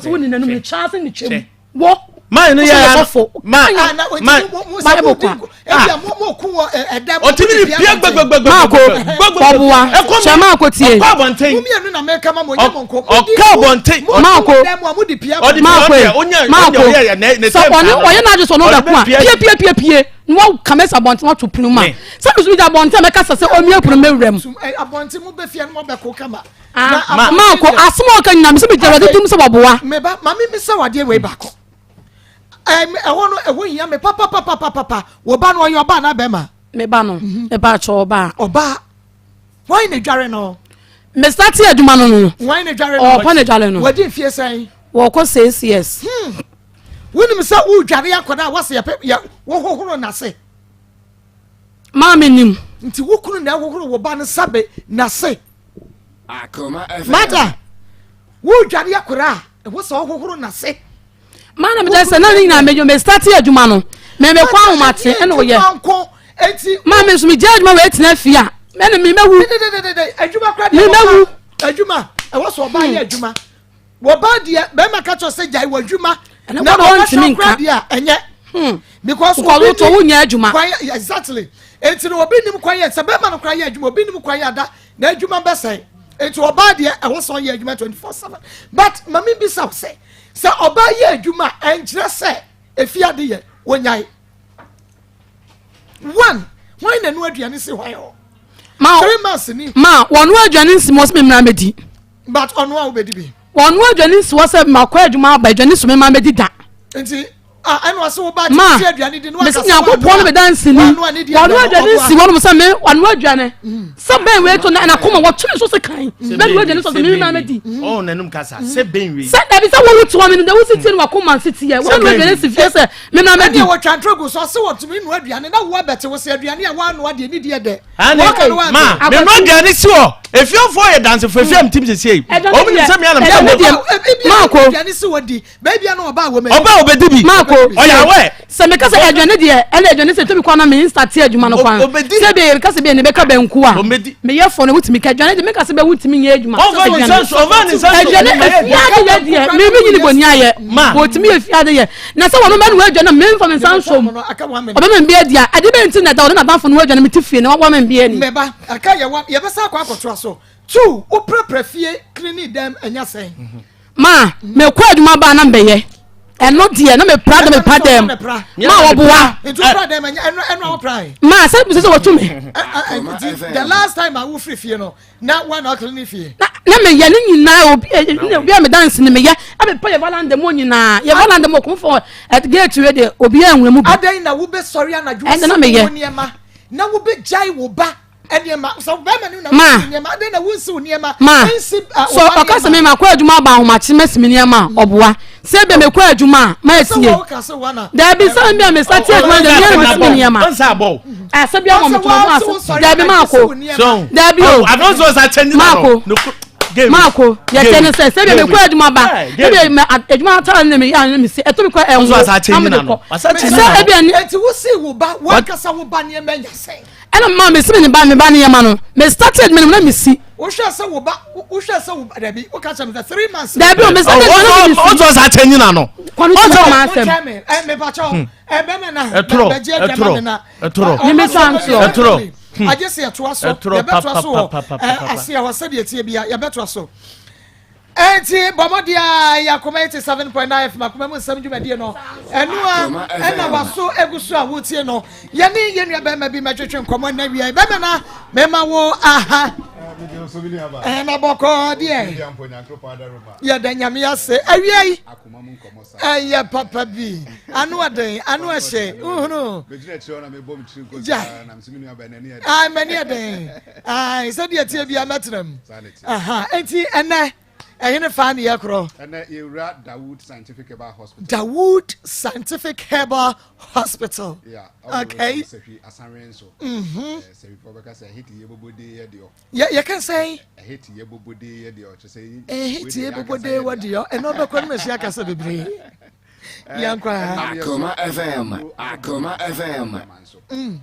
Woni n'anum ne kyɛnse ne kyɛm wɔ.
Man no yɛ ma ma
Bible kwa.
Ɔtumi ni pia gbɛgbɛgbɛgbɛ.
Maako ɔboa hyɛ maako tie.
Ɔkɔ abɔnten. Ɔkɔ abɔnten.
Maako maako maako sɛ ɔne ɔyɛ n'adwe sɛ ɔno ɔbɛko a pie pie pie pie na wa kame sɛ abɔnten wato pono mu a sɛ mi nso mi di abɔnten a mɛka sɛ sɛ ɔmie pono mɛwura mu.
Abɔnten mu bɛ fie no mo bɛko kama.
Ah, maako asɛm a ɔka nyinaa mesɛ megyina awurade dim sɛ wɔboa.
Meba ma me misa wadeɛ wei baako. Ɛhɔ no ɛhɔ hia me papapapapapa. Wo ba no ɔyɛ ɔbaa na bɛrima?
Me ba no mhm. meba akyɛ ɔbaa.
Ɔbaa. Wɔn na dware no.
Mesa te adwuma no no.
Wɔn na dware no.
Ɔpa na dware no.
Wɔdi mfie sɛn?
Wɔkɔ 6 years.
Wonim sɛ wodware akɔda a wɔsɛ yɛpɛ yɛ wohohoro n'ase.
Maame nim.
Nti wo kunu na ɛhohoro wo ba no sabe n'ase. Mada, wodware akora a, ɛwɔ sɛ ɔhohoro n'ase.
Maa na meda sɛ na ne nyinaa meyɛ me start adwuma no me mekɔ ahomakye ɛna ɔyɛ. Maa me nso megya adwuma wɔ etena fie a ɛna me mɛwu.
Adwuma kora
deɛ me mɛwu.
Adwuma ɛwɔ sɛ ɔbaa yɛ adwuma. Wɔbaa deɛ bɛrima ka kyerɛ sɛ gyae wɔ adwuma.
Na ɔbɛhwɛ
kora deɛ a ɛnyɛ. Because
obi ni wonya adwuma.
Kwan exactly. Eti no obi nim kwan yɛ sɛ bɛrima no kora yɛ adwuma obi nim kwan yɛ ada na adwuma bɛsɛe. Eti ɔbaa deɛ ɛwɔ sɛ ɔyɛ adwuma 24/7. But maame bisa sɛ sɛ ɔbaa yɛ adwuma ɛnkyerɛ sɛ efi ade yɛ wonyae. One, hwan na ɛnu aduane si hwan hɔ?
Ma
3 months ni.
Ma wɔn aduane nsi mu ɔsɛ mi mmira mɛdi.
But ɔno a wobɛdi bi.
Wɔn aduane nsi hɔ sɛ makɔ adwuma aba aduane so mema mɛdi da.
Nti ah ɛna ɔsɛ wo ba ti ti aduane di no
akasa. Mesi Nyankopɔn no bɛda nsi ni. Wɔn aduane nsi hɔ nom sɛ me wɔn aduane. Sɛ bɛn wei to na ɛna kɔma wɔtwe so se kan. Bɛn wei aduane sɔ sɛ me mema mɛdi.
Ɔn n'anum kasa sɛ bɛn wei.
Sɛ dabi sɛ wɔn ti wɔn mi no wosi tie no wakoma nsi tie. Wɔn aduane si fie sɛ mema mɛdi.
Ɛna wɔtwa ntoro gu so ɔsɛ wɔtumi nua aduane na wo abɛte wo sɛ aduane a wɔanoa deɛ ne deɛ dɛ.
Ane, ma, me no aduane si hɔ. Efiefoɔ yɛ dansefo, efie a metim sese yi. Wɔn nim sɛ me anam sɛ mo.
Maako.
Aduane si hɔ di. Baabi a na ɔbaa wɔ mɛ.
Ɔbaa obedi bi.
Maako.
Ɔyɛ awɛ.
Sɛ meka sɛ aduane deɛ, ɛna aduane sɛ tobi kwan na me nsa te adwuma no kwan. Sɛ bi meka sɛ bi ne bɛka banku a. Meyɛ fɔ no wotumi ka aduane deɛ meka sɛ bɛ wotumi nyɛ adwuma.
Ɔfa ne nsa so, ɔfa ne nsa so.
Aduane efie ade yɛ deɛ, me me nyini bɔ ni ayɛ. Wɔtumi yɛ fie ade yɛ. Na sɛ wɔn bɛ no aduane na me nfa me nsa nsom. Ɔbɛma me bi adi a, ade bɛ nti na da ɔne n'adamfo no aduane me te fie na wama me bi ani.
Mɛba, aka yɛ wa, yɛbɛsa akɔ akɔtoa so. Two, woprapra fie, cleaning dɛm, ɛnya sɛn?
Ma, mekɔ adwuma ba na mbɛyɛ. Ɛno deɛ na mepra dɛm mepa dɛm. Ma wɔboa.
Nti wopra dɛm ɛnyɛ ɛno ɛno a wopra yi.
Ma sɛ sɛ sɛ wɔtu me.
Nti the last time a wofiri fie no na wa na ɔclean fie.
Na na meyɛ ne nyinaa obi obi a me dance ne meyɛ ɛbɛpa yɛ valanda mu nyinaa yɛ valanda mu ɔkɔmfo at gate wei deɛ obi anwura mu bi.
Adɛn na wobɛsɔre anadwo
ɛnna na meyɛ
wo nneɛma na wobɛgyae wo ba nneɛma sɛ bɛrima no na
Ma.
wonsi nneɛma adɛn na wonsi wo nneɛma
ma
nsi
so ɔka sɛ me makɔ adwuma aba ahomakye masi me nneɛma a ɔboa sɛ bɛ mekɔ adwuma a ma
sɛ
atie
wɔka sɛ wana
daabi sɛ me a mesa te adwuma deɛ meɛ na masi me nneɛma
Ɔnsa abɔ wo.
asɛ bi ama metoma mo ase daabi maako
So.
daabi o
Adon so ɔsa kyɛn
Maako. Maako yɛkyɛ ne sɛ sɛ bia mekɔ adwuma ba
Hey,
ebi mɛ adwuma atare ne meyɛ ne mesi ɛto me kɔ ɛnwo
Nso asa kyɛn
na mede
nyina no.
kɔ
Asa kyɛn
sɛ
nyina no.
ebi ani
enti wosi wo ba wankasa wo ba nneɛma nya sɛn
ɛna maa mesi me ne ba me ba nneɛma no me started me na mesi
wohwɛ sɛ wo ba wohwɛ sɛ wo ba dabi woka kyerɛ me sɛ 3 months
daabi o me started me na mesi
Ɔsɔ ɔsa kyɛn nyina no.
kɔno ti ma ma asɛm
wontwɛn me ɛ mepakyɛw ɛ bɛmɛ na
Ɛtorɔ,
bɛgye adwama
ɛtorɔ,
me na
ɛtorɔ.
Me me san torɔ.
Ɛtorɔ.
Agye sɛ yɛtoa so
Ɛtorɔ
yɛbɛtoa so wɔ
papapapapapa.
aseɛ hɔ sɛdeɛ tie bia yɛbɛtoa so. Enti bɔ mmɔden a yɛ Akoma 87.9 FM Akoma mu nsɛm dwumadie no ɛno a ɛna waso egu so a wotie no. Yɛne yɛn nua bɛrima bi mɛtwetwe nkɔmmɔ nnɛ wia yi. Bɛrima na mɛma wo aha. Ɛna bɔkɔɔ deɛ yɛda Nyame ase awia yi. Ɛyɛ papa bi ano ɔden ano ɛhyɛ nhunu gya ai m'ani ɛden ai sɛdeɛ tie bia mɛtena mu aha enti ɛnɛ ɛhene fa ne yɛ korɔ.
Ɛnɛ yɛwura Dawood Scientific Herbal Hospital.
Dawood Scientific Herbal Hospital.
Yeah,
okay.
Sɛhwi asanwe nso. Mhm. Sɛhwifoɔ bɛka sɛ ɛhe te yɛ bobode yɛ deɛ.
Yɛ yɛka sɛn?
Ɛhe te yɛ bobode yɛ deɛ ɔkyerɛ sɛ.
Ɛhe te yɛ bobode wɔ deɛ ɛno bɛkɔ no mɛsi akasa bebree. Yɛnkɔ ha.
Akoma FM, Akoma FM.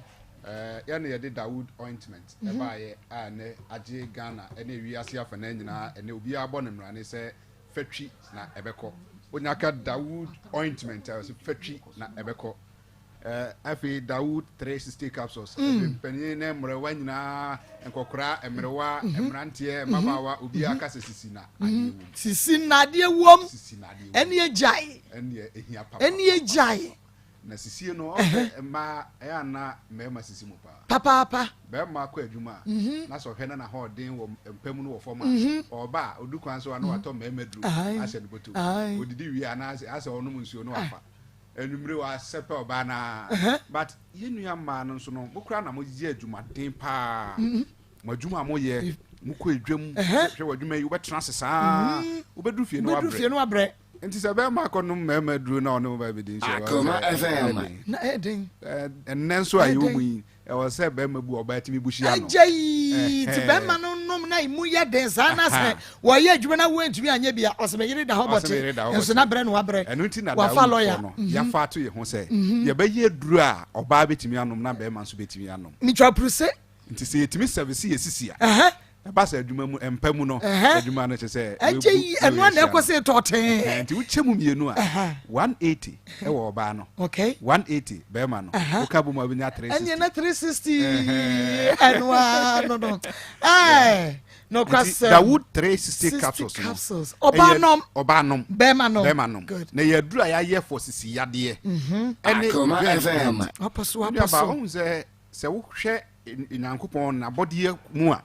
Yɛne yɛde Dawood ointment ɛbaayɛ a ɛnɛ agye Ghana ɛne wiase afanan nyinaa, ɛnɛ obiara bɔ ne mmarane sɛ fatwi na ɛbɛkɔ. Wonya ka Dawood ointment a ɔsɛ fatwi na ɛbɛkɔ. Eh, afei Dawood 360 capsules. Mm. Mpanyin ne mmerewa nyinaa, nkɔkora, mmerewa, mhm. mmeranteɛ, mhm. mmabaawa, obiara mhm. ka sɛ sisi na adeɛ wom.
Sisi na adeɛ wom.
Sisi na adeɛ wom.
Ɛne agyae.
Ɛne ehia papa.
Ɛne agyae.
Na sisie no, ɔsɛ mmaa ɛyɛ ana mmarima sisi mu paa.
Papaapa.
Barima kɔ adwuma a, na sɛ ɔhwɛ na n'ahoɔden wɔ mpa mu no wɔ fam a, ɔreba a, ɔdu kwan so a na watɔ mmarima aduru ahyɛ ne bɔtɔ mu. Ɔdidi wie a, na asɛ ɔnom nsuo na wafa. Anwummere wasɛpɛ ɔbaa no ara. But yɛn nua mmaa no nso no, mo koraa na moyɛ adwumaden paa. Mo adwuma a moyɛ, mokɔ edwam, hwɛ w'adwuma yi, wobɛtena ase saa, wobɛduru fie no wabrɛ. Nti sɛ bɛrima akɔnom mmarima aduro na ɔne wo ba bɛdi nhyɛ
Akoma FM.
Na ɛyɛ den.
Ɛnnɛ nso a yɛwɔ mu yi, ɛwɔ sɛ bɛrima bu ɔbaa tumi bu hyia no.
Agya yi nti bɛrima no nom na emu yɛ den saa na sɛ wɔyɛ adwuma na wɔntumi anyɛ bi a ɔsɛ me yere da hɔ bɔte nso na brɛ no wabrɛ.
Ɛno nti na
wafa lɔya.
Dawudfoɔ no yɛafa ato yɛn ho sɛ yɛbɛyɛ aduro a ɔbaa bɛtumi anom na bɛrima nso bɛtumi anom.
Metwa puruse.
Nti sɛ yɛtumi sɛvese yɛ sisi a, ɛba sɛ adwuma mu, mpa mu no, adwuma no kyɛ sɛ
ɛgye yi ɛno ana ɛkɔ sɛ ɛtɔ tee.
Nti wokyɛ mu mmienu a, 180 ɛwɔ ɔbaa no, 180 bɛrima no, woka bɔ mu a wobɛnya 360.
Ɛnyɛ na 360 ɛno ara no no. Ɛɛ nokwasɛm.
Dawood 360 capsules
no. Ɔbaa nom.
Ɔbaa nom.
Bɛrima nom.
Bɛrima nom. Na yɛ aduru a yɛayɛ for sisi yadeɛ.
Ɛne
Akoma FM.
Wapɔ so wapɔ so.
Nuaba, wohu sɛ Sɛ wohwɛ Nyankopɔn n'abɔdeɛ mu a,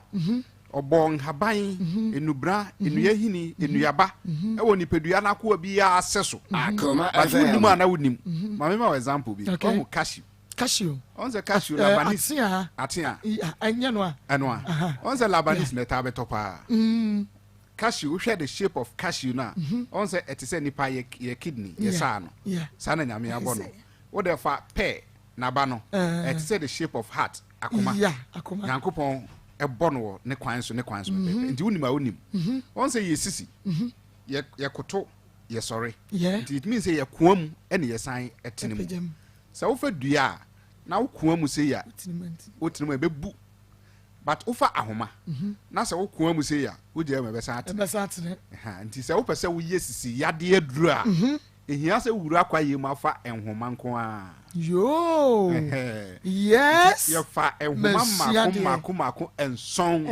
ɔbɔɔ nhaban, nnubra, nnua hini, nnuaba wɔ nipadua n'akoa biara sɛ so. But wonim a na wonim. Ma mema wo example bi. Wahu cashew?
Cashew.
Ɔn sɛ cashew Labanese.
Atea.
Atea.
Ɛnyɛ no a.
Ɛno a. Ɔn sɛ Labanese na ɛtaa bɛtɔ paa. Cashew, wohwɛ the shape of cashew no a, ɔn sɛ ɛte sɛ nipa yɛ kidney, yɛ saa no. Saa na Nyame abɔ no. Wo deɛ fa pear n'aba no, ɛte sɛ the shape of heart, akoma. Nyankopɔn bɔ no wɔ ne kwan so, ne kwan so pɛpɛɛpɛ. Nti wonim a wonim. Wɔn sɛ yɛ sisi, yɛ yɛkoto, yɛsɔre. Nti it means sɛ yɛkoa mu ɛna yɛsan ɛtene mu. Sɛ wofa dua a, na wokoa mu sei a, wotene mu a ɛbɛbu. But wofa ahoma, na sɛ wokoa mu sei a, wogyae mu a ɛbɛsan atene. Nti sɛ wopɛ sɛ woyɛ sisi yadeɛ aduro a, Ehia sɛ wura kwaeɛ mu afa nhoma nko ara.
Yoo! Yes!
Nti yɛfa nhoma mmaako mmaako mmaako nson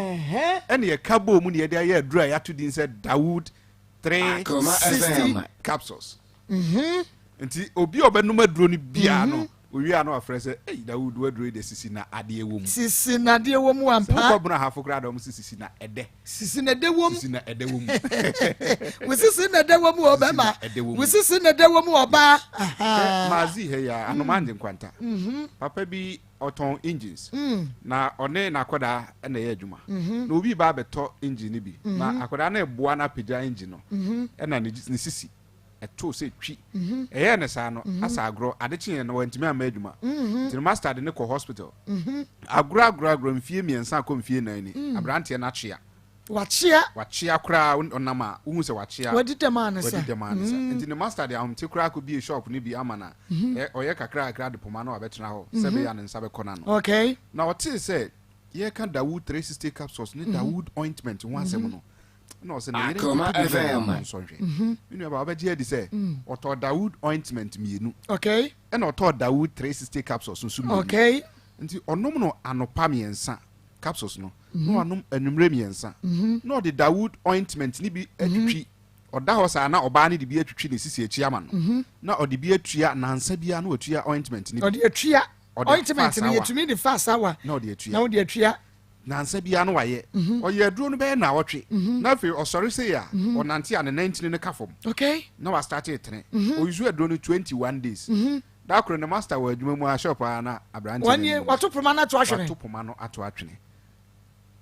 ɛna yɛka bɔɔ mu na yɛde ayɛ aduru a yɛato din sɛ Dawood 360 capsules. Nti obi a ɔbɛnom aduro no biara no, owie a na wafrɛ sɛ, Ei, Dawood, w'aduro yi deɛ sisi na adeɛ wɔ mu.
Sisi na adeɛ wɔ mu ampa.
Sɛ wokɔ Bono Ahafo koraa deɛ wɔn se sisi na ɛdɛ.
Sisi na ɛdɛ wɔ mu.
Sisi na ɛdɛ wɔ mu.
Wo sisi na ɛdɛ wɔ mu o bɛma. Wo sisi na ɛdɛ wɔ mu ɔbaa.
Hwɛ Maazi ha yi a, anoma ngye nkwanta. Papa bi ɔtɔn engines. Na ɔne n'akwadaa na ɛyɛ adwuma. Na obi ba abɛtɔ engine no bi. Na akwadaa no reboa no apagya engine no. Ɛna ne sisi ɛtoo sɛ twi. Ɛyɛɛ no saa no, asa agorɔ. Ade kyeeɛ no, wantumi amma adwuma. Nti no master de no kɔ hospital. Agorɔ agorɔ agorɔ, mfie mmiɛnsa kɔ mfie nnan ni, aberanteɛ no akyea.
Wakyea.
Wakyea koraa, ɔnam a, wohu sɛ wakyea.
Wadi dɛm ara ne sa.
Wadi dɛm ara ne sa. Nti ne master de ahomte koraa kɔbie shop no bi ama no a, ɔyɛ kakra kakra de poma na wabɛtena hɔ sɛ ɛbɛyɛ a ne nsa bɛkɔ n'ano.
Okay.
Na ɔtee sɛ yɛreka Dawood 360 capsules ne Dawood ointment ho asɛm no, ɛna ɔsɛ ne yere
Akoma
nkɔtɔ bi
FM.
ma nsɔ nhwɛ. Me nua baa wobɛgye adi sɛ ɔtɔɔ Dawood ointment mmienu.
Okay.
Ɛna ɔtɔɔ Dawood 360 capsules nso mmienu.
Okay.
Nti ɔnom no anɔpa mmiɛnsa capsules no, na wanom anwummerɛ mmiɛnsa. Na ɔde Dawood ointment no bi atwitwi. Ɔda hɔ saa na ɔbaa no de bi atwitwi ne sisi akyi ama no. Na ɔde bi atua nansa biara na watua ointment no bi.
Ɔde atua.
Ɔde
Ointment
fa
no
asawa.
yɛtumi de fa asawa.
Na ɔde atua.
Na ɔde atua.
Nansa biara na wayɛ. Ɔyɛ aduro no bɛyɛ naawɔtwe. Na afei ɔsɔre sei a, ɔnante a ne nantini no ka fam.
Okay.
Na wastate retene. Ɔyusu aduro no 21 days. Da koro ne master wɔ adwuma mu a shop a na aberanteɛ no
Wɔnie,
anim.
wato poma no ato atwene.
Wato poma no ato atwene.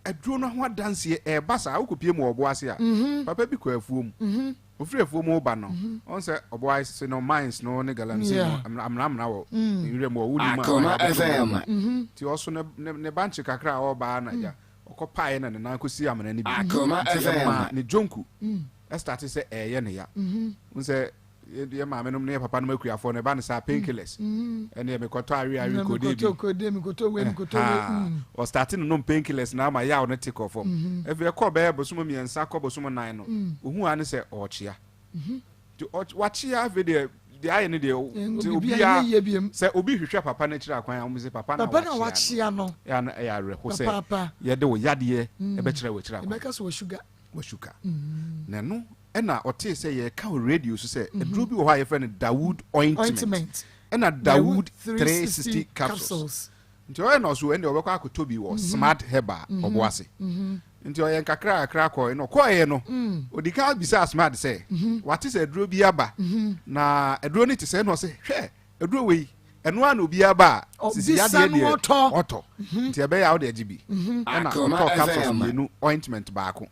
Aduro no ho adanseɛ ɛreba saa, wokɔpie mu wɔ ɔbo ase a, papa bi kɔ afuo mu. Ɔfiri afuo mu reba no, ɔhu sɛ ɔbo ase no mines no ne galamsey no amena amena wɔ nwura mu hɔ, wonim a
Akoma
ɔyɛ abɛto
FM.
nwura mu. Nti ɔso ne bankye kakra a ɔreba ara na agya ɔkɔpaeɛ na ne nan kɔsii amena no bi.
Akoma
Nti
FM.
ɛmaa ne dwonku starte sɛ ɛreyɛ ne ya. Wohu sɛ yɛ maame nom ne yɛ papa nom akuafoɔ no ɛba no saa pain killers ɛne mekɔtɔ awe awe kode bi ɔstarte no nom pain killers na ama yaw no te kɔ fam. Afei ɛkɔ bɛyɛ bosom mmiɛnsa kɔ bosom nan no, ohuu ara ne sɛ ɔrekyea. Nti wakyea afei deɛ deɛ ayɛ no deɛ nti obiara sɛ obi hwehwɛ papa no akyiri akwan a wɔn sɛ papa na wakyea no ɛyɛ na ɛyɛ awerɛho sɛ yɛde wo yadeɛ ɛbɛkyerɛ wɔ akyiri akwan.
Ɛbɛka sɛ wɔ sugar.
Wɔ sugar. Na ɛno ɛna ɔtee sɛ yɛka wɔ radio so sɛ aduro bi wɔ hɔ a yɛfrɛ no Dawood ointment ɛna Dawood 360 capsules. Nti ɔyɛ na ɔso ɛnde ɔbɛkɔ akɔtɔ bi wɔ Smart Herbal ɔbo ase. Nti ɔyɛ nkakra kakra kɔɛ na ɔkɔɛ no odi kan bisaa Smart sɛ wate sɛ aduro bi aba na aduro no te sɛ na ɔsɛ hwɛ aduro wei ɛno ara na obiara ba a sisi yadeɛ deɛ ɔtɔ nti ɛbɛyɛ a wode agye bi ɛna ɔtɔ capsules mmienu ointment baako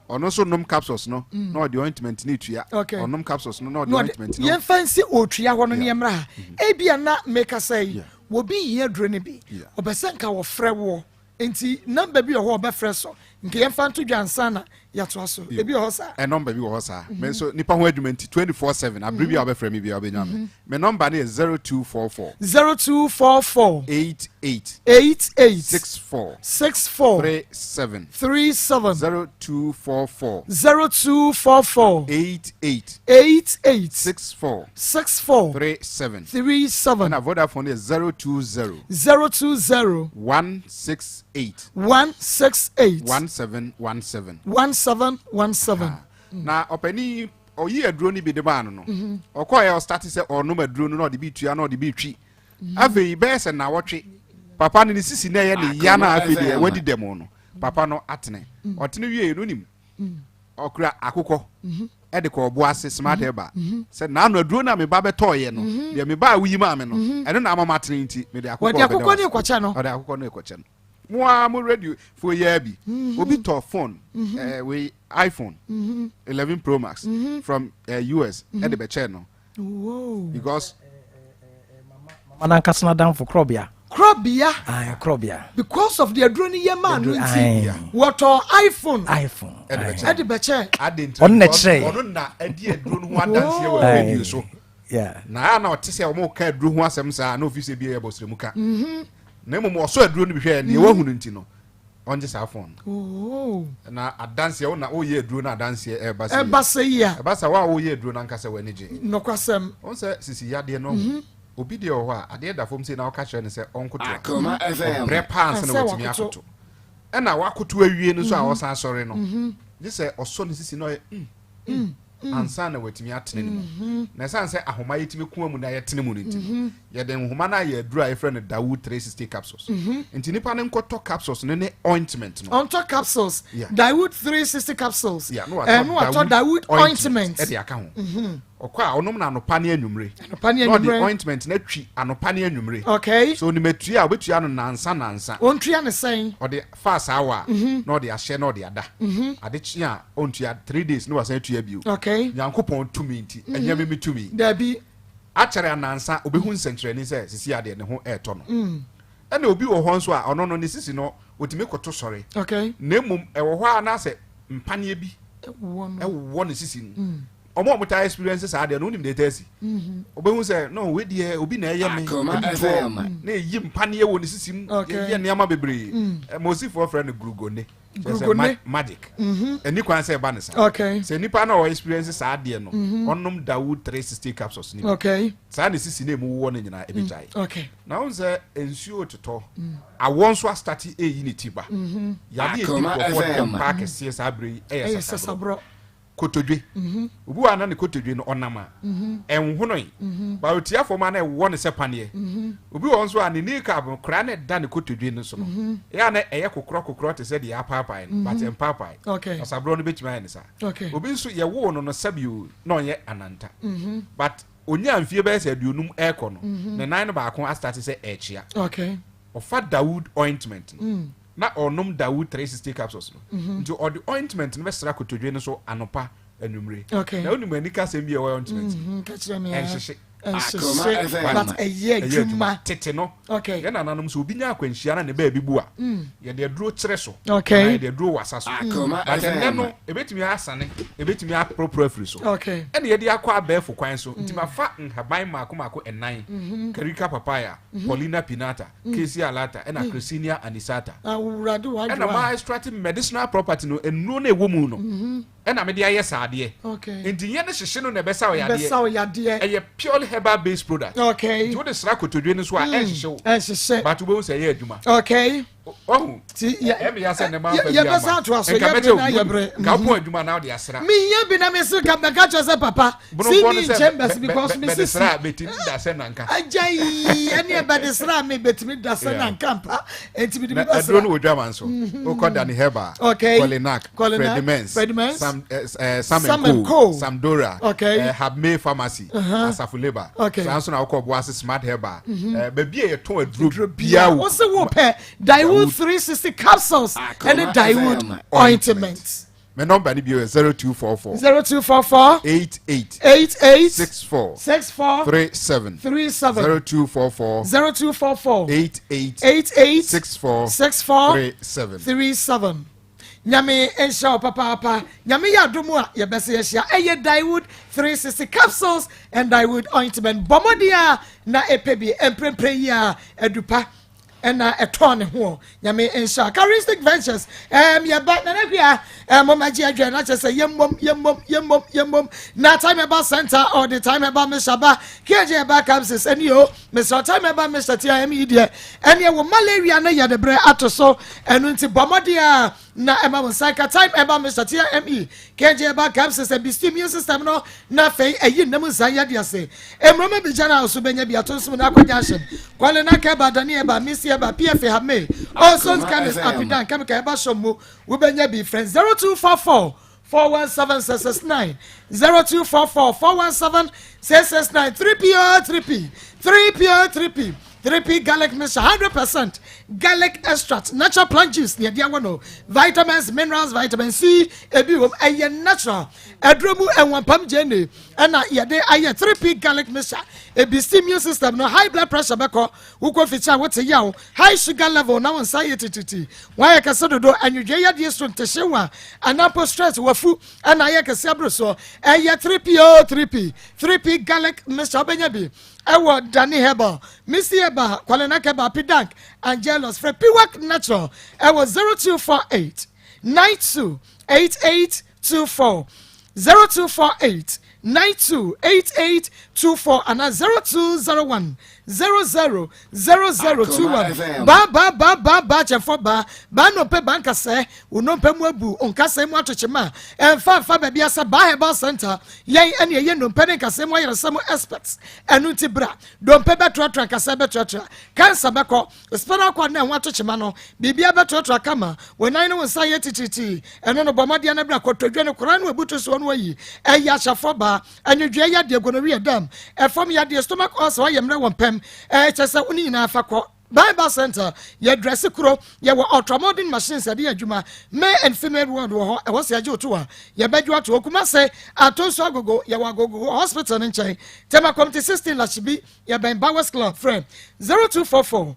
ɔno nso nom capsules no na ɔde ointment no tua ɔnom capsules no na ɔde ointment no.
Yɛmfa nsi ɔtua hɔ no ne yɛmmra ha ebia na mekasa yi Obi hia aduro no bi, ɔpɛ sɛ nka wɔfrɛ woɔ, nti number bi wɔ hɔ a ɔbɛfrɛ so, nka yɛmfa nto dwa ansa na yɛatoa so. Ebi wɔ hɔ saa?
Ɛ number bi wɔ hɔ saa. Me nso nipa ho adwuma nti 24/7, abere bi a wobɛfrɛ me biara wobɛnya me. Me number no yɛ 0244.
0244.
88.
88.
64.
64.
37.
37.
0244.
0244.
88.
88.
64.
64.
37.
37.
Ɛna Vodafone yɛ 020.
020.
168.
168.
1717.
1717.
Na ɔpanin ɔyi aduro no bi de maa no no, ɔkɔɛ ɔstarte sɛ ɔnom aduro no na ɔde bi tua na ɔde bi twi. Afei bɛyɛ sɛ nnawɔtwe, papa no ne sisi na ɛyɛ ne ya na afei deɛ wadi dɛm no, papa no atene. Ɔtene wie no nim, ɔkura akokɔ ɛde kɔ ɔbo ase smart herbal sɛ naano aduro no a meba bɛtɔɔyɛ no deɛ meba a woyi maa me no ɛno na ama matene nti mede akokɔ
Wɔde akokɔ ne kɔkyɛ no.
Ɔde akokɔ no kɔkyɛ no. Mo a mo radio fo yɛ bi obi tɔ phone wei iPhone 11 Pro Max from US ɛde bɛkyɛ no because
mama nankasa n'adamfo korɔbea.
Korɔbea.
Ayi korɔbea.
Because of the aduro ni yɛ maa no nti wɔtɔ iPhone.
iPhone
ɛde bɛkyɛ.
Ɔno na ɛkyerɛ.
Ɔno na ɛdi aduro no ho adanseɛ wɔ radio so. Na a na ɔte sɛ wɔn ka aduro ho asɛm saa na ofi sɛ bi yɛ bɔsrɛ mu ka. Na mmom ɔsɔ aduro no bi hwɛ deɛ wahu no nti no ɔngye saa phone no. Na adanseɛ wo na woyɛ aduro no adanseɛ ɛba sɛ
ɛba sɛ yi a
ɛba sɛ wo a woyɛ aduro no ankasa w'ani gye.
Nokwasɛm.
Wɔn sɛ sisi yadeɛ no ɔho obi deɛ wɔ hɔ a adeɛ da fam sei na ɔka kyerɛ no sɛ ɔnkoto a ɔbrɛ paa ansa na watumi akoto ɛna wakoto awie no nso a ɔsan sɔre no gye sɛ ɔsɔ ne sisi na ɔyɛ mm mm ansa na watumi atene ne mu. Na ɛsiane sɛ ahoma yɛtumi ko mu na yɛtene mu no nti no, yɛde nhoma no ayɛ aduru a yɛfrɛ no Dawood 360 capsules. Nti nipa no nkɔtɔ capsules no ne ointment no.
Ɔntɔ capsules, Dawood 360 capsules,
Yeah, na
ɛno watɔ Dawood ointment
ɛde aka ho. Ɔkɔ a ɔnom no anɔpa ne anwummere.
Anɔpa ne
Na ɔde
anwummere.
ointment no atwi anɔpa ne anwummere.
Okay.
So onim atua a obetua no nansa nansa.
Ɔntua ne sɛn?
Ɔde fa saa wɔ a na ɔde ahyɛ na ɔde ada. Ade kye a ɔntua 3 days na wasan atua bio.
Okay.
Nyankopɔn tumi nti ɛnyɛ me me tumi.
Dabi.
Akyɛre anansa obehu nsɛnkyerɛnne sɛ sisi adeɛ ne ho ɛɛtɔ no. Ɛna obi wɔ hɔ nso a ɔno no ne sisi no otumi koto sɔre.
Okay.
Na mmom ɛwɔ hɔ a na sɛ mpaneɛ bi ɛwɔ ne sisi no. Ɔmo a ɔmo taa experience saa adeɛ no wonim deɛ ɛtaa si. Ɔbɛhu sɛ no wei deɛ obi na ɛyɛ me ebi toɔ na eyi mpaneɛ wɔ ne sisi mu yɛ nneɛma bebree. Mosifoɔ frɛ no gurugone.
Gurugone
magic. Ɛni kwan sɛ ɛba ne saa. Sɛ nipa na ɔ experience saa adeɛ no ɔnom Dawood 360 capsules ni bi. Saa ne sisi na emu wowɔ no nyinaa ebi gyae. Na wɔn sɛ nsuo totɔ awɔ nso astate eyi ne ti ba. Yadeɛ edi nkurɔfoɔ dɛm paa kɛseɛ saa abere yi ɛyɛ sasaborɔ. Kotodwe. Obi wɔ a na ne kotodwe no ɔnam a, ɛnhonoe. Ba otia fam a na ɛwɔ no sɛ paneɛ. Obi wɔ hɔ nso a ne knee cap no koraa na ɛda ne kotodwe no so no, ɛyɛ a na ɛyɛ kokorɔ kokorɔ te sɛ deɛ apaapae no, but ɛmpaapae. Ɔsaborɔ no bɛtumi ayɛ no saa. Obi nso yɛwoo no no sɛbio na ɔnyɛ ananta. But ɔnyaa mfie bɛyɛ sɛ 50 ɛrekɔ no, ne nan no baako astate sɛ ɛrekyea. Ɔfa Dawood ointment no. Na ɔnom Dawood 360 capsules no. Nti ɔde ointment no bɛsra kotodwe no so anɔpa, anwummere. Na wonim anikasɛm bi a ɛwɔ ointment no? Ɛnhyehye.
Ɛnhyehye, but ɛyɛ adwuma.
Tete no, yɛn nananom sɛ obi nya akwanhyia na ne baabi bu a, yɛde aduro kyerɛ so. Anaa yɛde aduro wasa so. But ɛnnɛ no, ebetumi asane, ebetumi aporoporo afiri so. Ɛna yɛde akɔ abɛɛfo kwan so. Nti mafa nhaban mmaako mmaako nnan, Carica papaya, Paulina pinata, Cassia alata ɛna Crisinia anisata.
Awurade
Ɛna ma extract medicinal property no, nnuro no ɛwɔ mu no. Ɛna mede ayɛ saa adeɛ.
Okay.
Nti yɛ ne hyehye no na ɛbɛsa wo yadeɛ.
Ɛbɛsa wo yadeɛ.
Ɛyɛ purely herbal based product.
Okay.
Nti wode sra kotodwe no so a ɛnhyehye wo.
Ɛnhyehye.
But wobɛhu sɛ ɛyɛ adwuma.
Okay.
Wahu?
Ti yɛ
Ɛmi ya sɛ ne ma nfa bi
yɛbɛsa
ama.
atoa so
Nka
yɛbere
mɛkyɛ
na
wo
yɛbere.
Nka wopɔn adwuma na wode asra.
Meyɛ bi na mese ka bɛka kyerɛ sɛ papa see
Bonofoɔ no
me in
sɛ
chambers
bɛ-
because
bɛ-
me
bɛde
sisi
sra a bɛtumi da sɛ nanka.
agya yi ɛne ɛbɛde sra me bɛtumi da sɛ
Yeah.
nanka mpa enti mede
Na
bi
aduro no
bɛsra
wɔ dwama nso. Wokɔ Dani Herbal,
Okay.
Kolinak,
Kolinak,
Freddie Mens,
Freddie Mens,
Sam, eh, Sam,
Sam
and
and
Co,
Co.
Samdora,
Okay.
Habme Pharmacy, Asafo Labour.
Okay.
Saa nso na wokɔ Boase Smart Herbal. Baabi a yɛtɔn aduro biara
wo
wɔ
se wo pɛ Daewood 360 capsules ɛne Daewood ointment
Me number ni bio yɛ 0244
0244
88
88
64
64
37
37
0244
0244
88
88
64
64
37.
37 Nyame nhyira wo papaapa. Nyame yɛ adom a yɛbɛsɛ yɛhyia. Ɛyɛ Daewood 360 capsules and Daewood ointment. Bɔ mmɔden a na ɛpɛ bi mprempren yi a adupa ɛna ɛtɔn ne ho. Nyame nhyira. Charistic Ventures yɛba Nana Akua mɔmagye adwa na kyerɛ sɛ yɛmmom yɛmmom yɛmmom yɛmmom na time ɛba center or the time ɛba mesha ba KJ ɛba capsules ɛne o mesra time ɛba mesha ti a ɛmi yi deɛ ɛne ɛwɔ malaria no yɛde brɛ ato so ɛno nti bɔ mmɔden a na ɛma wo nsa ka time ɛba mesha ti a ɛmi KJ ɛba capsules ɛbi immune system no na afei ɛyi nnam nsa yɛde ase mmuroma bi gyina so bɛnya bi ato nsom na akɔgya ahyɛm kwale na kɛba dani ɛba misi ɛba pfa hame ɔsons chemist apidan chemical ɛba shop mu wobɛnya bi frɛ 0244 417 669 0244 417 669 3P o 3P 3P o 3P 3P garlic mixture 100% garlic extract natural plant juice ne yɛde awɔ no vitamins minerals vitamin C ebi wɔ mu ɛyɛ natural aduro mu ɛnwampam gyene ɛna yɛde ayɛ 3P garlic mixture ebi si immune system no high blood pressure bɛkɔ wokɔ fikyɛ a wote yaw high sugar level na wo nsa yɛ tititi wɔayɛ kɛse dodo anwudwe yadeɛ so ntehye wa anampo stress wafu ɛna ayɛ kɛse aboro soɔ ɛyɛ 3P o 3P 3P garlic mixture wobɛnya bi ɛwɔ Dani Herbal Missy Herbal Kwalenak Herbal Pidank Angelos frɛ Piwak Natural ɛwɔ 0248 92 8824 0248 928824 ana 0201 00 0021 ba ba ba ba ba kyɛfɔ ba ba nnompe ba nkasɛɛ wo nnompe mu abu nkasɛɛ mu atokyema ɛmfa mfa baabi asɛ ba herbal center yɛn ɛne ɛyɛ nnompe ne nkasɛɛ mu ayaresa mu experts ɛno nti bra dompe bɛtoatoa nkasɛɛ bɛtoatoa cancer bɛkɔ spinal cord na ɛho atokyema no biribia bɛtoatoa kama wo nan ne wo nsa yɛ titiritii ɛno no bɔ mmɔdeɛ no bra kɔtɔdwa no koraa no abutu soɔ no ayi ɛyɛ ahyɛfoɔ baa anwodwea yadeɛ gonorrhea dam ɛfam yadeɛ stomach ulcer wayɛ mmerɛ wɔ mpɛm ɛkyɛ sɛ wo ne nyinaa fa kɔ Bible Center yɛ dress kuro yɛwɔ ultramodern machines ɛde yɛ adwuma male and female ward wɔ hɔ ɛwɔ sɛ yɛgye oto a yɛbɛgye ato okuma sɛ ato nso agogo yɛwɔ agogo hospital no nkyɛn Tema Community 16 Lashibi yɛbɛn Bowers Club frɛ 0244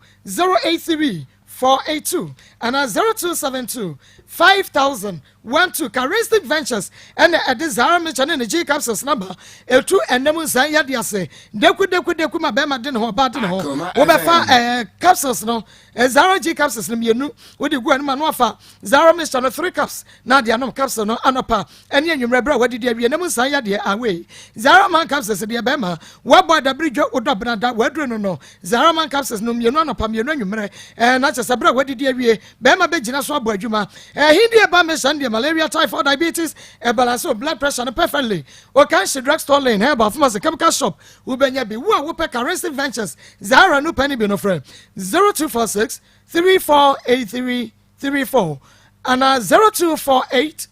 083 482 ana 0272 5000 12 Charistic Ventures ɛna ɛde Zara Mitchell ne ne G capsules number etu ɛnam nsan yɛde ase deku deku deku ma bɛrima de ne ho ɔbaa de ne ho wobɛfa capsules no Zara G capsules no mmienu wode gu anim ano afa Zara Mitchell no 3 cups na ade anom capsule no anɔpa ɛne anwummerɛ berɛ a wadidi awie nam nsan yadeɛ awei Zara Man capsules deɛ bɛrima wabɔ adabere dwa wodɔ benada waduro no no Zara Man capsules no mmienu anɔpa mmienu anwummerɛ na kyɛ sɛ berɛ a wadidi awie bɛrima bɛgyina so abɔ adwuma ɛhe deɛ ba mehyɛ no deɛ malaria typhoid diabetes ɛbalance wo blood pressure no perfectly Okanhye drugstore lane herbal pharmacy chemical shop wobɛnya bi wo a wopɛ Charistic Ventures Zara no pɛ ne bi no frɛ 0246 3483 34 ana 0248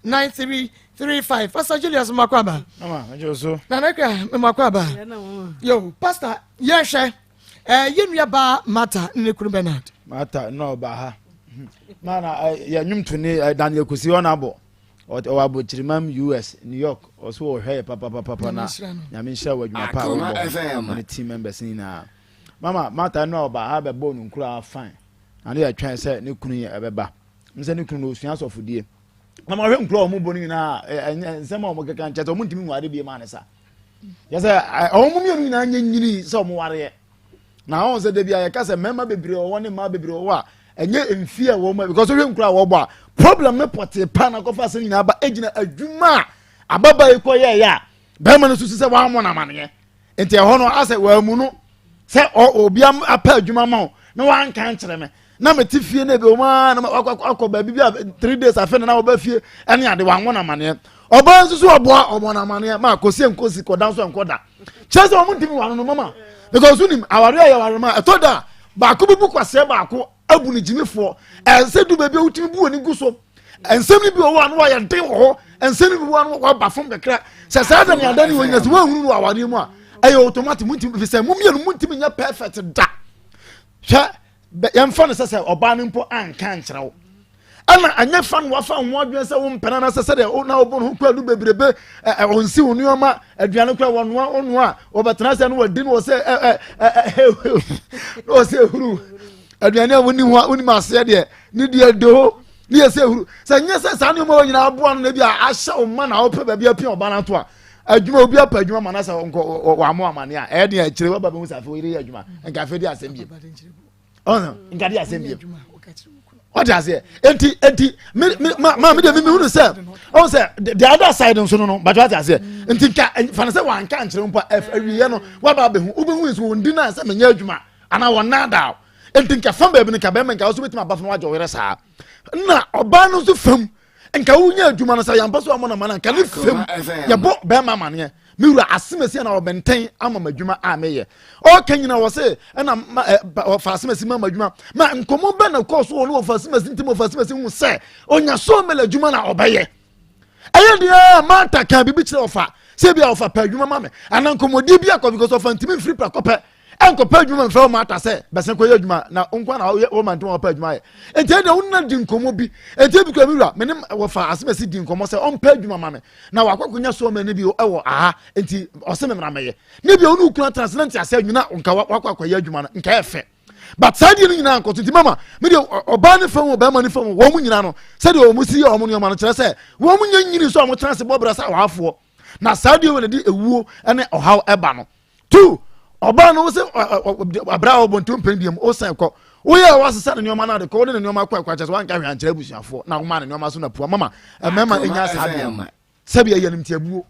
569335 Pastor Julius mmakɔ aba
Mama, ɛgye so.
Nana Kra mmakɔ aba yo pastor yɛhwɛ yɛ nua baa Martha ne ne kunu Bernard
Martha na ɔba ha. Ma na yɛ nnwomtoni Daniel Kusi ɔna abɔ. Ɔwɔ abɔkyirimam US, New York. Ɔso ɔhwɛ yɛ papapapa na
Nyame nhyira no.
Nyame nhyira wɔ adwuma pa a wobɔ ho ne team members nyinaa. Mama, Martha na ɔba ha bɛbɔ no nkura fine. Na ne yɛtwɛn sɛ ne kunu yɛ ɛbɛba. M sɛ ne kunu no osua asɔfodie. Na ma hwɛ nkura a wɔn bɔ no nyinaa ɛnyɛ nsɛm a wɔn keka nkyɛn sɛ wɔn ntumi nware bie maa ne sa. Yɛ sɛ wɔn mmienu nyinaa nyɛ nyini sɛ wɔn wareɛ. Na wɔn sɛ dabi a yɛka sɛ mmarima bebree wɔ hɔ ne mmaa bebree wɔ hɔ a Ɛnyɛ mfie a wɔn because wohwɛ nkura a wɔbɔ a problem no pɔtee paa na akɔfa asɛm nyinaa ba egyina adwuma a ababaa yi kɔ yɛɛyɛ a bɛrima no susu sɛ wɔamɔ no amaneɛ nti ɛhɔ no asɛ wɔamu no sɛ obi apɛ adwuma ma wo na wanka nkyerɛ me na mete fie no ebi wɔn a na wakɔ baabi bi a three days afei na na wɔba fie ɛne ade wɔamɔ no amaneɛ ɔbaa nso so ɔboa ɔmɔ no amaneɛ ma kɔsi nkosi kɔda nso nkɔda kyerɛ sɛ wɔn ntumi ware no mama because wonim aware a yɛware ma ɛtɔ da baako bi bu kwaseɛ baako abu ne gyimifoɔ ɛnsɛ du baabi a wotumi bu w'ani gu so nsɛm no bi wɔ hɔ a na wɔayɛ den wɔ hɔ nsɛm no bi wɔ hɔ a na wɔaba fam kakra sɛ saa da ne ada ne wɔ nyina sɛ wɔahunu no wɔ awareɛ mu a ɛyɛ automatic muntumi fi sɛ mo mmienu muntumi nyɛ perfect da hwɛ yɛmfa no sɛ sɛ ɔbaa no mpo anka nkyerɛ wo ɛna anyɛ fa no wafa ho adwene sɛ wo mpɛnɛ na sɛ sɛdeɛ na wobɔ no ho kwadu bebrebe ɔnsi wo nneɛma aduane kora wɔnoa ɔnoa a wɔbɛtena sɛ no wɔdi no wɔ sɛ na wɔ sɛ ehuru aduane a wonim ho a wonim aseɛ deɛ ne deɛ do ne yɛ sɛ ehuru sɛ nyɛ sɛ saa nneɛma wɔ nyinaa aboa no na bi a ahyɛ wo ma na wopɛ baabi apia ɔba no ato a adwuma obi apɛ adwuma ma na sɛ nkɔ wɔamo amane a ɛyɛ deɛ akyire wɔba bɛhu sɛ afei wɔyere yɛ adwuma nka afei de asɛm biem ɔno nka de asɛm biem ɔte aseɛ enti enti mi mi ma ma mi de mi mi hunu sɛ ɔn sɛ the other side nso no no bàtɛ ɔte aseɛ nti nka fana sɛ wanka nkyerɛ mpo a awieɛ no waba abɛhu wobɛhu nso wɔn di na sɛ menyɛ adwuma anaa wɔn naadaa nti nka fam baabi no nka bɛrima nka ɔso bɛtumi aba fam wagye ɔyere saa na ɔbaa no nso fam nka wonya adwuma no sɛ yɛmpa so amɔ no mana nka ne fam yɛbɔ bɛrima amaneɛ me wura asemasi na ɔbɛntɛn ama m'adwuma a meyɛ ɔka nyina wɔ se ɛna ɔfa asemasi ma m'adwuma ma nkɔmmɔ bɛ na kɔɔ so wɔ ne wɔfa asemasi nti ma ɔfa asemasi hu sɛ ɔnya so mɛlɛ adwuma na ɔbɛyɛ ɛyɛ deɛ mata ka biribi kyerɛ ɔfa sɛ bi a ɔfa pɛ adwuma ma me anaa nkɔmmɔdie bi akɔ because ɔfa ntumi mfiri prɛko pɛ ɛnkɔpɛ adwuma mfrɛ wo mata sɛ bɛsɛn kɔyɛ adwuma na wo nko na woyɛ wo mantoma wɔpɛ adwuma ayɛ nti ɛdeɛ wo nna di nkɔmmɔ bi nti ebi kura mi wura me ne wɔfa asemasi di nkɔmmɔ sɛ ɔmpɛ adwuma ma me na wakɔ akɔnya so ɔma ne bi ɛwɔ aha nti ɔsɛ me mmara mɛyɛ ne bi a wo ne wo kunu atena ase na nti asɛ nwuna nka wakɔ akɔyɛ adwuma no nka ɛfɛ but saa deɛ no nyinaa nkɔto nti mama me deɛ ɔbaa ne fam ɔbɛrima ne fam wɔn mu nyinaa no sɛdeɛ wɔn si yɛ wɔn nneɛma no kyerɛ sɛ wɔn mu nyɛ nyini so a wɔn tena ase bɔ bra sɛ awaafoɔ na saa deɛ wɔn de ewuo ne ɔhaw ɛba no two ɔbaa no sɛ abira a ɔbɔ ntom pɛn biam ɔsan kɔ woyɛ a wasesa ne nneɛma no ade kɔ wode ne nneɛma kɔ ɛkɔ akyɛ sɛ wanka hwɛ ankyerɛ abusuafoɔ na woma ne nneɛma so na pua mama mmarima ɛnya saa deɛ no sɛbi ɛyɛ nimtiabuo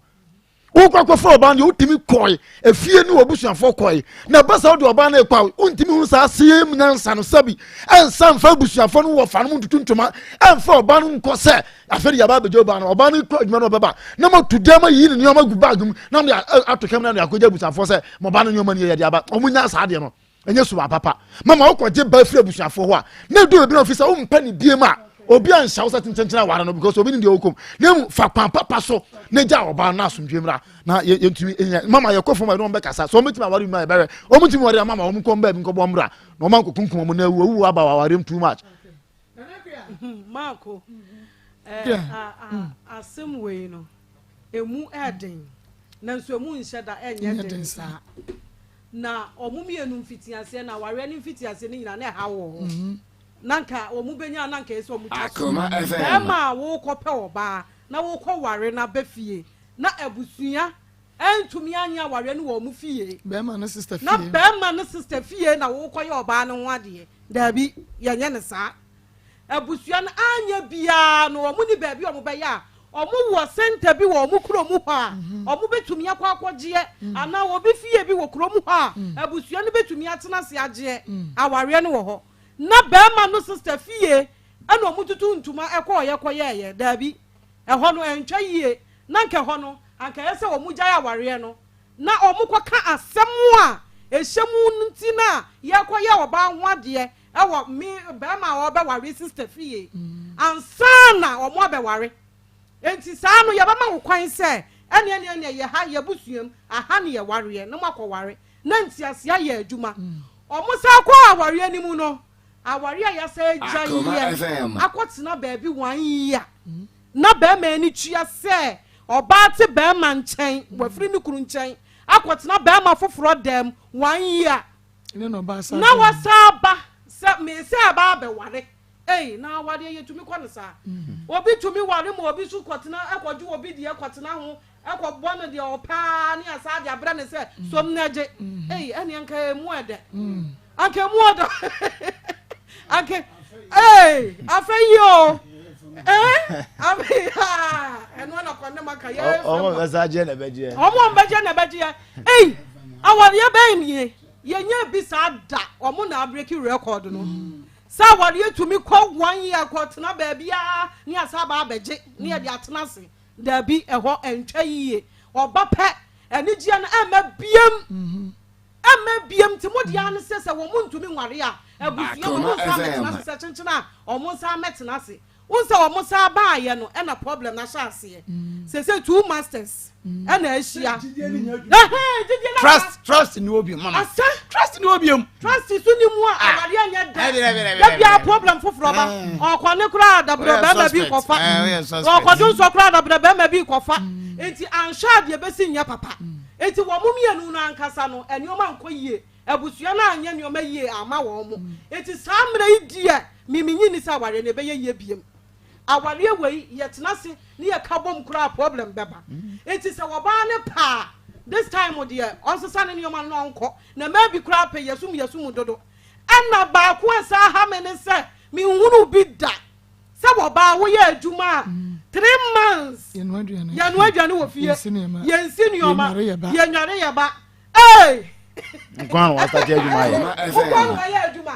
wokɔ akɔfa ɔbaa no deɛ wotumi kɔe efie ne w'abusuafoɔ kɔe na ɛba sɛ wode ɔbaa no kɔ a wontumi hu saa same nyansa no sɛbi ɛnsa mfa abusuafoɔ no wɔfa no mu ntutu ntoma ɛmfa ɔbaa no nkɔ sɛ afei de yaba abɛgya ɔbaa no ɔbaa no kɔ adwuma no ɔbɛba na moatu dan ma yiyi ne nneɛma gu bag mu na mode ato kam na mode akɔgya abusuafoɔ sɛ mo ba no nneɛma no yɛde aba ɔmo nya saa adeɛ no ɛnyɛ suban papa mama wokɔgye ba firi abusuafoɔ hɔ a na ɛdu baabi na ofi sɛ wompɛ ne biem a obi anhyɛ wo sɛ tentenkyene aware no because obi ne deɛ wokɔm na mu fa kwan papa so na gya ɔbaa no asomdwe mmra na yɛntumi ɛnya mama yɛkɔ fam a yɛne wɔn bɛkasa sɛ wɔbɛtumi aware mu a yɛbɛhwɛ wɔn ntumi ware a mama wɔn nkɔ mbaa bi nkɔbɔ mmra na wɔn ankɔkunkum wɔn na awu awu aba wɔ awareɛ mu too much
Marco, asɛm wei no, emu ɛden, nanso emu nhyɛ da ɛnyɛ den saa. Na wɔn mmienu mfitiaseɛ na awareɛ no mfitiaseɛ no nyinaa na ɛha wɔ hɔ. Mhm. Na nka wɔn bɛnya na nka ɛsɛ wɔn twa so. Bɛrima a wokɔpɛ ɔbaa na wokɔ ware na bɛ fie na abusua ɛntumi anyɛ awareɛ no wɔ wɔn fie.
Bɛrima no sister fie.
Na bɛrima no sister fie na wokɔyɛ ɔbaa no ho adeɛ. Daabi, yɛnyɛ no saa. Abusua no anyɛ biara no, wɔn nni baabi a wɔbɛyɛ a, wɔwɔ sɛnta bi wɔ wɔn kurom hɔ a wɔbɛtumi akɔ akɔgyeɛ, anaa obi fie bi wɔ kurom hɔ a abusua no bɛtumi atena ase agyeɛ awareɛ no wɔ hɔ. Na barima no sista fie na wɔtutu ntoma kɔeɛ kɔyɛeɛ. Daabi, ɛhɔ no ɛntwa yie. Na anka ɛhɔ no, anka ɛyɛ sɛ wɔgyae awareɛ no na wɔkɔka asɛm a ɛhyɛ mu no nti no a yɛrekɔyɛ ɔbaa ho adeɛ wɔ me barima a ɔrebɛware sister fie ansa na wɔn abɛware. Enti saa no yɛbɛma wo kwan sɛ ɛneɛ neɛ neɛ yɛ ha yɛbusuam aha ne yɛwareɛ na moakɔware na nteaseɛ ayɛ adwuma. Wɔn san kɔ awareɛ no mu no, awareɛ a yɛasan agya yɛ akɔtena baabi one year na barima ani tua sɛ Ɔbaa te barima nkyɛn, wafiri ne kunu nkyɛn akɔtena barima foforɔ dan mu one year na wasan aba sɛ mesɛ aba abɛware. Ei, na awareɛ yɛtumi kɔ no saa. Obi tumi ware ma obi so kɔtena kɔgye obi deɛ kɔtena ho kɔbɔ no deɛ ɔpɛ ara ne asaa de abrɛ no sɛ som na gye. Ei, ɛneɛ nka ɛmu ɛdɛ. Anka ɛmu ɔdɔ. Anka. Ee, afei yi o. Ee, afei aa, ɛno na kɔ ne ma ka yɛ.
Ɔmo bɛsa agyeɛ na ɛbɛgyeɛ.
Ɔmo bɛgye na ɛbɛgyeɛ. Ei, awareɛ bɛn nie? Yɛnyɛ bi saa da. Ɔmo na abreki record no. Sɛ awareɛ tumi kɔ one year kɔ tena baabiara ne asa aba abɛgye ne yɛde atena ase. Dabi, ɛhɔ ɛntwa yie. Ɔba pɛ, anigyeɛ no ɛmma biem. Ɛmma biem nti mo deɛ ara ne sɛ sɛ wɔn ntumi nware a abusua wɔn nsa mmɛtena ase sɛ kyenkyen a wɔn nsa mmɛtena ase. Wohu sɛ wɔn san baayɛ no ɛna problem no ahyɛ aseɛ. Sese two masters ɛna ahyia. Ɛhɛn gyidie no
Trust trust ni obi mama.
Asa.
Trust ni obi mu.
Trust so ni mu a awareɛ nyɛ dɛ. Da biara problem foforɔ ba. Ɔkɔ ne koraa dabrɛ bɛrima bi kɔfa. Ɔkɔdwo nsɔ koraa dabrɛ bɛrima bi kɔfa. Nti anhwɛ a deɛ bɛsi nyɛ papa. Nti wɔn mmienu no ankasa no nneɛma nkɔ yie. Abusua no anyɛ nneɛma yie amma wɔn. Nti saa mmerɛ yi deɛ me menye nni sɛ awareɛ no ɛbɛyɛ yie biom. Awareɛ wei yɛtena ase ne yɛka bom koraa problem bɛba. Nti sɛ ɔbaa no pɛ a this time deɛ ɔnsesa ne nneɛma no na ɔnkɔ. Na mmaa bi koraa pɛ yɛsum yɛsum dodo. Ɛna baako a ɛsan ha me ne sɛ menhunuu bi da sɛ wɔbaa woyɛ adwuma a 3 months yɛnoa aduane wɔ fie, yɛnsi nneɛma, yɛnware yɛ ba. Ee!
Nkwa na wasate adwuma yɛ.
Nkwa na wayɛ adwuma.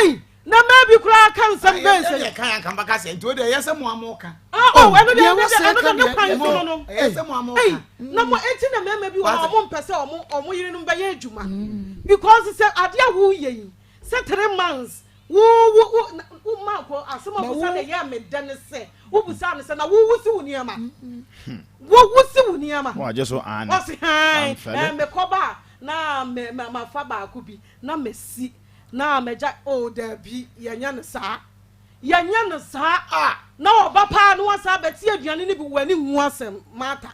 Ei, na mmaa bi koraa ka nsɛm bɛn sɛ.
Ɛyɛ kan anka mbaka sɛ nti o de ɛyɛ sɛ mo amo ka.
Ah oh, ɛno de ɛno de ɛno de ne kwan so no no.
Ɛyɛ sɛ mo amo ka.
Ei, na mo eti na mmarima bi wɔ hɔ a wɔn mpɛ sɛ wɔn wɔn yerenom bɛyɛ adwuma because sɛ adeɛ a woyɛ yi sɛ 3 months wo wo wo wo ma kɔ asɛm a wobusa na ɛyɛ me dɛ ne sɛ wobusa ne sɛ na wo wusi wo nneɛma wo wusi wo nneɛma.
Wɔn agye so aane.
Ɔsi han ɛɛ mekɔba a na me ma ma fa baako bi na mesi na mɛgya o daabi yɛnyɛ no saa yɛnyɛ no saa a na ɔba paa na wasa abɛte aduane no bi wɔ ani nwu asɛm mata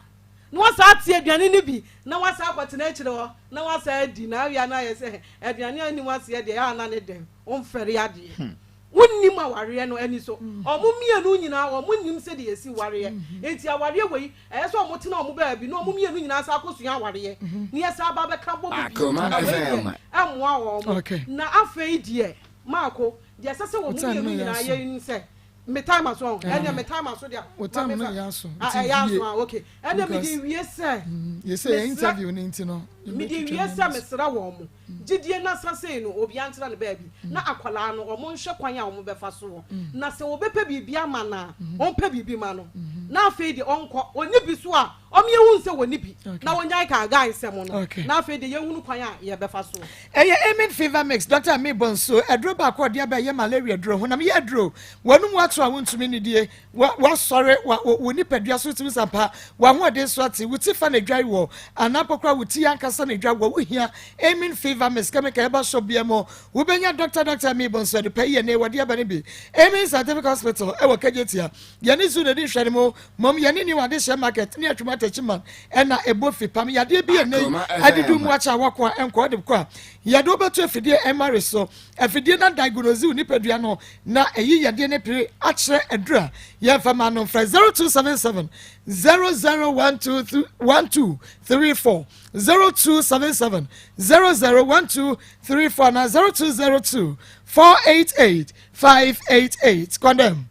na wasa ate aduane no bi na wasa akɔtena akyire hɔ na wasa adi na awia no ayɛ sɛ aduane a anim aseɛ deɛ ɛyɛ ana ne dɛn womfɛre adeɛ wonnim awareɛ no ani so. Ɔmo mmienu nyinaa ɔmo nnim sɛdeɛ yɛsi wareɛ nti awareɛ wei ɛyɛ sɛ ɔmo tena ɔmo baabi na ɔmo mmienu nyinaa san akɔsua awareɛ na yɛsan aba abɛka bɔ mu bio na wei deɛ ɛmmoa ɔmo. Na afei deɛ Maako deɛ ɛsɛ sɛ wɔn mmienu nyinaa yɛ ne sɛ me time aso ɔho ɛnna me time aso deɛ
wo time no yɛ aso
ah, ɛyɛ aso ah okay ɛnna me de wie sɛ
yɛsɛ yɛ interview ne nti no
me de wie sɛ mesrɛ wɔn mo gyidie na sasei no obiara ntena ne baabi na akwadaa no wɔn nhwɛ kwan a wɔn bɛfa so wɔ na sɛ wɔbɛpɛ biribi ama no a wɔmpɛ biribi ma no na afei deɛ ɔnkɔ ɔni bi so a wɔn yɛhu sɛ wɔni bi na wɔnyae kaa guy nsɛm no na afei deɛ yɛhunu kwan a yɛbɛfa so.
Ɛyɛ Amen Fever Mix, Dɔkta a mebɔ nsuo, aduro baako a ɔde aba ɛyɛ malaria duro, honam yɛ aduro, w'anum ato a wontumi nnidie, wa, wasɔre, wa, wo, wo nipadua so tumi sampa, w'ahoɔden so ate, wo ti fa na adware wɔ, anaa mpo koraa wo ti ankasa na adware wɔ, wohia Amen Fever Mix, chemical ɛba shop biara mu, wobɛnya Dɔkta Dɔkta a mebɔ nsuo, adupa yi yɛ ne wɔde aba no bi, Amen Scientific Hospital ɛwɔ Kejetia, yɛne Zoo na ɛdi nhwɛne mu, mmom yɛne New Adehyɛ Market ne Atwom Atakyiman ɛna ɛbɔ fipam. Yadeɛ bi ɛnɛ yi adudu mu akyɛ a wɔko a ɛnkɔ ɔde kɔ a yɛde wobɛto afidie MRI so. Afidie no adiagnose wo nipadua no na ɛyi yadeɛ no pere akyerɛ aduru a yɛmfa ma no. Mfrɛ 0277 00121234, 0277 001234 anaa 0202 488 588. Kɔndɛm.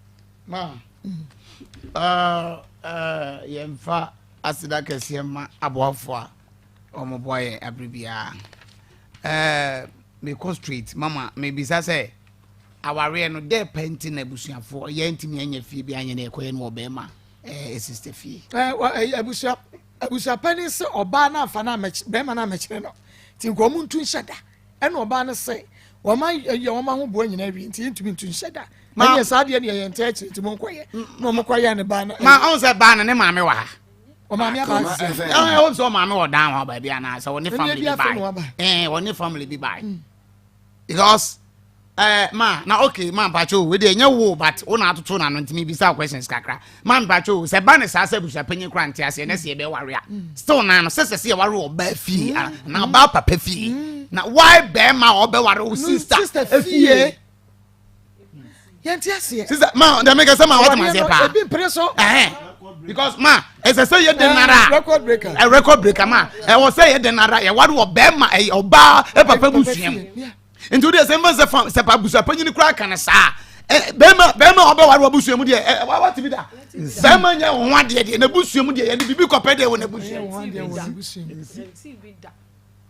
Ma uh, uh, yɛmfa aseda kɛseɛ ma aboafoɔ a wɔboa yɛn abere biara. Uh, mekɔ straight mama mebisa sɛ awareɛ no dɛ pɛ nti na abusuafoɔ yɛntumi anya fie bi anyɛ na ɛkɔyɛ no wɔ bɛrima eh, sister fie.
Abusua abusua panin sɛ ɔbaa no amfa no amɛkye bɛrima no amɛkyerɛ no nti nka ɔmo ntu nhyɛ da ɛna ɔbaa no sɛ wɔn ayɛ wɔn ahoboa nyinaa wie nti yɛntumi ntu nhyɛ da ɛnyɛ saa deɛ deɛ yɛn ntɛ akyiri nti mo nkɔyɛ na ɔmo kɔyɛ ne baa no.
Ma ɔn sɛ baa no ne maame wɔ ha.
Ɔmaame aba sɛ.
Ɛn ɔn sɛ ɔmaame wɔ dan hɔ baabi anaa sɛ ɔne family bi baa ɛn ɔne family bi baa because ɛɛ ma na okay ma mpakyɛ o wei deɛ ɛnyɛ wo but wo na atoto na no ntumi bisa questions kakra ma mpakyɛ o sɛ ba ne saa sɛ abusua panyin kora nte aseɛ na sɛ yɛbɛ ware a still na no sɛ sɛ sɛ yɛware ɔbaa fie na ɔbaa papa fie na why bɛrima a ɔbɛware wo sister fie
yɛn ti aseɛ.
Sisan ma dɛmɛ kɛ sɛ ma wɔtɛ ma seɛ paa.
Ebi mpere so.
Ɛhɛn because ma ɛsɛ sɛ yɛ den nara.
Record breaker.
Ɛ record breaker ma ɛwɔ sɛ yɛ den nara yɛ wari wɔ bɛrima ɛyɛ ɔbaa ɛpapa busua mu nti o de sɛ nfa sɛ fa sɛ pa busua panyin koraa ka ne saa. Bɛrima bɛrima a ɔbɛware wɔ abusua mu deɛ ɛ wate bi da. Bɛrima nyɛ wɔn ho adeɛ deɛ n'abusua mu deɛ yɛde biribi kɔpɛ deɛ wɔ n'abusua mu.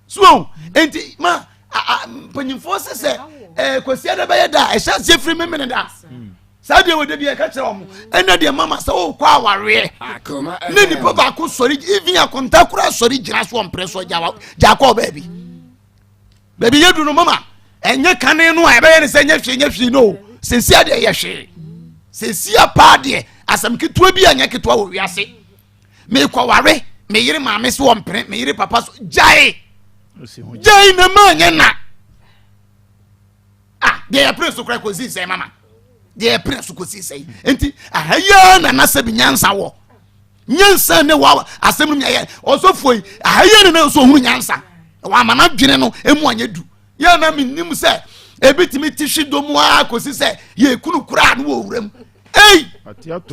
So nti ma mpanyinfoɔ sɛ sɛ ɛɛ kwasi ɛdɛ bɛyɛ da ɛhyɛ aseɛ firi mímini da. Saa deɛ wɔ de bi ɛka kyerɛ wɔn ɛnna deɛ mama sɛ ɔkɔ awareɛ ne nipa baako sɔre even akonta kura sɔre gyina so ɔmpere so gya gya kɔ baabi. Baabi yɛ du no mama ɛnyɛ kane no a ɛbɛyɛ ne sɛ nyɛ hwee nyɛ hwee no sesia deɛ yɛ hwee sesia paa deɛ asɛm ketewa bi a nyɛ ketewa wɔ wiase mekɔware me yere maame so ɔmpene me yere papa so gyae gyae na ma nyɛ na ah deɛ yɛpere so kora kɔsi sɛ mama deɛ yɛpere so kɔsi sɛ nti aha yi na nasɛ bi nyansa wɔ nyansa ne wa asɛm no yɛ ɔsɔfoɔ yi aha yɛ ne na nso ohunu nyansa wama n'adwene no emu anyɛ du yɛn na menim sɛ ebi tumi ti hwi dɔ mu ara kɔsi sɛ yɛ kunu koraa no wɔ wura mu ei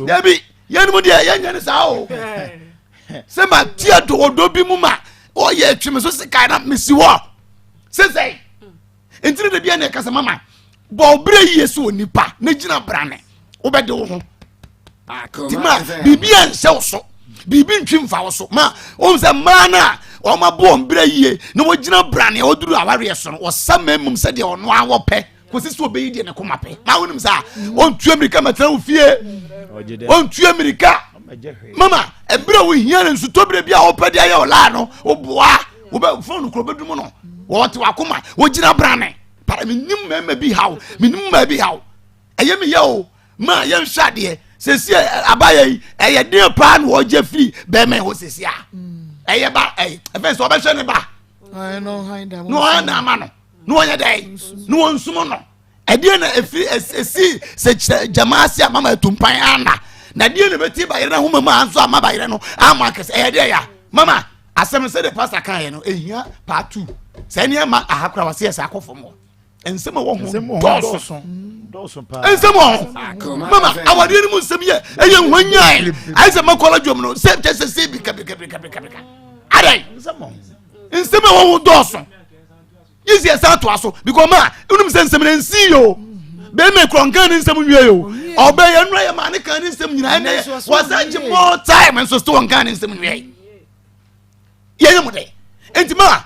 dabi yɛn mu deɛ yɛnyɛ ne saa o sɛ ma ti adɔwɔdɔ bi mu ma ɔyɛ atwi me so sika na mesi hɔ sɛ sɛ nti ne dabi ɛna ɛkasa mama bɔ ɔbrɛ yie so onipa ne gyina brane wobɛde wo ho nti ma biribi a nhyɛ wo so biribi ntwi mfa wo so ma wɔn sɛ mmaa no a wɔn abɔ wɔn brɛ yie na wɔgyina brane a wɔduru awareɛ so no wɔsa mmaa mum sɛdeɛ ɔno a wɔpɛ kòsi sɛ ɔbɛyi deɛ ne koma pɛ maa wɔnim sɛ ɔntua mmirika mɛtena wo fie ɔntua mmirika mama ɛberɛ a wohia no nsutɔberɛ bi a wopɛ de ayɛ ɔlaa no woboa wobɛ fon kuro bɛdum no wɔte wakoma wogyina brane para menim mmarima bi haw menim mmaa bi haw ɛyɛ me yɛ o ma yɛnhwɛ adeɛ sɛsi abayɛ yi ɛyɛ den paa na wɔgye firi bɛrima hɔ sɛsi a ɛyɛ ba ɛyɛ ɛfɛn sɛ ɔbɛhwɛ ne ba na ɔhan na ama no na wɔnyɛ dɛ na wɔnsum no ɛdeɛ na ɛfiri ɛsi sɛ kyerɛ gyama ase a mama atumpan ana na ɛdeɛ na ɛbɛti bayerɛ no ahoma mu a nso ama bayerɛ no ama akɛsɛ ɛyɛ deɛ ya mama asɛm sɛ de pastor kan yɛ no ehia part two sɛ ɛne ɛma aha kora wɔse yɛ sɛ akɔ fam hɔ nsɛm a ɛwɔ ho dɔɔso nsɛm wɔ ho mama awadeɛ no mu nsɛm yɛ ɛyɛ nhwanyan ayɛ sɛ makɔla dwom no sɛ kyɛ sɛ sɛ bika bika bika bika bika adɛn nsɛm a ɛwɔ ho dɔɔso yi si ɛsan toa so because ma wonim sɛ nsɛm no nsi yɛ o bɛrima ekura nkan ne nsɛm nwie o ɔbɛ yɛ nura yɛ maa ne kan ne nsɛm nyinaa ɛnɛ yɛ wɔsan gye more time nso so wɔn kan ne nsɛm nwie yɛyɛ mo dɛ nti ma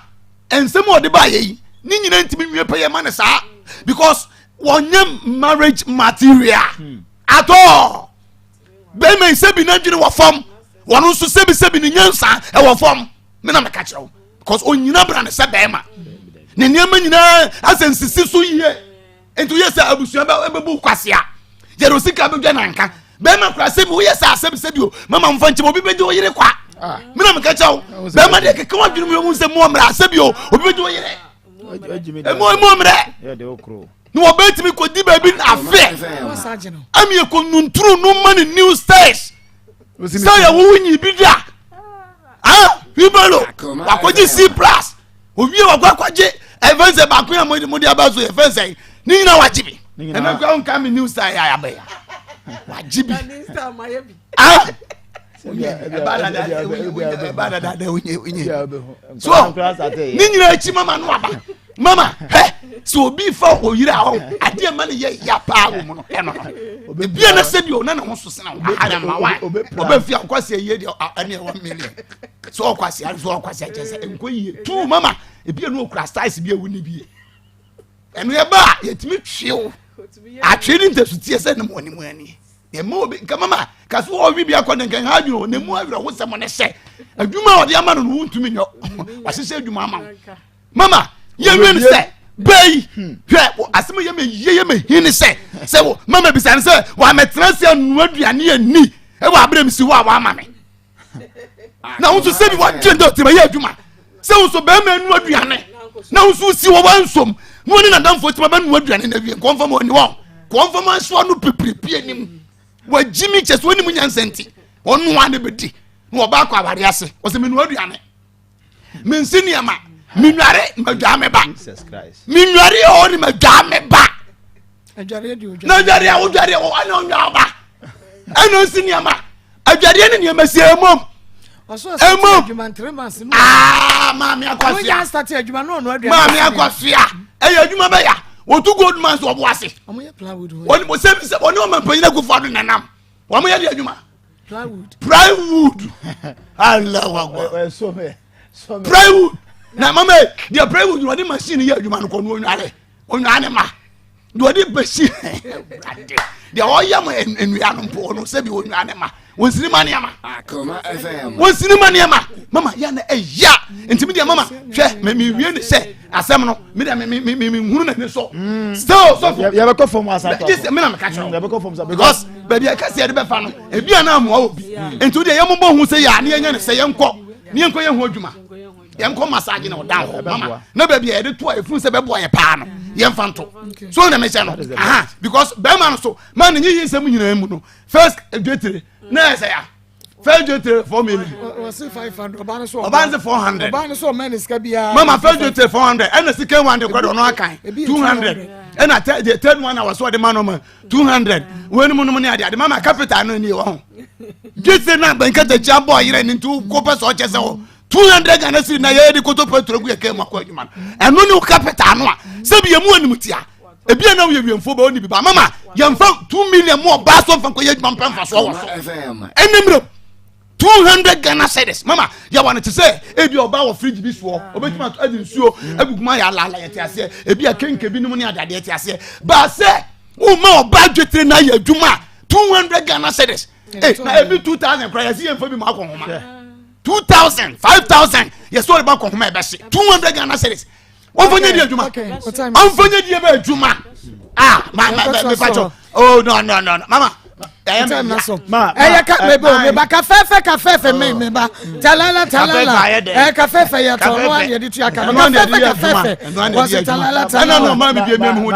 nsɛm a ɔde ba yɛ yi ne nyinaa ntumi nwie pɛ yɛ ma ne saa because wɔnyɛ marriage material hmm. at all bɛrima yi sɛbi n'adwene wɔ fam wɔn nso sɛbi sɛbi ne nyansa ɛwɔ fam me na meka kyerɛ wo because onyina bra ne sɛ bɛrima ne nneɛma nyinaa asɛ nsisi so yie nti woyɛ sɛ abusua bɛbu kwasea yɛde osika bɛdwa nanka bɛrima kora sɛ bi woyɛ sɛ asɛm sɛ bi o mama mfa nkyɛm obi bɛgye wo yere kwa ah. me na meka kyerɛ wo bɛrima deɛ keka wadwene mu yɛhu sɛ mu ɔmmerɛ asɛ bi o obi bɛgye wo yere ɛmu ɛmu ɔmmerɛ na wɔbɛtumi kɔdi baabi afe ɛmi ɛkɔ nunturu no ma ne new stairs sɛ yɛ wowo nyi bi da ah wibalo wakɔgye c plus owie wakɔ akɔgye ɛfɛn sɛ baako yɛ mo de aba so yɛ fɛn sɛ ne nyinaa wagye bi ɛnna kura nka mi new style yɛ ayabɛ ya wagye bi ah ɛba dada dɛ onye onye so ne nyinaa akyi mama no aba mama hɛ sɛ obi fa oyiri a ɔwɔ adeɛ ma ne yɛ ya paa wɔ mu no ɛno no ebia na sɛ bi o na ne ho so sena wo aha na ma wa ɔbɛ fi akwasi ayie deɛ ɛne ɛwɔ million sɛ ɔkwasi sɛ ɔkwasi akyɛ sɛ nkɔ yie tuu mama ebia no okura styles bi ewu ne bie ɛno yɛ ba a yɛtumi twew atwe ne ntasuteɛ sɛ ne mu ɔne mu ani ɛma obi nka mama kasi wɔ ɔwi bi akɔ ne nka ha adwene o ne mu awerɛho sɛm ne sɛ adwuma a ɔde ama no no wontumi nyɔ wahyehyɛ adwuma ama wo mama yɛnwie no sɛ bɛyi hmm. hwɛ asɛm yɛ mɛ yie yɛ mɛ hin ne sɛ sɛ wo mama bisa ne sɛ wamɛtena se anua aduane ani ɛwɔ abere mi si hɔ a wama me na wo nso sɛbi wadwen dɛ ɔtɛmɛ yɛ adwuma sɛ wo nso bɛrima anu aduane na wo nso si wɔ wansom na wɔne nadamfo tuma bɛnoa aduane na awie nkɔmfam ɔni hɔ kɔmfam asoa no pipiripi anim wagyi mi kyɛ so ɔnim nyansa nti ɔnoa ne bɛdi na ɔba akɔ aware ase ɔsɛ menoa aduane mensi nneɛma menware madwaa me ba menware ɔ ne madwaa me ba na adware a wodware wɔ ɛna ɔnwaa ba ɛna ɔnsi nneɛma adwareɛ ne nneɛma si ɛmom ɛmom aa maame akɔsoa maame akɔsoa ɛyɛ adwuma bɛya. Wɔtu gold mines wɔ Boase. Wɔn sɛ sɛ wɔne ɔman panyin akufo ado nanam. Wɔn yɛ de adwuma.
Plywood.
Plywood. Allahu Akbar. Plywood. Na mama deɛ plywood wɔde machine yɛ adwuma no kɔ no onware. Onware ne ma. Deɛ ɔde machine deɛ ɔyɛ mo nnua no mpo no sɛbi onware ne ma. Wɔn sinima nneɛma. Wɔn sinima nneɛma. Mama yɛ na ɛya. Nti mi deɛ mama hwɛ mɛ mi wie ne sɛ asɛm no mi deɛ mi mi mi mi nhunu n'ani so. Still sɔfo.
Yɛ bɛ kɔ fam asa
tɔ. Gye mi na mi ka kyerɛ o. Yɛ bɛ kɔ fam sa because baabi a kɛseɛ de bɛfa no ebi a na amoa wɔ bi. Nti o deɛ yɛn mo bɔ ho sɛ yɛ a ne yɛn nyɛ ne sɛ yɛn kɔ ne yɛn kɔ yɛn ho adwuma. Yɛn kɔ massage na ɔdan hɔ mama na baabi a yɛde to a efunu sɛ bɛboa yɛ paa no yɛn fa nto. So na mi hyɛ no aha because bɛrima no so maa ne nyiyi nsɛm nyinaa mu no first dwetire na ɛsɛ ya first dwetire 4 million.
Ɔsi 500, ɔbaa no so.
Ɔbaa no so 400.
Ɔbaa no so ɔmɛ ne sika biara.
Mama, first dwetire 400, ɛna second one de kɔ de ɔno akan 200, ɛna the third one a wɔsɔ ɔde ma no ma 200. Wɔn mu nom ne ade ade mama capital no ni wɔ ho dwetire na bɛnkata abɔ ɔyerɛ ne nti ko pɛ sɛ ɔkyɛ sɛ wɔ 200 Ghana cedi na yɛyɛ de koto petrol gu yɛ kɛn mu akɔ adwuma no, ɛno ne wo capital no a sɛbi yɛ mu anim tia ebi yɛn nam yɛ wiemfo bɛ ɔni bi ba mama yɛnfa 2 million mu ɔbaa so nfa nkɔ yɛ adwuma mpɛ nfa so wɔ so ɛnɛ mmerɛ 200 Ghana cedis mama yɛ wɔ ne te sɛ ebi ɔbaa wɔ fridge bi soɔ, ɔbɛtumi ato ɛde nsuo egugu mu ayɛ alaala, yɛ te aseɛ, ebi a kenke bi nom ne adeadeɛ te aseɛ baasɛ wɔn ɔbaa dwetire na ayɛ adwuma 200 Ghana cedis ee na ebi 2,000 kora yɛsi yɛn fa bi mu akɔ nhoma 2,000, 5,000 yɛ sɛ ɔde ba akɔ nhoma ɛbɛhye 200 Ghana cedis wɔn fɔ nye di adwuma, ɔnfɔ nye di ebe adwuma. Ah, ma ma ma mepa kyɛw. Oh, no no no no, mama, ɛyɛ mi
ya. Ɛyɛ ka mebe o meba kafɛɛfɛ kafɛɛfɛ mi meba talala talala ɛyɛ kafɛɛfɛ yɛ tɔ ɔno ani yɛde tuya ka no kafɛɛfɛ kafɛɛfɛ wɔsi talala talala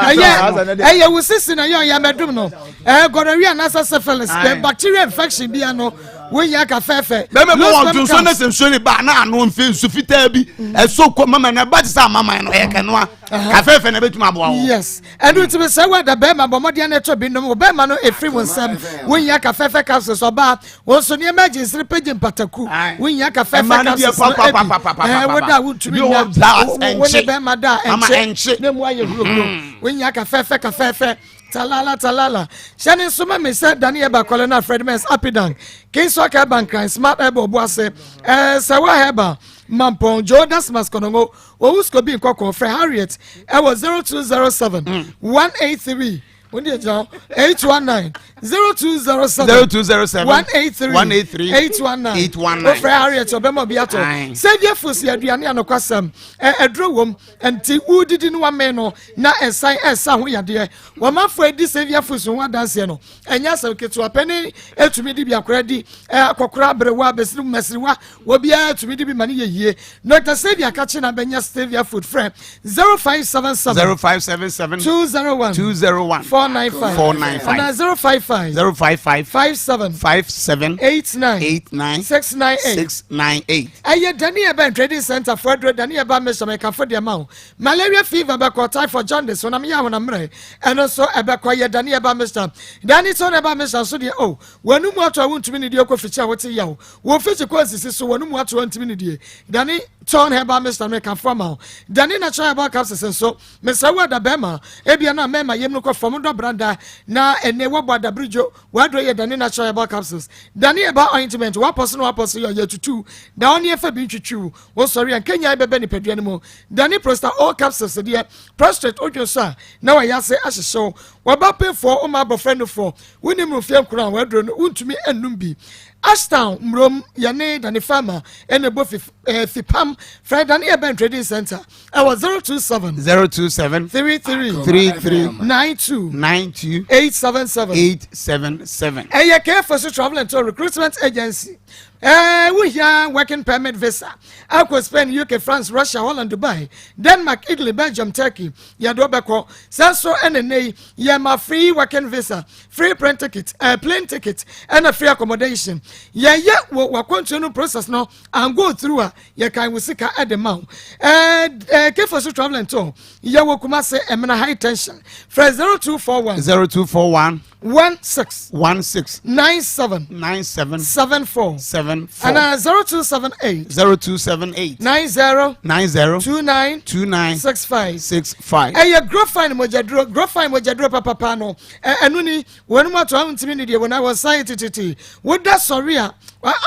ɛyɛ ɛyɛ wusisi na yɛ ɔyɛ mɛdum no ɛyɛ gonorrhea anasa syphilis bacteria infection bi ano wonya kafɛɛfɛ.
Bɛmɛ bɛ wɔn nso ne sɛ nsuo ne ba na ano nfe nsu fitaa bi ɛso kɔ mama na ba te sɛ amaman no ɛyɛ kɛnoa kafɛɛfɛ na ebɛtumi aboa wɔn.
Yes, ɛnu ti bi sɛ wada bɛrima bɔ mmɔden na ɛtɔ bi nom wɔ bɛrima no efiri wɔn nsam. Wonya kafɛɛfɛ capsules. Ɔbaa wɔn nso nneɛma agye nsiri pagye mpataku, wonya kafɛɛfɛ capsules no ebi ɛɛ woda a wontumi nya wo ne bɛrima da a ɛnkye ne mu ayɛ hurohuro, wonya kafɛɛfɛ kafɛɛfɛ talala talala. Hyɛ ne nso ma mi sɛ dani ɛba kɔlɛ na Fred Mens Apidan Kingswak Herbal Nkran, Smart Herbal Obuase, ɛɛ Sɛwa Herbal Mampɔn, Joe Dasmas Kɔnɔngo Owusko bi nkɔkɔ. Frɛ Harriet ɛwɔ 0207 183 wọ́n di gyina 819, 0207
0207
183
183
819.
819.
Wofrɛ Harriet, ɔbɛma obi atɔ. Saviour Foods yɛ aduane anokwasɛm ɛ ɛduro wom nti wodidi no wamee no na ɛsan ɛsa ho yadeɛ. Wɔmanfoɔ adi Saviour Foods ho adanseɛ no, ɛnyɛ asɛm ketewa. Panin etumi di bi, akora di, ɛ akɔkora, aberewa, abɛsiri mmasiriwa, obiara tumi di bi ma ne yɛ yie. Dr Saviour kakye na bɛnya Saviour Food, frɛ 0577
0577
201
201
495
495
ana 055
055
57
57
89
89
698.
698.
Ɛyɛ Daniel Ben Trading Center fo aduro. Daniel ba mesɔm ɛkafo deɛ ma wo malaria, fever bɛkɔ, typhoid, jaundice, honam yɛ ahonam mmerɛ, ɛno nso ɛbɛkɔ. Yɛ Daniel ba mr Dani tɔn ɛba mr nso deɛ o wɔn mu ato a wontumi ne deɛ kɔ fikyi a wote yaw wɔ fikyi kɔ nsisi so, wɔn mu ato a wontumi ne deɛ Dani tɔn herbal mr no ɛkafo ama wo. Dani Natural Herbal Capsules nso mesrɛ wo ada bɛrima ebia na mɛma yam no kɔ fam dɔ branda na ɛnɛ wɔbɔ adabiridwo waduro yɛ Dani Natural Herbal Capsules. Dani Herbal Ointment wapɔ so na wapɔ so yɛ ɔyɛ tutu da ɔne ɛfɛ bi ntwitwiw wosɔre a nkenya bɛbɛ nipadua no mu. Dani Prosta All Capsules deɛ prostate odwo so a na wɔyɛ ase ahyehyew wɔba pefoɔ ɔma abɔfra nufoɔ wonim rofie nkoro a waduro no wontumi nnum bi. Ashtown mmurom yɛne Dani Farmer ɛna ɛbɔ fi ɛɛ fipam. Frɛ Dani Ɛbɛn Trading Center ɛwɔ 027
027
33
33
92
92
877
877.
Ɛyɛ kfo so Travel and Tour Recruitment Agency. Ɛɛ wohia working permit visa akɔ Spain, UK, France, Russia, Holland, Dubai, Denmark, Italy, Belgium, Turkey, yɛde wobɛkɔ. Sɛ nso ɛne nne yi yɛma free working visa, free plane ticket, plane ticket ɛna free accommodation. Yɛyɛ wɔ wakwantuo no process no and go through a yɛkan wo sika ɛde ma wo. Ɛɛ ɛɛ kfo so Travel and Tour yɛwɔ Kumase Ɛmena High Tension. Frɛ 0241
0241
16
16
97
97
74.
7. 74.
Anaa 0278.
0278.
90.
90.
29.
29.
65.
65.
Ɛyɛ Grofine mogyaduro, Grofine mogyaduro papapa no. Ɛno ni, wɔn mu ato ahontumi ne deɛ wɔn a wɔn san tititi. Woda sɔre a,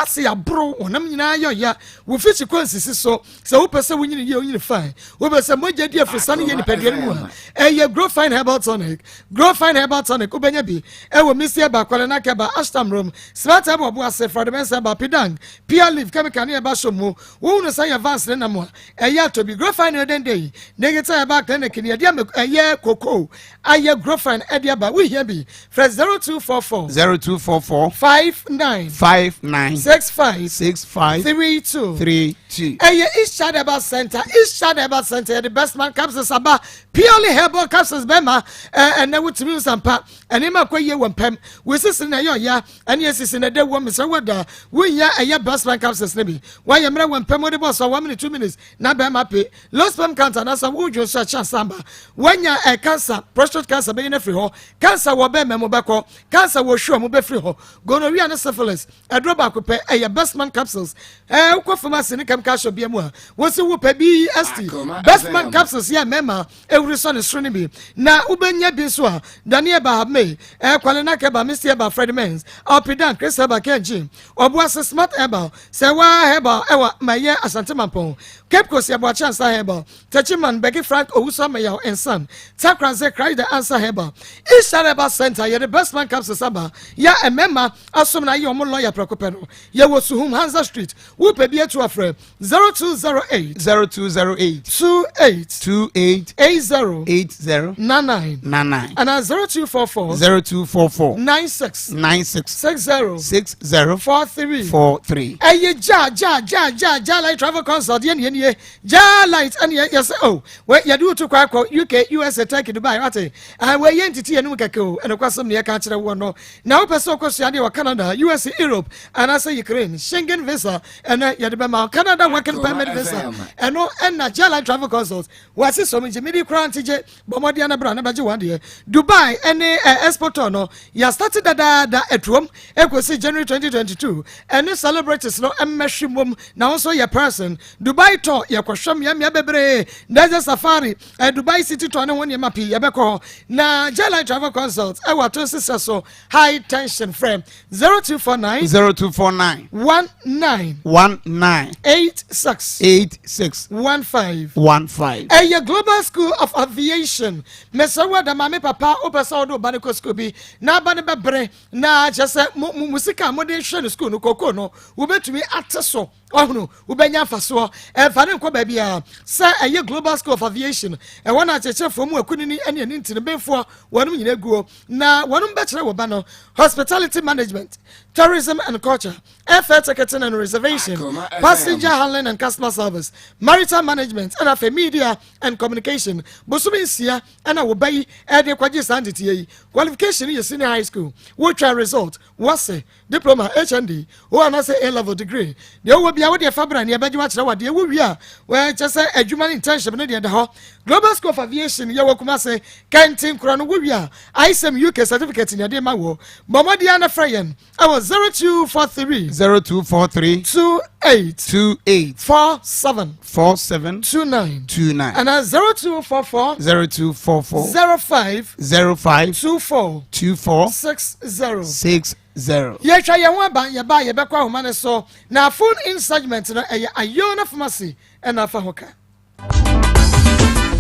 ase aboro, wɔnam nyinaa yɛ ɔya. Wo fikyikɔ nsisi so. Sɛ wopɛ sɛ wonyini yie, wonyini fine. Wopɛ sɛ mogya di afusane yɛ nipadua no mu a, ɛyɛ Grofine herbal tonic. Grofine herbal tonic wobɛnya bi ɛwɔ Misty Herbal, Kwalena Keba, Ashtam Room, Smart Herbal Obuasi, Frɔdemɛnsa Herbal, Pidang, Pure Leaf, Chemical ne Herbal Shop mu. Wohunu sɛ yɛ Vans ne nam a, ɛyɛ atɔ bi. Grofine no dɛndɛn yi, Digital Herbal Clinic ne yɛde ama ɛyɛ cocoa ayɛ Grofine ɛde aba. Wohia bi? Frɛ 0244.
0244.
59.
59.
65.
65.
32.
32.
Ɛyɛ East Child Herbal Center. East Child Herbal Center yɛde Best Man capsules aba. Purely herbal capsules bɛma ɛnɛ wotumi nsampa nneɛma kɔ yie wɔ mpɛm. Wo sisi na ɛyɛ ɔya ɛne esisi na ɛdɛ wɔ mesrɛ wɔ da wonya ɛyɛ Best Man capsules no bi. Wɔayɛ mmerɛ wɔ mpɛm wode bɔ so 1 minute 2 minutes na bɛrima pe. Low sperm count anaasɛ wodwo nso ɛkyɛ asamba. Woanya ɛ cancer, prostate cancer bɛyi no afiri hɔ. Cancer wɔ bɛrima mu bɛkɔ. Cancer wɔ hwiɔ mu bɛfiri hɔ. Gonorrhea ne syphilis Aduro baako pɛ, ɛyɛ Bestman capsules. Ɛɛ wokɔ pharmacy ne chemical shop bia mu a, wosi wopɛ BST, Bestman capsules yɛ mmarima ewuri sɔ ne soro no bi. Na wobɛnya bi nso a, Dani Eba Habmei, ɛɛ Kwale Nakeba, Misty Eba, Fred Mens, Alpidan, Chris Herbal, KNG, Ɔboase Smart Herbal, Sɛwa Herbal ɛwɔ Mayɛ Asante Mampɔn, Cape Coast Yɛboakye Ansa Herbal, Techiman, Becky Frank Owusu Ameyaw Nsan, Takranze Christ the Answer Herbal, Eastern Herbal Center, yɛde Bestman capsules aba, ya mmarima asom na ayɛ wɔn lɔya prɛko pɛ no. Yɛwɔ Suhum, Hansa Street. Wopɛ bi atu a frɛ 0208.
0208.
28.
28.
80.
80.
99.
99.
Anaa 0244.
0244.
96.
96.
60.
60.
43.
43.
Ɛyɛ gya gya gya gya gya like travel consult yɛ nie nie gya light ɛne yɛ yɛsɛ o wɛ yɛde wotu kwan kɔ UK USA Turkey Dubai wate ah wɛ yɛ ntiti yɛn mu kɛkɛ o ɛnokwasɛm ne yɛka akyerɛ woɔ no Na wopɛ sɛ wokɔsua adeɛ wɔ Canada, US, Europe anaasɛ Ukraine, Schengen visa ɛnɛ yɛde bɛma wo. Canada working permit visa ɛno ɛna Jala Travel Consult wɔase sɔm nti medi koraa nti gye bɔ mmɔden na bra na bɛgye wɔn adeɛ. Dubai ɛne eh, Expo Tour no yɛastate dadaada atuom ɛkɔsi January 2022 ɛne celebrities no mmɛhwe mmom na wo nso yɛ person. Dubai Tour yɛkɔhwɛ mmeammea bebree, Desert Safari Eh, Dubai City Tour ne ho nneɛma pii yɛbɛkɔ hɔ. Na Jayline Travel Consult ɛwɔ ato nsesɛ so high tension frɛ 0249
0249
19
19
86
86
15
15.
Ɛyɛ Global School of Aviation. Mesrɛ wo ada maame papa wopɛ sɛ wode wo ba no kɔ sukuu bi na aba no bɛbere na kyerɛ sɛ mo mo sika a mode hwɛ no sukuu no koko no wobɛtumi ate so Wahunu, wobɛnya mfasoɔ. Ɛmfa no nkɔ baabiara. Sɛ ɛyɛ Global School of Aviation, ɛhɔ na akyerɛkyerɛfoɔ mu akunini ne ani ntinebenfoɔ wɔnom nyinaa guo, na wɔnom bɛkyerɛ wo ba no Hospitality Management, Tourism and Culture, Airfare Ticketing and Reservation, Passenger Handling and Customer Service, Maritime Management, ɛna afei Media and Communication. Bosome nsia ɛna wo ba yi ɛde kɔgye saa nteteɛ yi. Qualification yɛ Senior High School. Wotwa result, wɔse Diploma, HND, O anaasɛ A level degree. Deɛ wowɔ biara wodeɛ fa bra ne yɛbɛgye wakyerɛ wo adeɛ. Wowie a, kyɛ sɛ adwuma ne internship no deɛ da hɔ. Global School of Aviation yɛwɔ Kumase, Kɛnten korɔ no. Wowie a, ISEM UK certificate ne yɛde ma woɔ. Bɔ mmɔden ara na frɛ yɛn ɛwɔ 0243.
0243.
28.
28.
47.
47.
29.
29.
Anaa 0244.
0244.
05.
05.
24.
24.
60.
6. 0.
Yɛtwa yɛn ho aba, yɛba a yɛbɛkɔ ahoma no so, na phone in segment no ɛyɛ Ayona Pharmacy ɛna afa ho ka.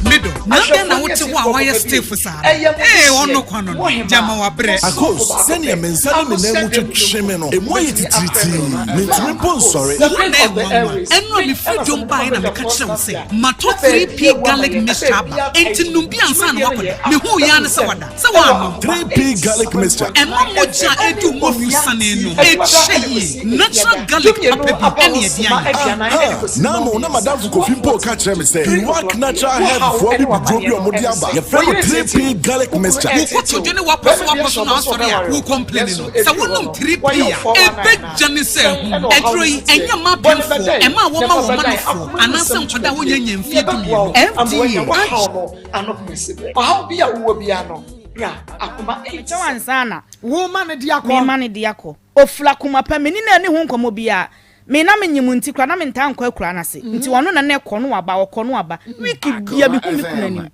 Middle. Na dɛn na wote hɔ a woayɛ stiff saa no? Ee, ɔno kwa no no, gyama wabrɛ.
Akos, sɛnea me nsa ne me nan mu twetwe me no, emu ayɛ titiritii. Mintumi mpo nsɔre.
Wo ho na ɛyɛ nwanwa. Ɛno a mefiri dwom baeɛ na meka kyerɛɛ wo sɛ, matɔ 3P garlic mixture aba, enti nom bi ansa na woakɔda. Mehuu yi ara ne sɛ wada. Sɛ woannom.
3P garlic mixture.
Ɛma mogya a ɛdi wo mu afusane no kyɛ yie. Natural garlic papa bi ɛne ɛde ayɛ.
Aha! Naano na m'adamfo Kofi mpo reka kyerɛ me sɛ Iwak Natural Health foɔ abibiduro bi a wɔde aba, yɛfrɛ no 3P garlic mixture.
Wo kotodwe ne w'apɔ so w'apɔ so na asɔre a wo complaini no, sɛ wonom 3P a, ɛbɛgya ne sɛ ahum. Aduro yi, ɛnyɛ mma apemfoɔ, ɛma a wɔma wɔn manofoɔ, anaasɛ nkwadaa a wɔnnya nnya mfeɛ dumienu. FDA agye.
Ano kumasi brɛ. Ɔhaw bi a wowɔ biara no, bra akoma AIDS.
Mekyɛ wo ansa na.
Wo ma no de akɔ.
Me ma no de akɔ. Ofura koma pa, me ne no anni ho nkɔmmɔ biara. Me na menyem nti koraa na mentaa nkɔ akuraa no ase. Nti ɔno na na ɛkɔ no waba, ɔkɔ no waba. Week bia mehu me kunu anim.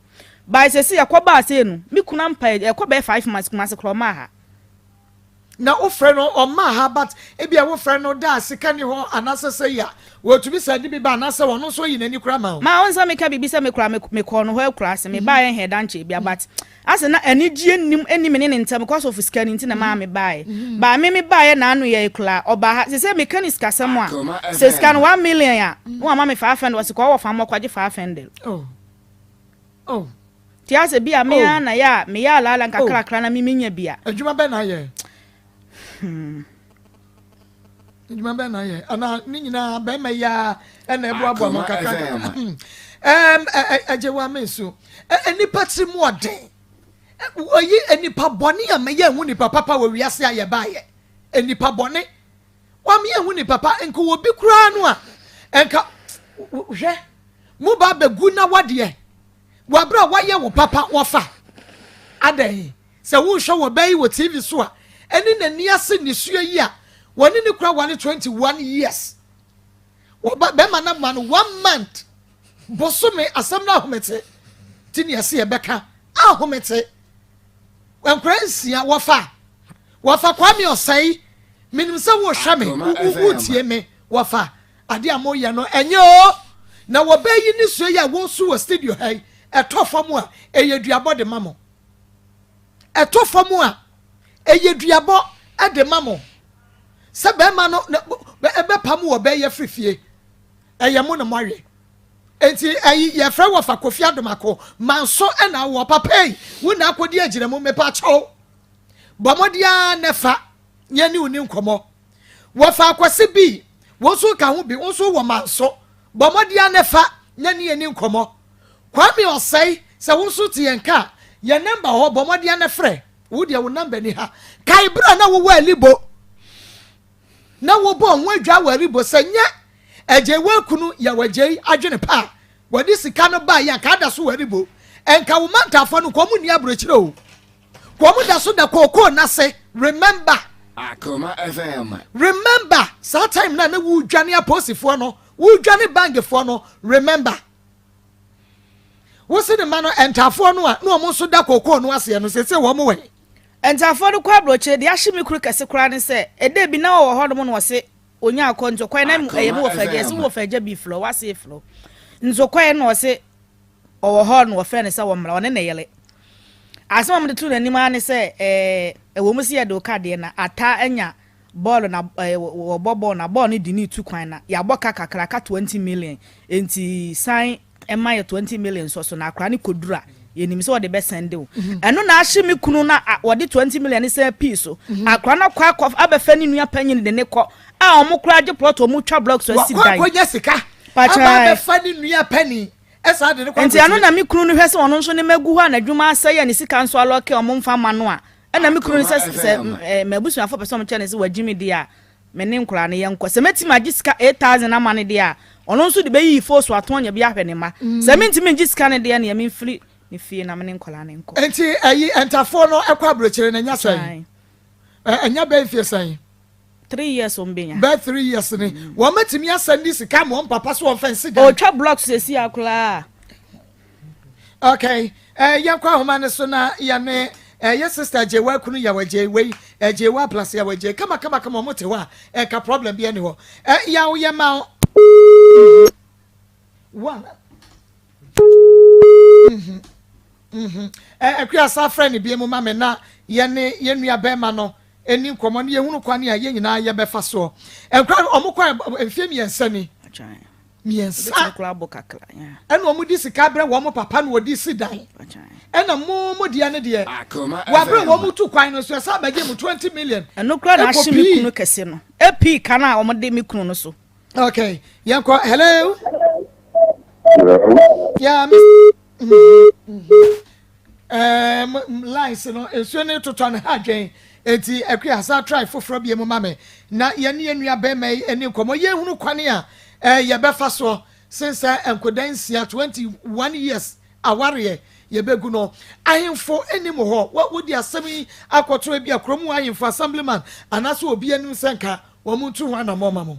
By sɛsei ɛkɔbaa sei no, me kunu ampa ɛkɔ bɛyɛ 5 months Kumasi koraa ɔmaa ha.
Na wofrɛ no ɔmmaa ha but ebia wofrɛ no da a sika ni hɔ anaasɛ sɛi a wɔtumi san de bi ba anaasɛ ɔno nso ɔyi n'ani koraa ma wo.
Ma wo nsa meka biribi sɛ me koraa me kɔɔ no hɔ akura ase me baeɛ nhɛ da nkyɛɛ bia but asɛ na anigyeɛ nnim ɛnni me ne ne ntam because of sika no nti na maa me baeɛ but me me baeɛ na ano yɛi koraa ɔbaa ha sesei meka ne sikasɛm a sɛ sika no 1 million a na wama me 500 ɔse kɔ ɔwɔ fa mmɔ kɔgye 500.
Oh. Oh.
Ti asɛ bi a me ara na yɛ a meyɛ alaala nkakrakra na me menya bi a.
Adwuma bɛn na ayɛ? Adwuma bɛn na ayɛ? Ana ne nyinaa bɛrima yi ara ɛna ɛboaboa mo kakra kakra. Ɛm ɛgye wa me nso. Nnipa tiri mu ɔden. Oyi nnipa bɔne a meyɛ ehu nipa papa wɔ wiase a yɛbaayɛ. Nnipa bɔne. Wameyɛ ehu nipa pa nka obi koraa no a nka hwɛ mo ba abɛgu na wadeɛ wɔ abere a wayɛ wo papa wɔfa adɛn sɛ wohwɛ wɔ bɛyi wɔ TV so a ɛne n'ani ase nisuo yi a wɔne ne kura wale 21 years wɔba bɛrima no ma no one month bosome asɛm no ahomete ti ne ɛse yɛbɛka ahomete nkora nsia wɔfa wɔfa Kwame Ɔsɛe menim sɛ wohwɛ me wotie me wɔfa Adeɛ a moyɛ no ɛnyɛ oo. Na wɔbɛyi ne sua yi a wɔresu wɔ studio ha yi, ɛtɔ fam a, ɛyɛ duabɔ de ma mo. Ɛtɔ fam a, ɛyɛ duabɔ de ma mo. Sɛ bɛrima no ɛbɛpam wɔ bɛyɛ firi fie, ɛyɛ mo na moawe. Enti ɛyi yɛfrɛ wɔ fa Kofi Adomako, manso ɛna wɔ papa yi, wo na akɔdi agyina mu, mepa kyɛw. Bɔ mmɔden ara na fa yɛne wo ni nkɔmmɔ. Wɔfa Akwasi bi, wo nso ka ho bi, wo nso wɔ manso. Bɔ mmɔden ara na fa na ne yɛn ni nkɔmmɔ. Kwame Ɔsɛe, sɛ wo nso te yɛn nka a, yɛn nɛmba wɔ hɔ, bɔ mmɔden ara na frɛ. Wo deɛ wo nɛmba ni ha. Kae berɛ a na wowɔ Alibo na wobɔ ho adwa wɔ Alibo sɛ nyɛ Agyei kunu Yaw Agyei adwene pa a wɔde sika no baeɛ a, nka ada so wɔ Alibo. Nka wo mantafoɔ no nka wɔn nni aburokyire o. Wɔn da so da kookoo n'ase remember.
Akoma FM.
Remember saa time na ne wudwane apolisifoɔ no wudwane bankfoɔ no remember. Wosi ne ma no ntaafoɔ no a na wɔn nso da kookoo no aseɛ no sese wɔn wɔ he.
Ntaafoɔ no kɔ aburokyire deɛ ahye me kuru kɛse koraa ne sɛ ɛda bi na wɔwɔ hɔnom na wɔse onya akɔ nti ɔkɔɛ na ɛyɛ me wɔfa agya ɛsɛ wɔfa agya bi flɔ wase flɔ nti ɔkɔɛ na ɔse Ɔwɔ hɔ no wɔfrɛɛ no sɛ ɔmmra, ɔne ne yere. Asɛm a wɔde too n'anim ara ne sɛ, Ɛɛ, ɛwɔ mu sɛ yɛde wo ka deɛ, na Ataa anya bɔɔlo na ɛɛ, wɔbɔ bɔɔlo na bɔɔlo no de no retu kwan na yɛabɔ ka kakra, ka 20 million, enti san ma yɛ 20 million nso so na akwadaa no kɔduru a, yɛnim sɛ wɔde bɛsɛnde wo. Ɛno na ahye me kunu na wɔde 20 million no san pii so. Akwadaa no akɔ akɔ abɛfɛ ne nua panyin de ne kɔ a wɔn koraa gye plot wɔn twa blocks asi dan.
Wakɔ akɔnya sika aba abɛfa ne nua panin. Ɛsaa de ne kɔ
Nti ɛno na me kunu no hwɛ sɛ ɔno nso ne mma gu hɔ a n'adwuma asɛe a ne sika nso alɔke a wɔmfa mma no a, ɛna me kunu no sɛ sɛ eh, m'abusuafoɔ pɛ sɛ wɔkyɛ no sɛ wagye me deɛ a, me ne nkwadaa no yɛnkɔ. Sɛ mɛtumi agye sika 8000 ama no deɛ a, ɔno nso de bɛyiyi foosu atɔn anya bi ahwɛ ne mma. Sɛ mentumi ngye sika no deɛ neɛ memfiri ne fie na me ne nkwadaa no nkɔ.
Nti ɛyi ntafoɔ no ɛkɔ aburokyire no ɛnya sɛn? Ɛnya bɛn mfie sɛn?
3 years wɔn bɛnya.
Bɛɛ 3 years ni wɔn atumi asɛn de sika ma wɔn papa so wɔn fɛn si dan.
Ɔtwa blocks sisi akoraa.
Okay, eh, yɛn kɔ ahoma ne so na yɛne eh, yɛ sister Gyewa kunu Yawa Gye wei eh, Gyewa plus Yawa Gye kama kama kama wɔn te hɔ a ɛka problem bi ɛni hɔ eh, yaw yɛ ma one. Akua sa frɛ no bie mu ma me na yɛne yɛn nua bɛrima no ɛni nkɔmmɔ ne yɛhunu kwan a yɛn nyinaa yɛbɛfa soɔ. Nkora ɔmo kɔ mfeɛ 3 ni. 3. Ɛna ɔmo di sika brɛ wɔn papa na wɔde si dan. Ɛna mo mo deɛ ne deɛ. Wɔabrɛ wɔn mo tu kwan no so ɛsɛ abɛgye mo 20 million.
Ɛno kora na ahye me kunu kɛse no. Epii ka no a wɔde me kunu no so.
Okay, yɛn kɔ hello.
Hello.
Yeah, miss. Lines no nsuo ne totɔ no ha adwen eti akua sa try foforɔ bi mu ma me na yɛne yɛn nua bɛrima yi ani nkɔmɔ yɛhunu kwan a yɛbɛfa soɔ sen sɛ nkoda nsia 21 years awareɛ. yɛbɛgu no. Ahemfo nni mo hɔ. Wo, wode asɛm yi akɔto ebia kurom hɔ ahemfo, assemblyman, anaasɛ obi anim sɛ nka wɔn ntu ho anammɔn ma mo.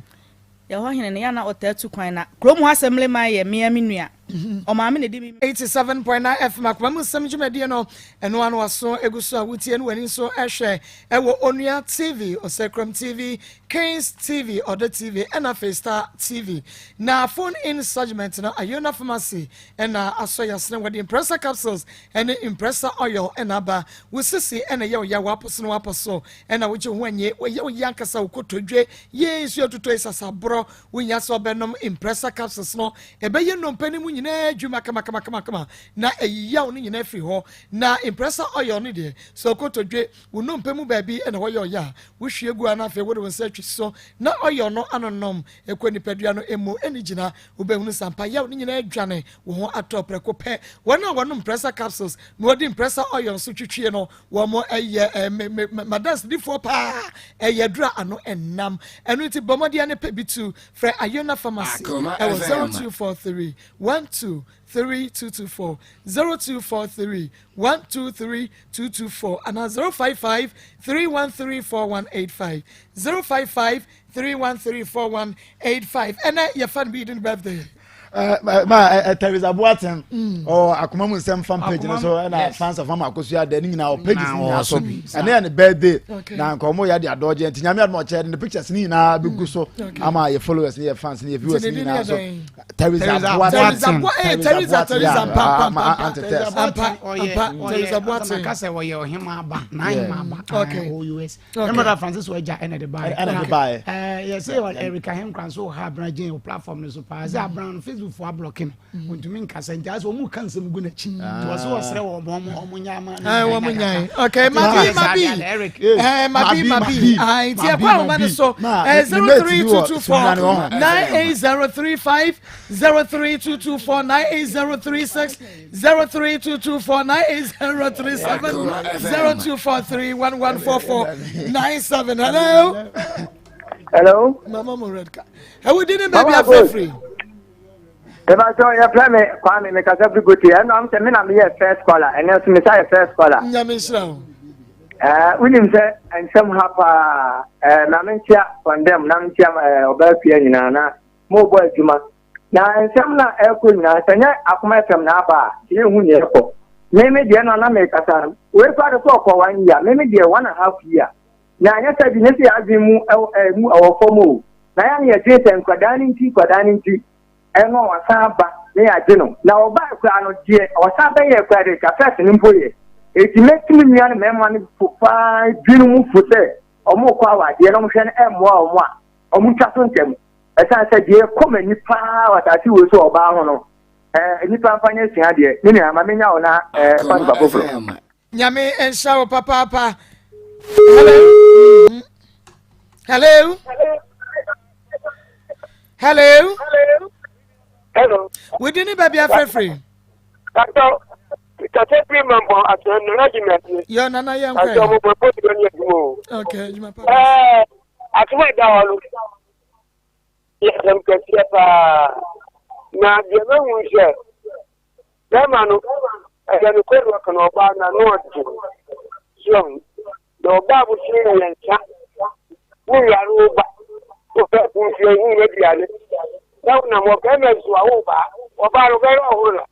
Yɛn hɔ hene no, yɛ a na ɔtaa tu kwan, na kurom hɔ assemblyman yɛ me ara me nua. Ɔmaame na ɛdi me.
87.9 FM Akoma mu nsɛm dwumadie no, ɛno ano aso egu so a wotie no w'ani nso hwɛ ɛwɔ Onua TV, Ɔsɛkrom TV, Kings TV, Ɔdɔ TV ɛna afei Star TV. Na phone in segment no, Ayona Pharmacy ɛna asɔ yasene wɔde Impressa capsules ɛne Impressa oil ɛna aba. Wo sisi ɛna ɛyɛ wo ya, w'apo so na w'apɔ so ɛna wogye wo ho anye, wɔyɛ wo ya ankasa wo kotodwe, yee nso yɛtotɔ yi sasaborɔ. Wonya sɛ ɔbɛnom Impressa capsules no, ɛbɛyɛ nnompe no mu nyinaa adwuma kamakamakama na ayi yaw no nyinaa afiri hɔ. Na Impressa oil no deɛ, sɛ ɔkotodwe, wo nnompe mu baabi na hɔ yɛ ɔya a, wohwie gu a na afei wode wo nsa atwi so na oil no anonom kɔ nipadua no mu ɛne gyina. Wobɛhunu sɛ ampa yaw no nyinaa adwane wo ho atɔ prɛko pɛ. Wɔn a wɔnom Impressa capsules na wɔde Impressa oil nso twitwie no, Wɔn yɛ eh, me me m'adansedifoɔ paa. Ɛyɛ aduru a ano nnam. Ɛno nti bɔ mmɔden ne pɛ bi tu. Frɛ Ayona Pharmacy ɛwɔ 0243 12 3224, 0243 12 3224 anaa 055 313 4185, 055 3134185. Ɛnɛ yɛfa no bi di ne birthday.
Eh, ma eh, eh, Teresa Boateng ɔwɔ mm. akoma mu nsɛm fan page no so ɛna fans of ama akosua dɛ ne nyinaa ɔ pages ne nyinaa so ɛne yɛ ne birthday na nka ɔmo yɛ de adɔgye nti nyame adom ɔkyɛ ne pictures ne nyinaa bɛgu mm. so ama yɛ followers ne yɛ fans ne yɛ viewers ne nyinaa so Teresa Boateng
Teresa Teresa
Auntie Tess
Teresa Boateng
kasa wɔyɛ ɔhema aba na ahema aba ɔwɔ US Okay. Ɛmɛ da Francis wɔ agya ɛna de baayɛ.
Ɛna de baayɛ.
Ɛɛ yɛ sɛ Erica Henkran so ha abena gye wɔ platform no so paa. Sɛ abena no Facebook fo ablɔke no. Ontumi nkasa nti asɛ wɔn ka nsɛm gu n'akyi. Nti wɔsɛ wɔsrɛ wɔn wɔn wɔn nya ama.
Ɛɛ wɔn nya yi. Okay mabi mabi. Ɛɛ mabi mabi. Ayi ti ɛkɔ ahoma no so. Ɛɛ 03224 98035 03224 98036. 03224 98037 0243 114497. Hello.
Hello.
Mama mo red car. Ewu di ni baabi afɛfiri.
Ìbáṣọ yẹ fẹ́ mi Kwame mi kasa firi Gote ɛnu am sɛ mi na mi yɛ first caller ɛnɛ nso mi sa yɛ first caller.
Nyame nhyira o.
Ɛɛ wunim sɛ nsɛm ha paa ɛɛ na mi nkyia kɔndɛm na mi nkyia ɛɛ ɔbaa fie nyinaa na mo bɔ adwuma. Na nsɛm no a ɛrekɔ nyinaa, sɛ nyɛ Akoma FM na aba a, yɛnhu nea ɛrekɔ. Me me deɛ no a na merekasa no, wei koraa de sɛ ɔkɔ one year, me me deɛ one and half year. Na anyɛ sɛ bi, nyɛ sɛ yɛn adwene mu ɛwɔ ɛɛ mu ɛwɔ fam o. Na yɛn a yɛdwene sɛ nkwadaa no nti, nkwadaa no nti, ɛno a wasan aba na yɛagye no. Na ɔbaa koraa no deɛ ɔsan bɛyɛɛ koraa deɛ, nka first no mpo yɛ. Enti mɛtu me nua no mmarima no fo paa, binom fo sɛ wɔrekɔ awadeɛ na wɔhwɛ no ɛmmoa wɔn a, wɔntwa so ntɛm. Ɛsiane sɛ deɛ ɛkɔ m'ani paa wɔ asase wei so ɔbaa ho no, ɛɛ nnipa mfa nyɛ sua deɛ. Me nua, ma menya wo na ɛɛ fa nipa foforɔ.
Nyame nhyira wo papaapa. Hello. Mm-hmm. Hello. Hello.
Hello.
Wodi ne baabi afrɛfrɛ.
Pastor, kasa firi mampɔn asɛm nana gye mi aseɛ.
Yɛ nana yɛ nkɔ
yɛ. Pastor mo bɔ bɔ ti adwuma o.
Okay, adwuma pa.
Ɛɛ asɛm a ɛda hɔ no yɛ asɛm kɛseɛ paa na deɛ mahu sɛ bɛrima no ɛyɛ nokorɛ na ɔka na ɔbaa no ano ɔden so na ɔbaa bosome mmiɛnsa woyare wo ba wofɛ nsuo hu aduane na wonam ɔbɛrima nso a wo baa ɔbaa no bɛyɛ ɔhoro la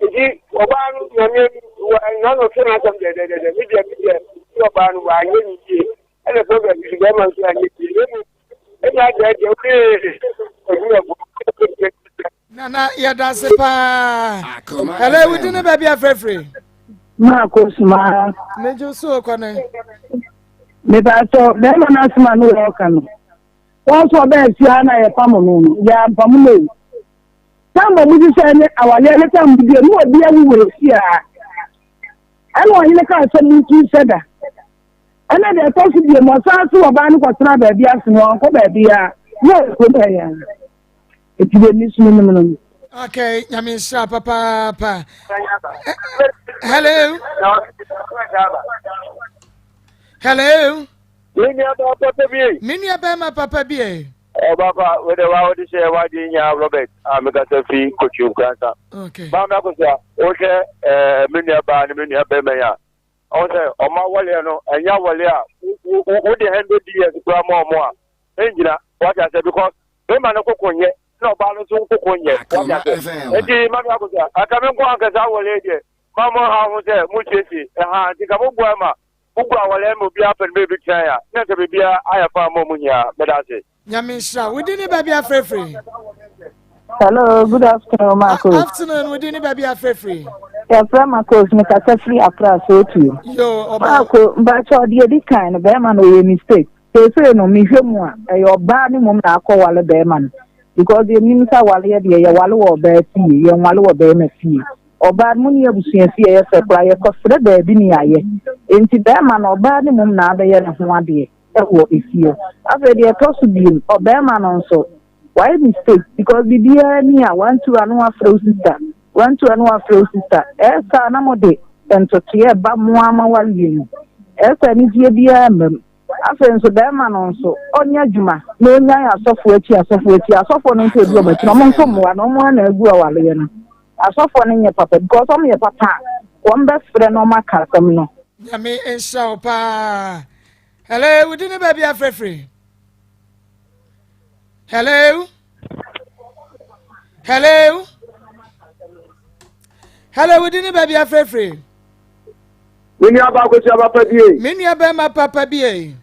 nti ɔbaa no nyame wɔ ɛna no ɔtwe n'asɛm dɛdɛdɛdɛ me deɛ me deɛ ɔbaa no wanyɛ ne yie ɛna fɛn bɛ bi bɛrima nso anyɛ yie na mmom ɛna adeɛ deɛ wode adwuma bu.
Nana yɛda ase paa. Hello, wodi ne baabi afrɛfrɛ.
Maako suma.
Megye so kɔ ne.
Mepaatɔ bɛrima no asoma no wɔ ɔka no. Wɔn nso ɔbɛn fia na yɛpam no no yɛampam no o. Tam a wɔn hyehyɛ ne awareɛ ne tam bi deɛ ne obi awu wɔ efie a. Ɛna ɔhene kaa sɛ muntu nhyɛ da. Ɛna deɛ ɛtɔ so bio ɔsan so ɔbaa no kɔtena baabi ase no ɔnkɔ baabi a na ɔyɛ kurom ha yi ara. Eti deɛ mi sunu nom no.
Okay, nyame nhyira papaapa. Hello. Hello.
Me nua baa papa bi.
Me nua bɛrima papa bi.
Ɔba pa, wede wa wode hyɛ w'adwene nyinaa Robert a mekasa fi Kotwi Nkoransa.
Okay.
Maame Akosua, wohwɛ ɛɛ me nua baa ne me nua bɛrima yi a, ɔho sɛ ɔmo awɔleɛ no ɛnyɛ awɔleɛ a wode 100 years koraa ma ɔmo a ɛngyina wate aseɛ because bɛrima no koko nyɛ na ɔbaa no nso koko nyɛ wate aseɛ. Nti Maame Akosua, anka me nko anka saa awɔleɛ deɛ ma mo ha ho sɛ mo siesie ɛha nti ka mo boa ma mo gu awɔleɛ ma obiara pɛ no baabi tena a na nka biribiara ayɛ fa ma ɔmo nyinaa. Meda ase.
Nyame nhyira wo. Wodi ne baabi afrɛfiri.
Hello, good afternoon, Marcos.
Afternoon, wodi ne baabi afrɛfiri.
Yɛfrɛ Marcos, mekasa firi Accra Sootuo.
Yo, ɔba.
Marco, mpakyɛ ɔde edi kan no, bɛrima no ɔyɛ mistake. Seesei no, mehwɛ mu a, ɛyɛ ɔbaa ne mmom na akɔwale bɛrima no. Because yɛnim sɛ awaleɛ deɛ, yɛwale wɔ ɔbaa fie, yɛnwale wɔ bɛrima fie. Ɔbaa no, mo ne abusua fie ɛyɛ fɛ koraa, yɛkɔsrɛ baabi ne yɛayɛ. Enti bɛrima no, ɔbaa ne mmom na abɛyɛ ne ho adeɛ wɔ efie. Afei deɛ ɛtɔ so biem, ɔbarima no nso, wayɛ mistake because biribiara ni a wantu ano afrɛ wo sister, wantu ano afrɛ wo sister. Ɛyɛ saa na mode ntotoeɛ ba mo ara mo awareɛ mu. Ɛyɛ saa anigyeɛ biara mma mu. Afei nso barima no nso, ɔnyɛ adwuma na ɔnyae asɔfoɔ akyi asɔfoɔ akyi. Asɔfoɔ no nso ɛdi wɔn akyi no, wɔn nso mmoa no, wɔn ara na agu awareɛ no. Asɔfoɔ no nyɛ papa because wɔn yɛ papa a, wɔn bɛfrɛ na wɔn aka asɛm no.
Nyame nhyira wo paa. Hello, wodi ne baabi afrɛfrɛ. Hello. Hello. Hello, wodi ne baabi afrɛfrɛ.
Me nua ba akosi aba pa bie.
Me nua bɛrima papa bie.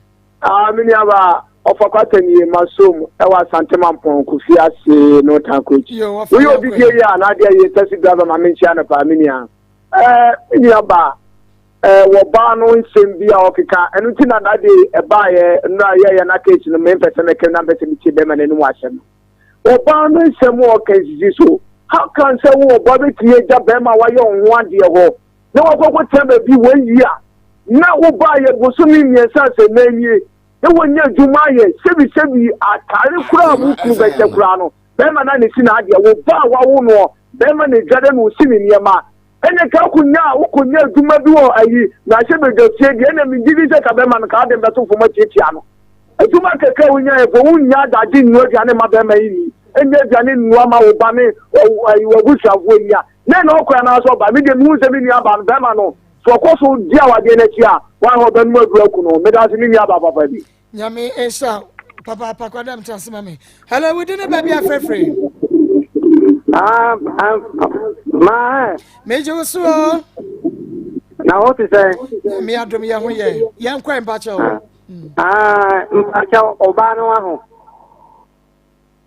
Ah, me nua ba ɔfa kwata nie ma som ɛwɔ Asante Mampɔn Kofi ase no tanko akyi. Woyɛ obi die yi a n'adeɛ yɛ taxi driver ma me nkyia no paa me nua. Ɛɛ me nua ba ɛɛ wɔbaa no nsɛm bi a ɔkeka ɛno nti na n'ade ɛbaayɛ nnura yɛyɛ na case no mempɛ sɛ mɛka na mpɛ sɛ metie bɛrima n'anim asɛm no. Ɔbaa no nsɛm a ɔka nsisi so. How can sɛ wo ɔbaa bɛtumi agya bɛrima a wayɛ wo ho adeɛ hɔ na wakɔkɔtena baabi wɔayi a na wobaayɛ bosome mmiɛnsa sɛ nan nie na wɔnya adwuma ayɛ sɛbisɛbi atare koraa a wo kunu bɛhyɛ koraa no bɛrima no a na ɛsi n'adeɛ wo ba a wawo noɔ bɛrima na adware na ɔsi ne nneɛma ɛne ka konya a wokɔnya adwuma bi wɔ ayi mmarahyɛ badwa fie deɛ ɛna megye di sɛ ka bɛrima no ka ade bɛto fam atiatia no adwuma kakra a wonya ɛfo wonnya adagye nnua aduane ma bɛrima yi ni ɛnyɛ aduane nnua ma wo ba ne wabusuafoɔ yi a na ɛna ɔkɔ anaasɛ ɔba me deɛ mehu sɛ me nua ba no bɛrima no so ɔkɔ so di awadeɛ no akyi a wɔahɔ ɔbɛnom aduru aku no meda ase me nua ba papa bi.
Nyame nhyira papaapa kwadam tena ase ma me. Hello, wodi ne baabi afrɛfrɛ.
Ah, ah, ma.
Megye wo so o.
Na wo te sɛ.
Nyame adom yɛ ho yɛ. Yɛn kɔ mpakyɛ o.
Ah, mpakyɛ ɔbaa no aho.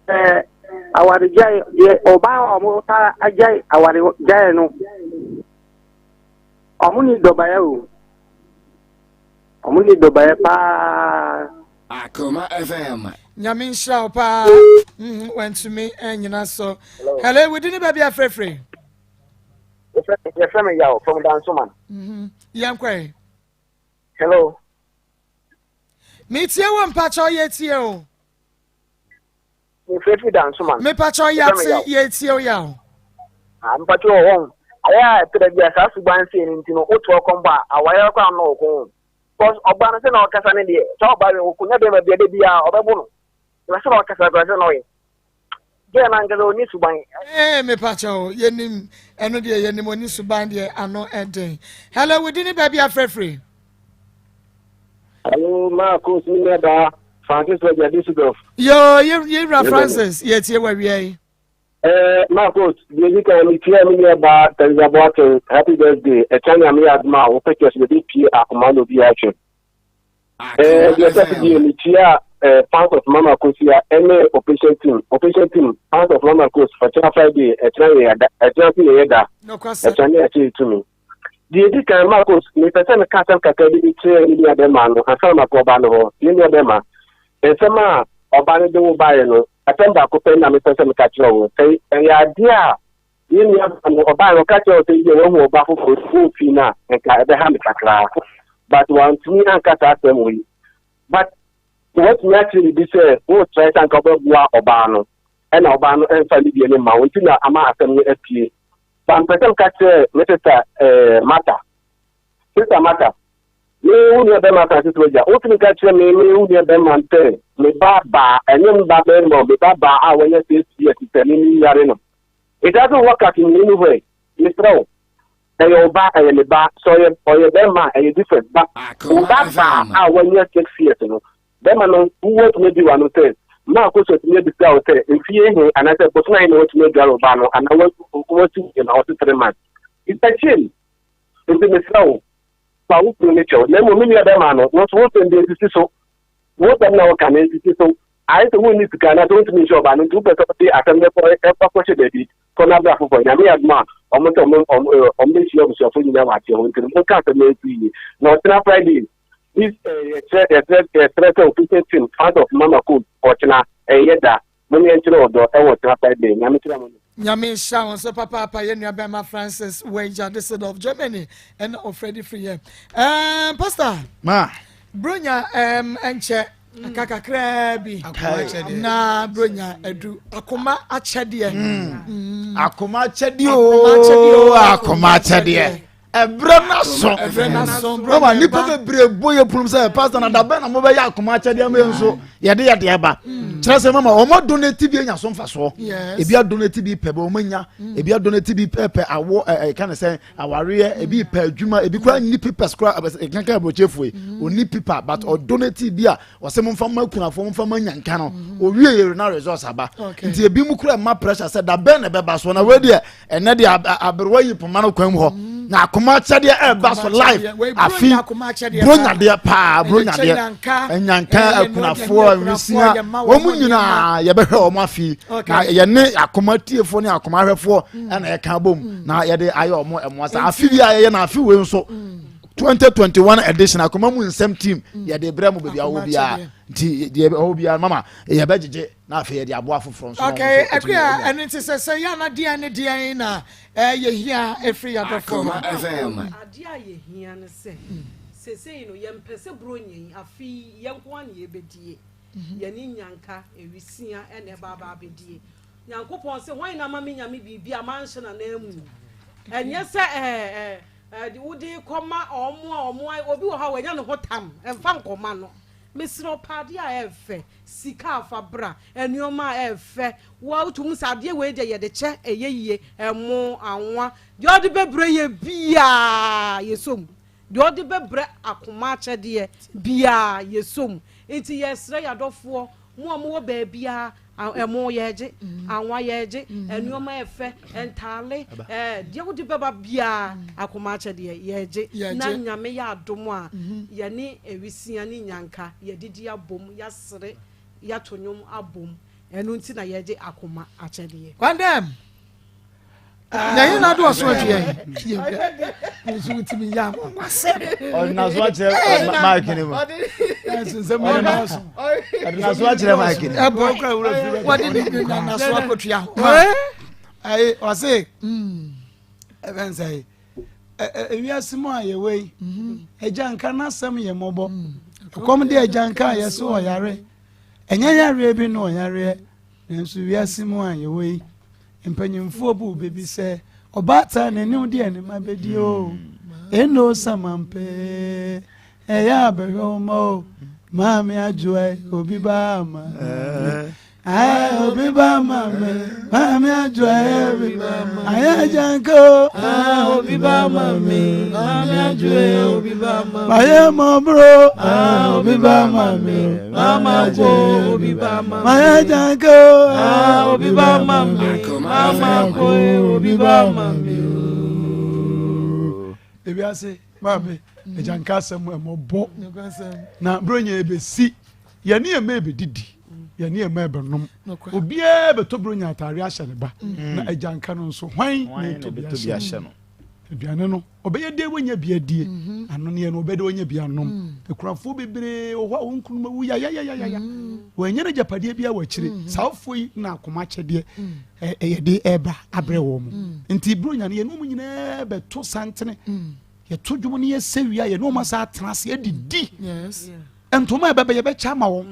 Eh, awaregyae deɛ ɔbaa a wɔn ta agyae awaregyae no. Wɔn ni dɔbaeɛ o. Wɔn ni dɔbaeɛ paa.
Akoma FM.
Nyame nhyira wo paa. Mm, wantumi anyina so. Hello, wodi ne baabi afrɛfrɛ.
Yɛfrɛ me Yaw from Dansoman.
Mm-hmm. Yɛnkɔe.
Hello.
Metie wo mpakyɛ yɛtie o.
Mefrɛ firi Dansoman.
Mepakyɛ yɛate yɛtie o Yaw.
Ah, mpakyɛ wɔ hɔ. Ayɛ a ɛtɛrɛ bi a saa suban sei no nti no woto ɔkɔm bɔ a awareɛ koraa nnɔ wo kɔn. Because ɔbaa no sɛ na ɔkasa ne deɛ sɛ ɔbaa no ɔkɔnya bɛrima bi a da biara ɔbɛbo no. Na sɛ na ɔkasa koraa sɛ na ɔyɛ. Girl no ankasa ɔnni suban.
Ee mepakyɛ o yɛnim ɛno deɛ yɛnim ɔnni suban deɛ ano ɛden. Hello wodi ne baabi afrɛfrɛ.
Hello Marcos me nua baa Francis Wagya Düsseldorf.
Yo yɛwura Francis yɛtie wawia yi.
Eh, Marcos, deɛ di kan metia me nua baa Teresa Boateng happy birthday ɛkyɛ nyame yɛ adom a wo pictures bɛbɛ pie akoma na obi ahwɛ. Eh, deɛ ɛtɔ so bio metia eh, fans of Mama Kosia ɛne operation team operation team fans of Mama Kos ɔkyena Friday ɛkyena yɛ yɛda ɛkyena nso yɛ yɛda ɛkyena ne ɛkyɛ yɛtumi. Deɛ ɛdi kan, Marcos, mepɛ sɛ meka asɛm kakra bi de kyerɛ me nua bɛrima no ansa na makɔ ɔbaa no hɔ. Me nua bɛrima, nsɛm a ɔbaa no de wo baeɛ no, asɛm baako pɛ na mepɛ sɛ meka kyerɛ wo. Sɛ ɛyɛ adeɛ a yɛn nua baa no, ɔbaeɛ no, ɔka kyerɛ wo sɛ ebia wahu ɔbaa foforɔ bi wɔ fie no a, nka ɛbɛha me kakra. But wantumi anka saa asɛm wei. But watumi akyerɛ biribi sɛ woretrae sɛ anka wobɛboa ɔbaa no, ɛna ɔbaa no ɛmfa ne deɛ no mma wo nti na ama asɛm no apue. But mepɛ sɛ meka kyerɛ me sister eh, Martha. Sister Martha. Me wo nua bɛrima Francis Wagya, wotumi ka kyerɛ me me wo nua bɛrima sɛ me ba baa, ɛnyɛ me ba bɛrima o, me ba baa a wanya six years sɛ me menware no. It doesn't work out in any way. Mesrɛ wo, ɛyɛ wo ba, ɛyɛ me ba, sɛ ɔyɛ ɔyɛ bɛrima a ɛyɛ different, but wo ba baa a wanya six years no, bɛrima no wo watumi adi w'ano sɛ ma akosua tumi abisa wo sɛ mfie he anaasɛ bosome ahe na watumi adware wo ba no anaa wasi wo na ɔse 3 months. It's a shame. Nti mesrɛ wo, fa wo kunu no kyɛw. Na mmom me nua bɛrima no, wo nso wo nsɛm bi nsisi so. Wo nsɛm na woka no nsisi so. Ayɛ sɛ wonni sika anaasɛ wontumi nhyɛ ɔbaa no nti wopɛ sɛ wode asɛm no kɔ ɛkɔ akɔhyɛ baabi kɔ na bra foforɔ. Nyame yɛ adom a, wɔn sɛ wɔn wɔn wɔn bɛhyia abusuafoɔ nyinaa wɔ aseɛ hɔ nti no monka asɛm no nsi yie. Na ɔkyena Friday, this yɛkyerɛ yɛsrɛ yɛsrɛ sɛ official team fans of Mama Code ɔkyena ɛyɛ da. Mo ne yɛnkyerɛ ɔdɔ ɛwɔ ɔkyena Friday. Nyame nhyira mo.
Nyame nhyira wo nso papaapa yɛn nua bɛrima Francis Wager Düsseldorf Germany ɛna ɔfrɛ de firi yɛ. Um, Pastor.
Ma.
Bronya um, ɛnkyɛ aka kakraa bi na bronya adu akoma akyɛdeɛ.
Mm. Akoma akyɛdeɛ ooo akoma akyɛdeɛ. Ɛberɛ no aso.
Ɛberɛ no aso.
Mama nipa bebree bɔ yɛ punum sɛ pastor na dabɛn na mobɛyɛ akoma akyɛdeɛ ama yɛn nso yɛde yɛde aba. Kyerɛ sɛ mama wɔn adonate bi anya so mfasoɔ. Ebi adonate bi pɛ bɛ wɔn anya. Ebi adonate bi pɛ pɛ awɔ ɛ ɛ ka ne sɛ awareɛ. Ebi pɛ adwuma. Ebi kura ni papers kura ɛkankan aburokyefoɔ yi. Oni paper but ɔdonate bi a ɔsɛ mo nfa ma akunafoɔ mo nfa ma nyanka no. Owie yɛ na results aba. Nti ebi mu kura ma pressure sɛ dabɛn na ɛbɛba so na wei deɛ ɛnɛ deɛ aberewa yi poma no kwan mu hɔ mm. na akoma akyɛdeɛ ɛreba so live afi bronyadeɛ paa bronyadeɛ nyanka akunafoɔ nwisia wɔn mu nyinaa yɛbɛhwɛ wɔn afi na yɛne akoma tiefoɔ ne akoma ahwɛfoɔ mm. ɛna yɛka bom mm. na yɛde ayɛ wɔn ɛmoa sa afi bi a yɛyɛ na afi wei nso 2021 edition akoma mu nsɛm team yɛde brɛ mu baabi a wɔwɔ biara nti deɛ ɛwɔ biara mama yɛbɛgyegye na afei yɛde aboa foforɔ nso.
Okay, akua ɛno nti sɛ sɛ yɛ ana deɛn ne deɛn na yɛhia ɛfiri yɛadɔfoɔ hɔ.
Adeɛ a yɛhia ne sɛ seesei no yɛmpɛ sɛ Buronya yi afe yi yɛn nko ara na yɛbɛdie, yɛne nnyanka, awisia na ɛba aba abɛdie. Nyankopɔn se hwan na ama me nyame biribi a manhyɛ n'ananmu? Ɛnyɛ sɛ ɛɛ ɛɛ wode kɔma wɔn a wɔn obi wɔ hɔ a wanya ne ho tam, ɛmfa nkɔma no. Mesrɛ wo pɛ adeɛ a ɛyɛ fɛ, sika a fa bra, nnoɔma a ɛyɛ fɛ, wo a wotumi hu sɛ adeɛ wei deɛ yɛde kyɛ ɛyɛ yie, ɛmo, anwa, deɛ ɔde bɛbrɛ yɛ biara yɛsɔ mu, deɛ ɔde bɛbrɛ akoma akyɛdeɛ biara yɛsɔ mu. Nti yɛsrɛ yɛn adɔfoɔ, mo a mowɔ baabiara, ɛmo yɛgye, anwa yɛgye, nnoɔma ɛyɛ fɛ, ntaale, ɛɛ deɛ wode bɛba biara akoma akyɛdeɛ yɛgye, na Nyame yɛ adom a yɛne awisia ne nyanka yɛdidi abom, yɛasere, yɛato nnwom abom, ɛno nti na yɛgye akoma akyɛdeɛ.
Kwandɛm! Na yɛn na do ɔso atwi yɛn. Nso wotumi yɛ anwanwasɛm.
Ɔde n'aso akyerɛ mic ne mu. Ɔde n'aso akyerɛ mic ne mu.
Ɛbɔ wɔde ne n'aso akɔtua ho.
Ayi ɔse ɛbɛn sɛ ewiase mu a yɛwɔ yi agya nka n'asɛm yɛ mmɔbɔ ɛkɔm de agya nka a yɛse ɔyare ɛnyɛ yareɛ bi na ɔyareɛ nanso wiase mu a yɛwɔ yi Mpanyimfoɔ bu bɛ bi sɛ, Ɔbaatan n'anim deɛ ne mma bɛdi o, Eno samampee, ɛyɛ a bɛhwɛ wo mma o, Maame Adwoa obi ba ama me, Ae obi ba ama me, Maame Adwoa obi ba ama me, Ayɛ agyanka o, Ae obi ba ama me, Maame Adwoa obi ba ama me, Mayɛ mmɔborɔ, Ae obi ba ama me, Mama ko obi ba ma me. Maya janko. Ah obi ba ma me. Mama ko obi ba ma me. Ebi ase maame agyanka asɛm ɛmɔbɔ na bronya ebesi yɛne ɛmɛ ebedidi yɛne ɛmɛ ɛbɛnom obiara bɛtɔ bronya ataare ahyɛ ne ba na agyanka no nso hwan na ɛtɔ bi ahyɛ no. Aduane no, ɔbɛyɛ dɛ wanya bi adie. Mhm. Anoneɛ no, ɔbɛyɛ dɛ wanya bi anom. Mm. Akurafoɔ bebree wɔ hɔ a wɔn kununom awu yayayayaya. Mm. Wɔanya no agyapadeɛ bi wɔ akyire. Mm-hmm. Saa afoɔ yi na akoma akyɛdeɛ mm. ɛyɛ de ɛreba abrɛ wɔn mu. Nti buronya no yɛne wɔn nyinaa bɛto santene. Yɛto dwom no yɛsɛ wia yɛne wɔn asa atena ase adidi. Ntoma a ɛbɛbɛ yɛbɛkyɛ ama wɔn.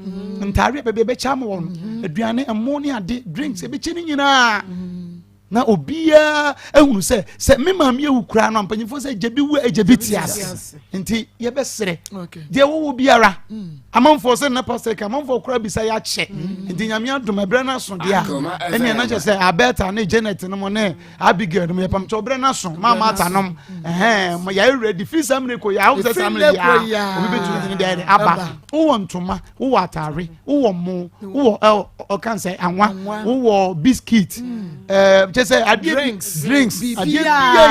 Ntaare a ɛbɛbɛ yɛbɛkyɛ ama wɔn. Mm-hmm. Aduane, ɛmo ne ade, drinks yɛbɛkyɛ ne nyinaa. Na obiara ehunu sɛ sɛ me maame ewu koraa no mpanyinfoɔ sɛ gye bi wu egye bi te ase nti yɛbɛsrɛ deɛ wɔwɔ biara mm. amanfoɔ sɛ nna pastor ka amanfoɔ koraa bisa yɛakyɛ mm. nti nyame adom ɛberɛ no aso deɛ a ɛneɛ na kyɛ sɛ abɛta ne janet no mo ne abigail no mo yɛpamkyɛ ɔberɛ no aso ma maata nom ɛhɛn mo yɛayɛ ready firi saa mmerɛ kɔ yɛ ahom sɛ saa mmerɛ yɛ obi bɛtumi de ne deɛ aba wowɔ ntoma wowɔ ataare wowɔ mo wowɔ ɛ ɔka sɛ anwa wowɔ biscuit mm. ɛɛ kyɛ sɛ adeɛ bi drinks adeɛ bi a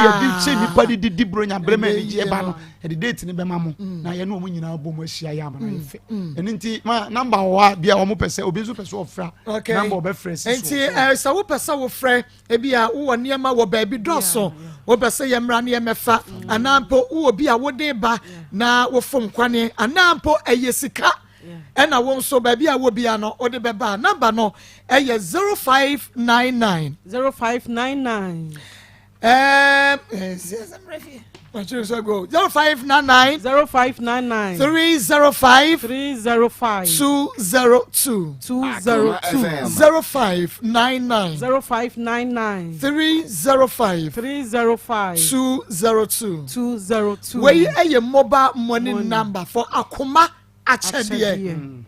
yɛde kyɛ nipa de didi buronya brɛ ma anigyeɛ ba no yɛde date ne bɛma mo mm. na yɛne wɔn nyinaa bɔ mu ahyia yɛ ama no ayɛ fɛ mm. ɛno nti ma namba wɔ hɔ a bia wɔn pɛ sɛ obi nso pɛ sɛ ɔfra namba ɔbɛfrɛ si so.
Nti ɛɛ sɛ wopɛ sɛ wofrɛ ebi a wowɔ nneɛma wɔ baabi dɔɔso wopɛ sɛ yɛmmra ne yɛmmɛfa anaa mpo wowɔ bi a wode ba na wofom kwane anaa mpo ɛyɛ sika ɛna wo nso baabi a wɔ bia no wode bɛba a namba no ɛyɛ 0599
0599
um, 0599
0599
305
305
202
202
0599
0599
305
305
202
202
Wei yɛ mobile money number for akoma akyɛdeɛ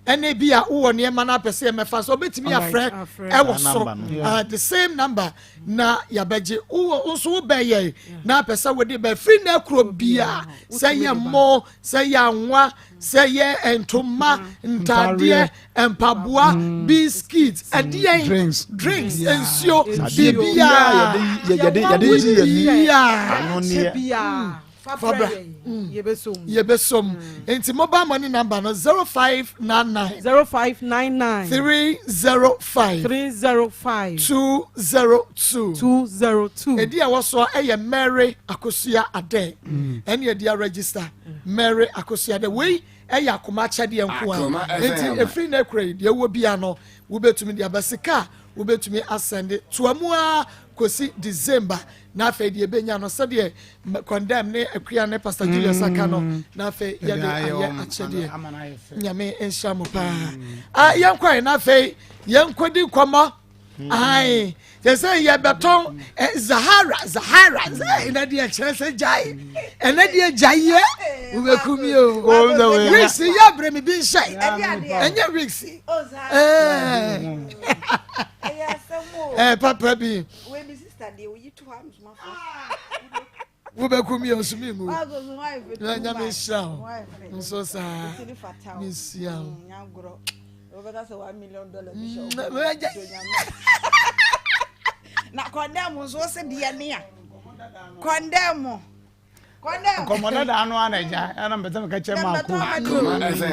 ɛne bi a wowɔ nneɛma no apɛ sɛ yɛmɛfa so wobɛtumi afrɛ ɛwɔ so uh, the same number na yɛabɛgye wowɔ nso wobɛyɛ na apɛ sɛ wode bɛ firi na akuro bia sɛ yɛ mmɔ sɛ yɛ anwa sɛ yɛ ntoma ntadeɛ mpaboa mm. biscuit ɛdeɛn drinks drinks nsuo biribiara
yɛde
yɛ Fabra yɛbɛsɔ mu nti mobile money number no 0599
0599
305
305
202
202
ɛdi a ɛwɔ soɔ ɛyɛ Mary Akosua Adɛ ɛne ɛdi a register Mary Akosua Adɛ wei ɛyɛ akoma akyɛdeɛ nko a nti ɛfiri na ɛkura yi deɛ ɛwɔ bia no wobɛtumi de aba sika a wobɛtumi asɛnde toa mu ara kɔsi December na afei deɛ ɛbɛnya no sɛdeɛ condemn ne akua ne Pastor Julius aka no mm. na afei yɛde ayɛ akyɛdeɛ nyame nhyira mo paa mm. ah, yɛnkɔe na afei yɛnkɔdi nkɔmmɔ mm. ae kyɛ sɛ yɛbɛtɔn eh, zahara zahara ɛnɛ deɛ kyerɛ sɛ gyae ɛnɛ deɛ gyaeɛ wobɛku mi o wigs yɛ abrɛ me bi nhyɛ ɛnyɛ wigs eh, papa bi wobɛku mi ɔso mi ngu na nyame nhyira wo nso saa mehyia wo
na kɔndɛm nso wo se deɛ ne a kɔndɛm
nkɔmmɔ dada ano ana agya ɛna mpɛ sɛ meka kyerɛ maako ɛna sɛ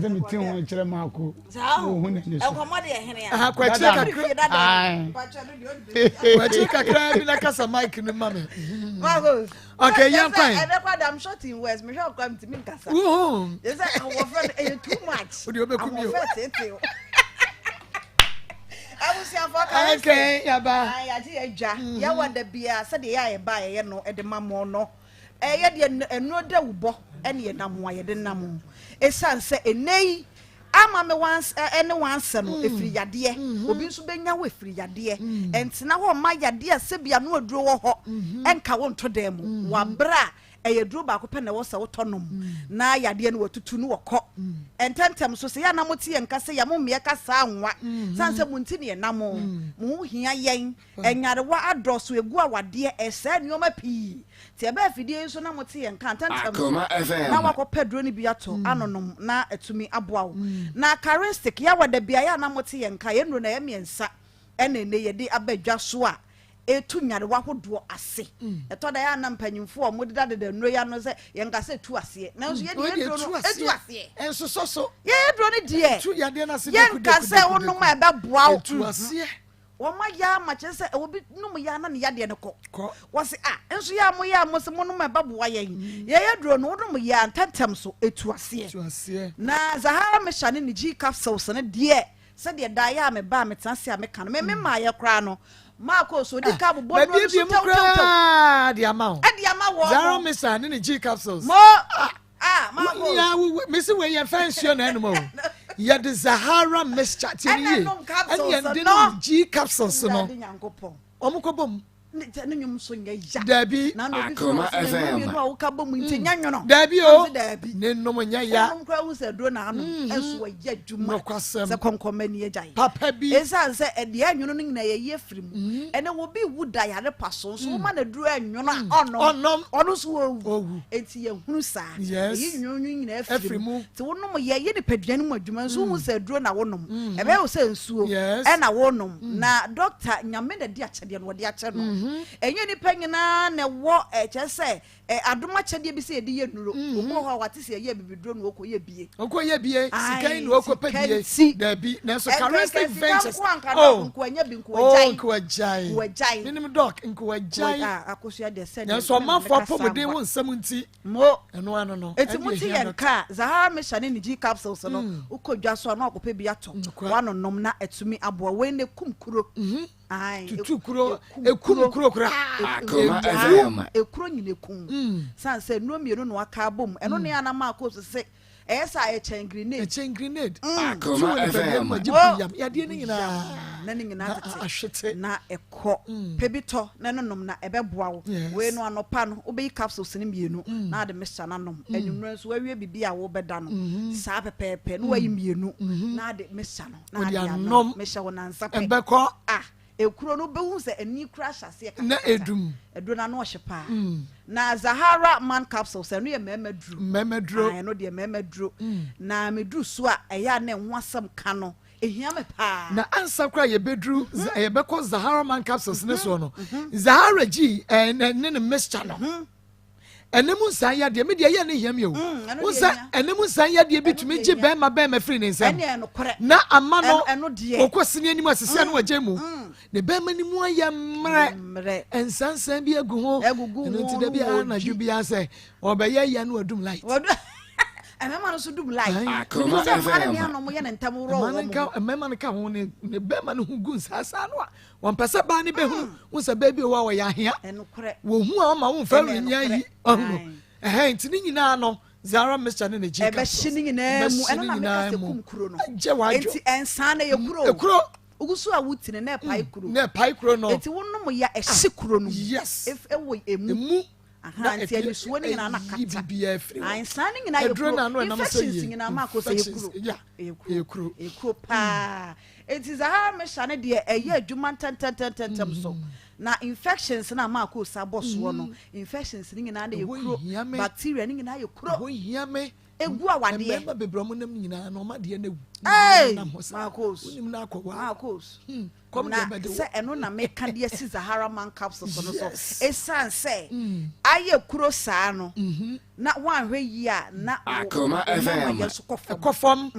mete ho kyerɛ maako wohu n'ani so
kwakyire kakra bi na kasa mic no ma me okay yɛn kwan wohu wode wobɛku mi o
abusuafoɔ ka
okay yaba
yagye yɛ dwa mhm. yɛwɔ da bia sɛdeɛ yɛ a yɛba yɛyɛ no de ma mo no ɛyɛ deɛ ɛnuo da wubɔ ɛne yɛ nam a yɛde nam ɛsiane sɛ ɛnɛ yi ama me wans ɛne wansɛ no mm. ɛfiri yadeɛ mm-hmm. obi nso bɛnya wo ɛfiri yadeɛ mm. ɛntena hɔ ma yadeɛ a sɛbi ano aduro wɔ hɔ mm-hmm. ɛnka wo nto dan mu mm-hmm. wabrɛ a Ɛyɛ duro baako pɛ na ɛwɔ sɛ wotɔ nom na yadeɛ no watutu no wɔkɔ ntɛntɛm so. Sɛ yɛ a na mote yɛn nka sɛ yɛ mo mmeɛ ka saa nwa sane sɛ mo nti ne yɛnam mo ho hia yɛn. Nyarewa adɔɔso ɛgu awadeɛ ɛsɛe nnoɔma pii nti ɛbɛ afidie yi so na mote yɛn nka ntɛntɛm so na wakɔ pɛ duro no bi atɔ anonom na atumi aboa wo. Na Karistic yɛ da biara yɛ a na mote yɛn nka yɛn nnuro no ɛyɛ mmiɛnsa ɛna ɛnɛ yɛde aba dwa so a ɛtu nyarewa ahodoɔ ase. Ɛtɔ da yɛ a na mpanyimfoɔ a wɔdedadeda nnuro yi ano sɛ yɛnka sɛ ɛtu aseɛ. Nanso yɛde yɛn duro no ɛtu aseɛ.
Ɛnsosɔ so.
Yɛn duro no deɛ
ɛtu yadeɛ no ase
yɛnka sɛ wonom a ɛbɛboa wo.
Ɛtu aseɛ.
Wɔn ayɛ ama kyerɛ sɛ obi nom yɛ a na ne yadeɛ no kɔ. Wɔse a nso yɛ a moyɛ a mo se monom a ɛbɛboa yɛn. Yɛyɛ duro no wonom yɛ a ntɛntɛm so ɛtu aseɛ. Na Zahara Misha ne ne G capsules no deɛ Sɛdeɛ daeɛ a meba a metena ase a meka no, me me mmaeɛ koraa no, Marko so ɔdi ka bobɔ nnuro no so
tɛw tɛw tɛw. De ama wo.
Ɛde ama wɔn.
Zaro Misa ne ne G capsules.
Mo ah Marko.
Nia wo mesi wei yɛn fɛn nsuo na ɛnum o. Yɛde Zahara mixture tie ne yie ɛne yɛde nom G capsules no. Wɔn kɔ bɔ mu.
Ne nnwom nso nyɛ ya.
Dabi.
Akoma FM. Mmienu a woka bɔ mu nti nyɛ nwono.
Dabi o. Ne nom nyɛ ya.
Wɔnom koraa hu sɛ aduro na anom. Mm-hmm. Nso wɔyɛ adwuma.
Nokwasɛm.
Sɛ kɔnkɔmma ni agya yi.
Papa bi.
Ɛsiane sɛ ɛdeɛ anwono no nyinaa yɛyi afiri mu. Mm-hmm. Ɛnɛ obi wu da yare pa so nso woma no aduro anwono a ɔnom.
Ɔnom.
Ɔno nso owu.
Owu.
Enti yɛhunu saa.
Yes.
Yɛyi nwono no nyinaa
afiri mu.
Nti wonom yɛ yɛ nipadua no mu adwuma nso wohu sɛ aduro na wonom. Ɛbɛyɛ wo sɛ nsuo
Yes.
ɛna wonom. Na dɔkta Nyame na ɛde akyɛdeɛ no wɔde akyɛ no. Ɛnyɛ nnipa nyinaa na ɛwɔ kyerɛ sɛ adom akyɛdeɛ bi sɛ yɛde yɛ nnuro. Obi wɔ hɔ a wate sɛ yɛyɛ abibiduro na ɔkɔ yɛ bie.
Ɔkɔ yɛ bie, sika yi na ɔkɔ pɛ bie. Dabi, nanso Charistic Ventures.
Sika nko anka dɔk nko anya bi nko agyae.
Oh, nko agyae.
Nko agyae.
Menim dɔk nko agyae.
Akosua deɛ sɛ
Nanso ɔmanfoɔ apɔmuden ho nsɛm nti.
Mo.
Ɛno ano no.
Eti mo ti yɛn ka Zahara Misha ne ne G capsules no. Wokɔ dwa so a na wakɔpɛ bi atɔ. Wanonom na atumi aboa. Wei na ekum kuro.
Tutu kuro. Ekum kuro koraa.
Akoma FM.
Ekuro nyina ekum. San sɛ nnuro mmienu na waka abom. Ɛno ne anam a kɔ so se ɛyɛ sɛ ɛkyɛn grenade.
Ɛkyɛn grenade.
Akoma FM.
Gye yam yadeɛ ne nyinaa.
Na ne nyinaa tete.
Ahwete.
Na ɛkɔ. Pɛ bi tɔ na ɛno nom na ɛbɛboa wo. Wei no anɔpa no wobɛyi capsules no mmienu na ade mixture no anom. Anwummerɛ nso wawie biribi a wobɛda no saa pɛpɛɛpɛ na wayi mmienu na ade mixture no na ade anom. Mehyɛ wo nansa pɛ.
Ɛbɛkɔ.
Ah ekuro no wobɛhu sɛ ani kura ahyɛ aseɛ
katakata. Na edum.
Aduro no ano ɔhye paa. Na Zahara man capsules ɛno yɛ mmarima duro.
Mmarima duro.
Ɛno deɛ mmarima duro. Na meduru so a ɛyɛ a na ɛho asɛm ka no ehia me paa.
Na ansa koraa yɛbɛduru yɛbɛkɔ Zahara man capsules ne soɔ no Zahara G ne ne mixture no ɛne mu nsan yadeɛ me deɛ ɛyɛ ne hia mi o wo sɛ ɛne mu nsan yadeɛ bi tumi gye bɛrima bɛrima firi ne nsam na ama no ɔkɔ sini anim asisi ano agye mu ne bɛrima no mu ayɛ mmerɛ nsansan bi agu ho ɛno nti da bi anadwo bi asɛ ɔbɛyɛ yɛ no adum light
mmarima no nso dum light menim sɛ mmaa no ne anom yɛ ne ntam worɔ wɔn
ho mmarima no ka ho ne ne bɛrima no ho gu nsaasa no a wɔmpɛ sɛ baa no bɛhunu wo sɛ baabi wɔ a wɔyɛ ahea wɔhu a ɔma wo mfa renya yi ɔhunu ɛhɛn nti ne nyinaa no Zara mixture ne ne gyi
ɛbɛhye ne nyinaa mu ɛno na meka sɛ kum kuro no
gye wadwo
nti ɛnsaa na yɛ kuro
kuro
wogu so a wotini na ɛpae kuro
na ɛpae kuro no
nti wonom ya ɛhye kuro no
yes
ɛwɔ emu
na
nti anisuo no nyinaa na kata nsaa no nyinaa yɛ kuro infections nyinaa ma akɔ sɛ yɛ kuro
ɛyɛ kuro
ɛyɛ kuro paa nti Zahara Misha no deɛ ɛyɛ adwuma ntɛntɛntɛntɛm so na infections na ama akɔ sa bɔ soɔ no infections no nyinaa na yɛ kuro bacteria no nyinaa yɛ kuro
ɛhɔ hia me
egu awadeɛ
mmarima bebree ɔmo nam nyinaa na ɔmo adeɛ no ewu
ee Marcos
wonim na akɔ wa
Marcos na sɛ ɛno na meka de asi Zahara man capsules no so ɛsiane sɛ ayɛ kuro saa no na woanhwɛ yie a na wo mmarima yɛ nso kɔ fam
ɛkɔ fam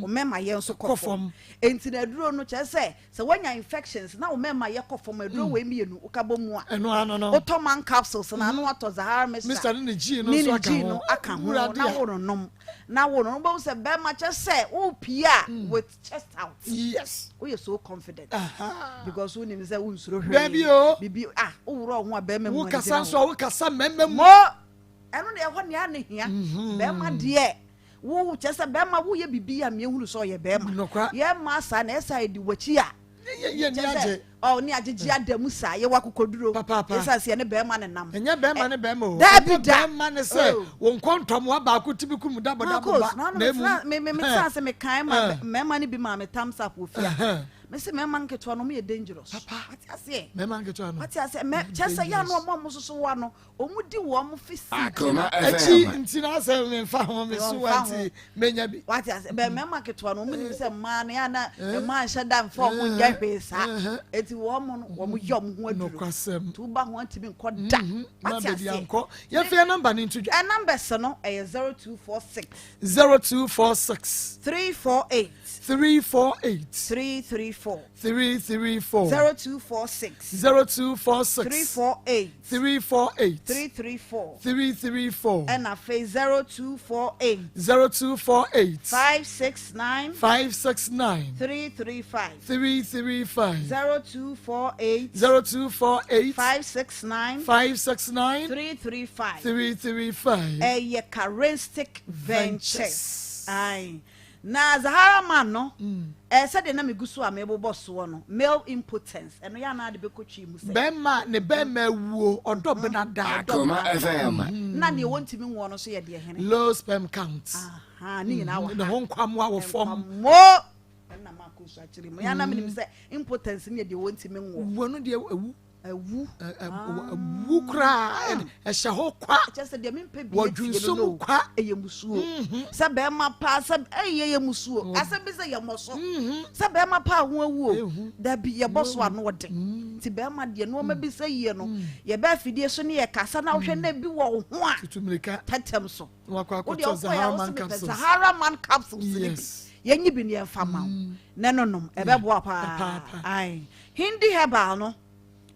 wo mmarima yɛ nso kɔ fam enti na aduro no kyerɛ sɛ sɛ woanya infections na wo mmarima yɛ kɔ fam aduro wei mmienu woka bɔ mu a
ɛno ano no
wotɔ man capsules na ano atɔ Zahara
mixture ne ne G no nso
aka ho na wononom na wononom wobɛhu sɛ bɛrima kyerɛ sɛ wopie a with chest out.
Yes.
Woyɛ so confident. Uh-huh. Because wonim sɛ wonsuro hwee.
Dabi o.
Bibi ah wowurɔ ho a bɛrima mu.
Wokasa nso a wokasa mmarima mu.
Mo ɛno na ɛhɔ nea ne hia. Mhm. Bɛrima deɛ wo kyɛ sɛ bɛrima woyɛ bibi a miehunu sɛ ɔyɛ bɛrima. Yɛ mmaa saa na ɛsa edi w'akyi a.
Yɛ ni agye.
Ɔ ne agyegye ada mu saa yɛwɔ akokoduro.
Papaapa.
Ɛsiane sɛ yɛne bɛrima ne nam.
Ɛnyɛ bɛrima ne bɛrima o.
Daabi da.
Ɛnyɛ bɛrima ne sɛ oh. wɔn nkɔntɔmmoa baako ti bi kum dabɔ dabɔ ba.
Na emu. Me me me tena ase me kan ma mmarima no bi maa me thumbs up wɔ fie. Me se mmarima nketewa no wɔn yɛ dangerous.
Papa.
Wate aseɛ.
Mmarima nketewa no.
Wate aseɛ mɛ kyɛ sɛ yɛ ano ɔmo a ɔmo soso wa no Ɔmo di wɔn fi seed no.
Akoma
Akyi
FM.
nti na asɛ memfa ho me so wa nti menya bi.
Wate ase bɛ mmarima ketewa no wɔn nim sɛ mmaa no yɛ ana mmaa nhyɛ da nfa wɔn nyɛ hwee saa eti wɔn no wɔn yɛ wɔn ho aduro
Nokwasɛm.
nti woba ho antumi nkɔ da
Ma
wate
baabi
aseɛ
ankɔ. Yɛmfa yɛn namba no nto dwa.
Ɛ numbers no ɛyɛ 0246
0246
348
348
334
334
0246
0246
348
348
334
334
ɛna afei 0248
0248
569
569
335
335
0248
0248
569
569
335
335
ɛyɛ Charistic Ventures.
Ventures.
Ae. Na Zahara man no, eh, sɛdeɛ na megu so a mebobɔ soɔ no, male impotence, ɛno yɛ anaa de bɛkɔ twi mu sɛ.
Bɛrima a ne bɛrima awuo, ɔdɔ bena daa.
Ɔdɔ bena daa. Na deɛ wɔntumi nwoɔ no nso yɛ deɛ hene?
Low sperm count.
Aha, ne nyinaa wɔ ha.
Ne ho nkwammoa wɔ fam.
Nkwammoa. Ɛna makɔ so akyerɛ mu. Yɛ anaa menim sɛ impotence ne yɛ deɛ wɔntumi nwoɔ.
Wuo no deɛ awu.
Awu.
Awu koraa ɛhyɛ hɔ kwa.
Kyɛ sɛ deɛ mempɛ bi
Wɔ dwonso mu kwa.
Ɛyɛ musuo. Sɛ bɛrima paa sɛ ɛyɛ yɛ musuo. Asɛm bi sɛ yɛmmɔ so. Sɛ bɛrima paa ho awu o. Dabi yɛbɔ so ano ɔden. Nti bɛrima deɛ nneɛma bi sɛ yie no yɛbɛ afidie so ne yɛ kasa na wohwɛ na bi wɔ wo ho a.
Tutu mirika.
Tɛtɛm so.
Na wakɔ
Wo deɛ
akɔtɔ
wokɔ yɛ a
Zahara
wo
man
se mepɛ
capsules.
Zahara man capsules no bi.
Yes.
Yɛnyi bi ne yɛmfa ma wo. Na ɛno nom ɛbɛboa paa.
Paapa.
Ae. Hindi herbal no,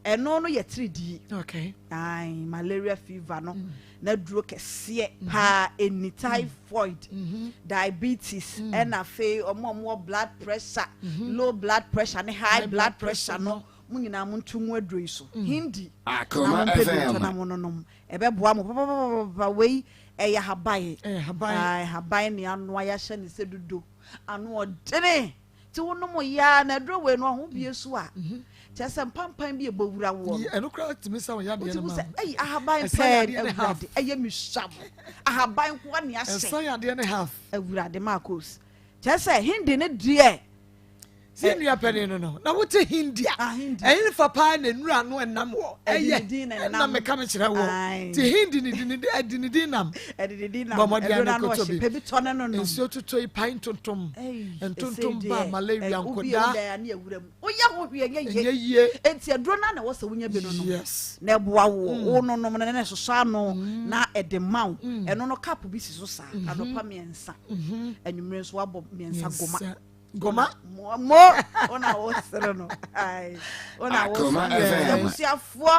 ɛno no yɛ tiridii.
Okay.
Ae, malaria fever no, mm. na duro kɛseɛ mm-hmm. paa ɛni mm. typhoid, mm-hmm. diabetes, mm. ɛna afei ɔmo a ɔmo wɔ blood pressure, mm-hmm. low blood pressure ne high blood pressure no, mo nyinaa mo nto mu aduro yi so. Hindi na mo mpɛ bi ntɔ na mo nonom. Ɛbɛboa mo papapapapa wei ɛyɛ haban.
Ɛyɛ haban.
Haban ne anoa yɛahyɛ ne sɛ dodo. Ano ɔdene. Nti wo nom yɛ ara na aduro wei no ɔho bie so a kyerɛ sɛ mpampan bi ɛbɔ wura woɔ no.
Ɛno koraa tumi sa wo yadeɛ no ma.
Wotumi sɛ ɛyi ahaban pɛɛ awurade ɛyɛ mi sam ahaban nkoa ne ahyɛ.
Ɛsa yadeɛ ne half.
Awurade Marcos kyerɛ sɛ hindi ne deɛ.
Sɛ nua panin no no na wote Hindi a ɛyɛ fa paa na nnura ano ɛnam wɔ ɛyɛ ɛnam meka me kyerɛ wɔ ti Hindi ne di ne ɛdi ne din nam bɔ mmɔden ano koto bi nsuo tutɔ yi pae ntontom ntontom ba malaria nkodaa
woyɛ ho hwee
ɛnyɛ yie
enti aduro no na ɛwɔ sɛ wonya bi no no
yes
na ɛboa wo wo no nom no na ɛsosɔ ano na ɛde ma wo ɛno no cup bi si so saa anɔpa mmiɛnsa anwummerɛ nso wabɔ mmiɛnsa goma
Goma.
Mo ona wo sere no. Ai. Ona wo sere. Abusuafoɔ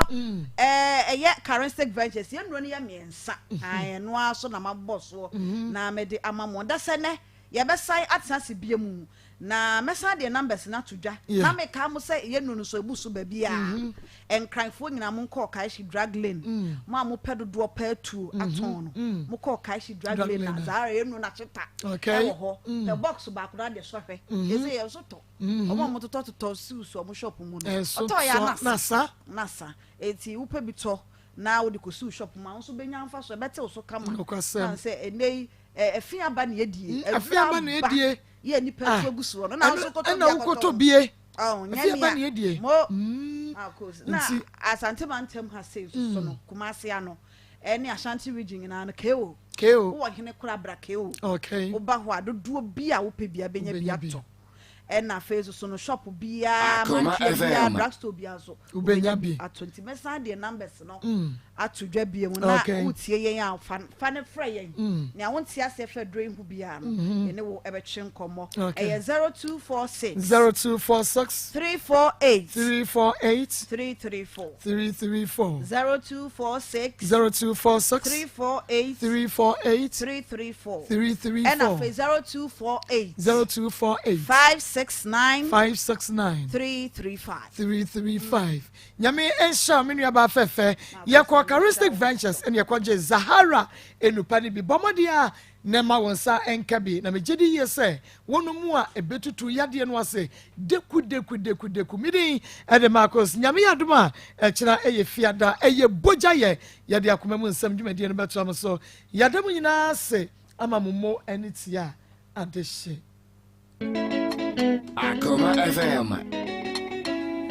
ɛɛ ɛyɛ Charistic Ventures yɛn nnuro no yɛ mmiɛnsa. Ai ɛno ara so na mabɔ soɔ na mede ama mo. Dasɛ nɛ yɛbɛsan atena ase bie mu na mɛsan deɛ numbers no ato dwa na meka mo sɛ yɛn nnuro no so ebu so baabi a Nkranfoɔ nyinaa monkɔ Okaishie drug lane mo a mopɛ dodoɔ pɛ atuo atɔn no mokɔ Okaishie drug lane na Zahara yɛn nnuro no akyeta ɛwɔ hɔ pɛ box baako na adeɛ sɔhwɛ ɛsɛ yɛn nso tɔ wɔn a wɔtotɔ totɔ siw so wɔn shop mu no ɔtɔ yɛ anasa nasa eti wopɛ bi tɔ na wode kɔ siw shop mu a nso bɛnya nfa so ɛbɛtew so kama na sɛ ɛnɛ yi ɛfi aba na yɛdie
ɛfi aba na yɛdie
yɛ nipa ah. gu soɔ no na nso kɔtɔ bi
akɔtɔ bie
Oh,
nyɛ nea ne yɛdie.
Mo mm. ah, na Asante mantam ha sei nso so no mm. Kumasi ano ɛne Ashanti region nyinaa no KO.
KO.
Wowɔ hene kora bra KO.
Okay.
Woba hɔ a dodoɔ bi a wopɛ bia bɛnya bi atɔ. Ɛna afei nso so no shop biara mantwea biara drugstore biara nso
wobɛnya bi
ato nti mɛsan deɛ numbers no mm. ato dwa bie mu na wotie yɛn a fa fa ne frɛ yɛn mm. nea wonte aseɛ fɛ duro yi ho biara no mm-hmm. yɛne wo ɛbɛtwe nkɔmmɔ ɛyɛ 0246
0246
348
348
334
334
0246
0246
348
348
334
334
ɛna afei 0248
0248
569
569
335
335 Nyame nhyira wo me nuabaa fɛfɛ. Yɛkɔ Charistic Ventures ɛna yɛkɔgye Zahara nnupa no bi. Bɔ mmɔden a na ɛma wo nsa nka bi. Na megye di yie sɛ wonom mu a ɛbɛtutu yadeɛ no ase deku deku deku deku. Me din ɛde Marcus. Nyame yɛ adom a ɛkyena ɛyɛ fiada. Ɛyɛ bogya yɛ. Yɛde akoma mu nsɛm dwumadie no bɛtoa mo so. Yɛda mo nyinaa ase ama mo mo ani tia adehye.
Akoma FM.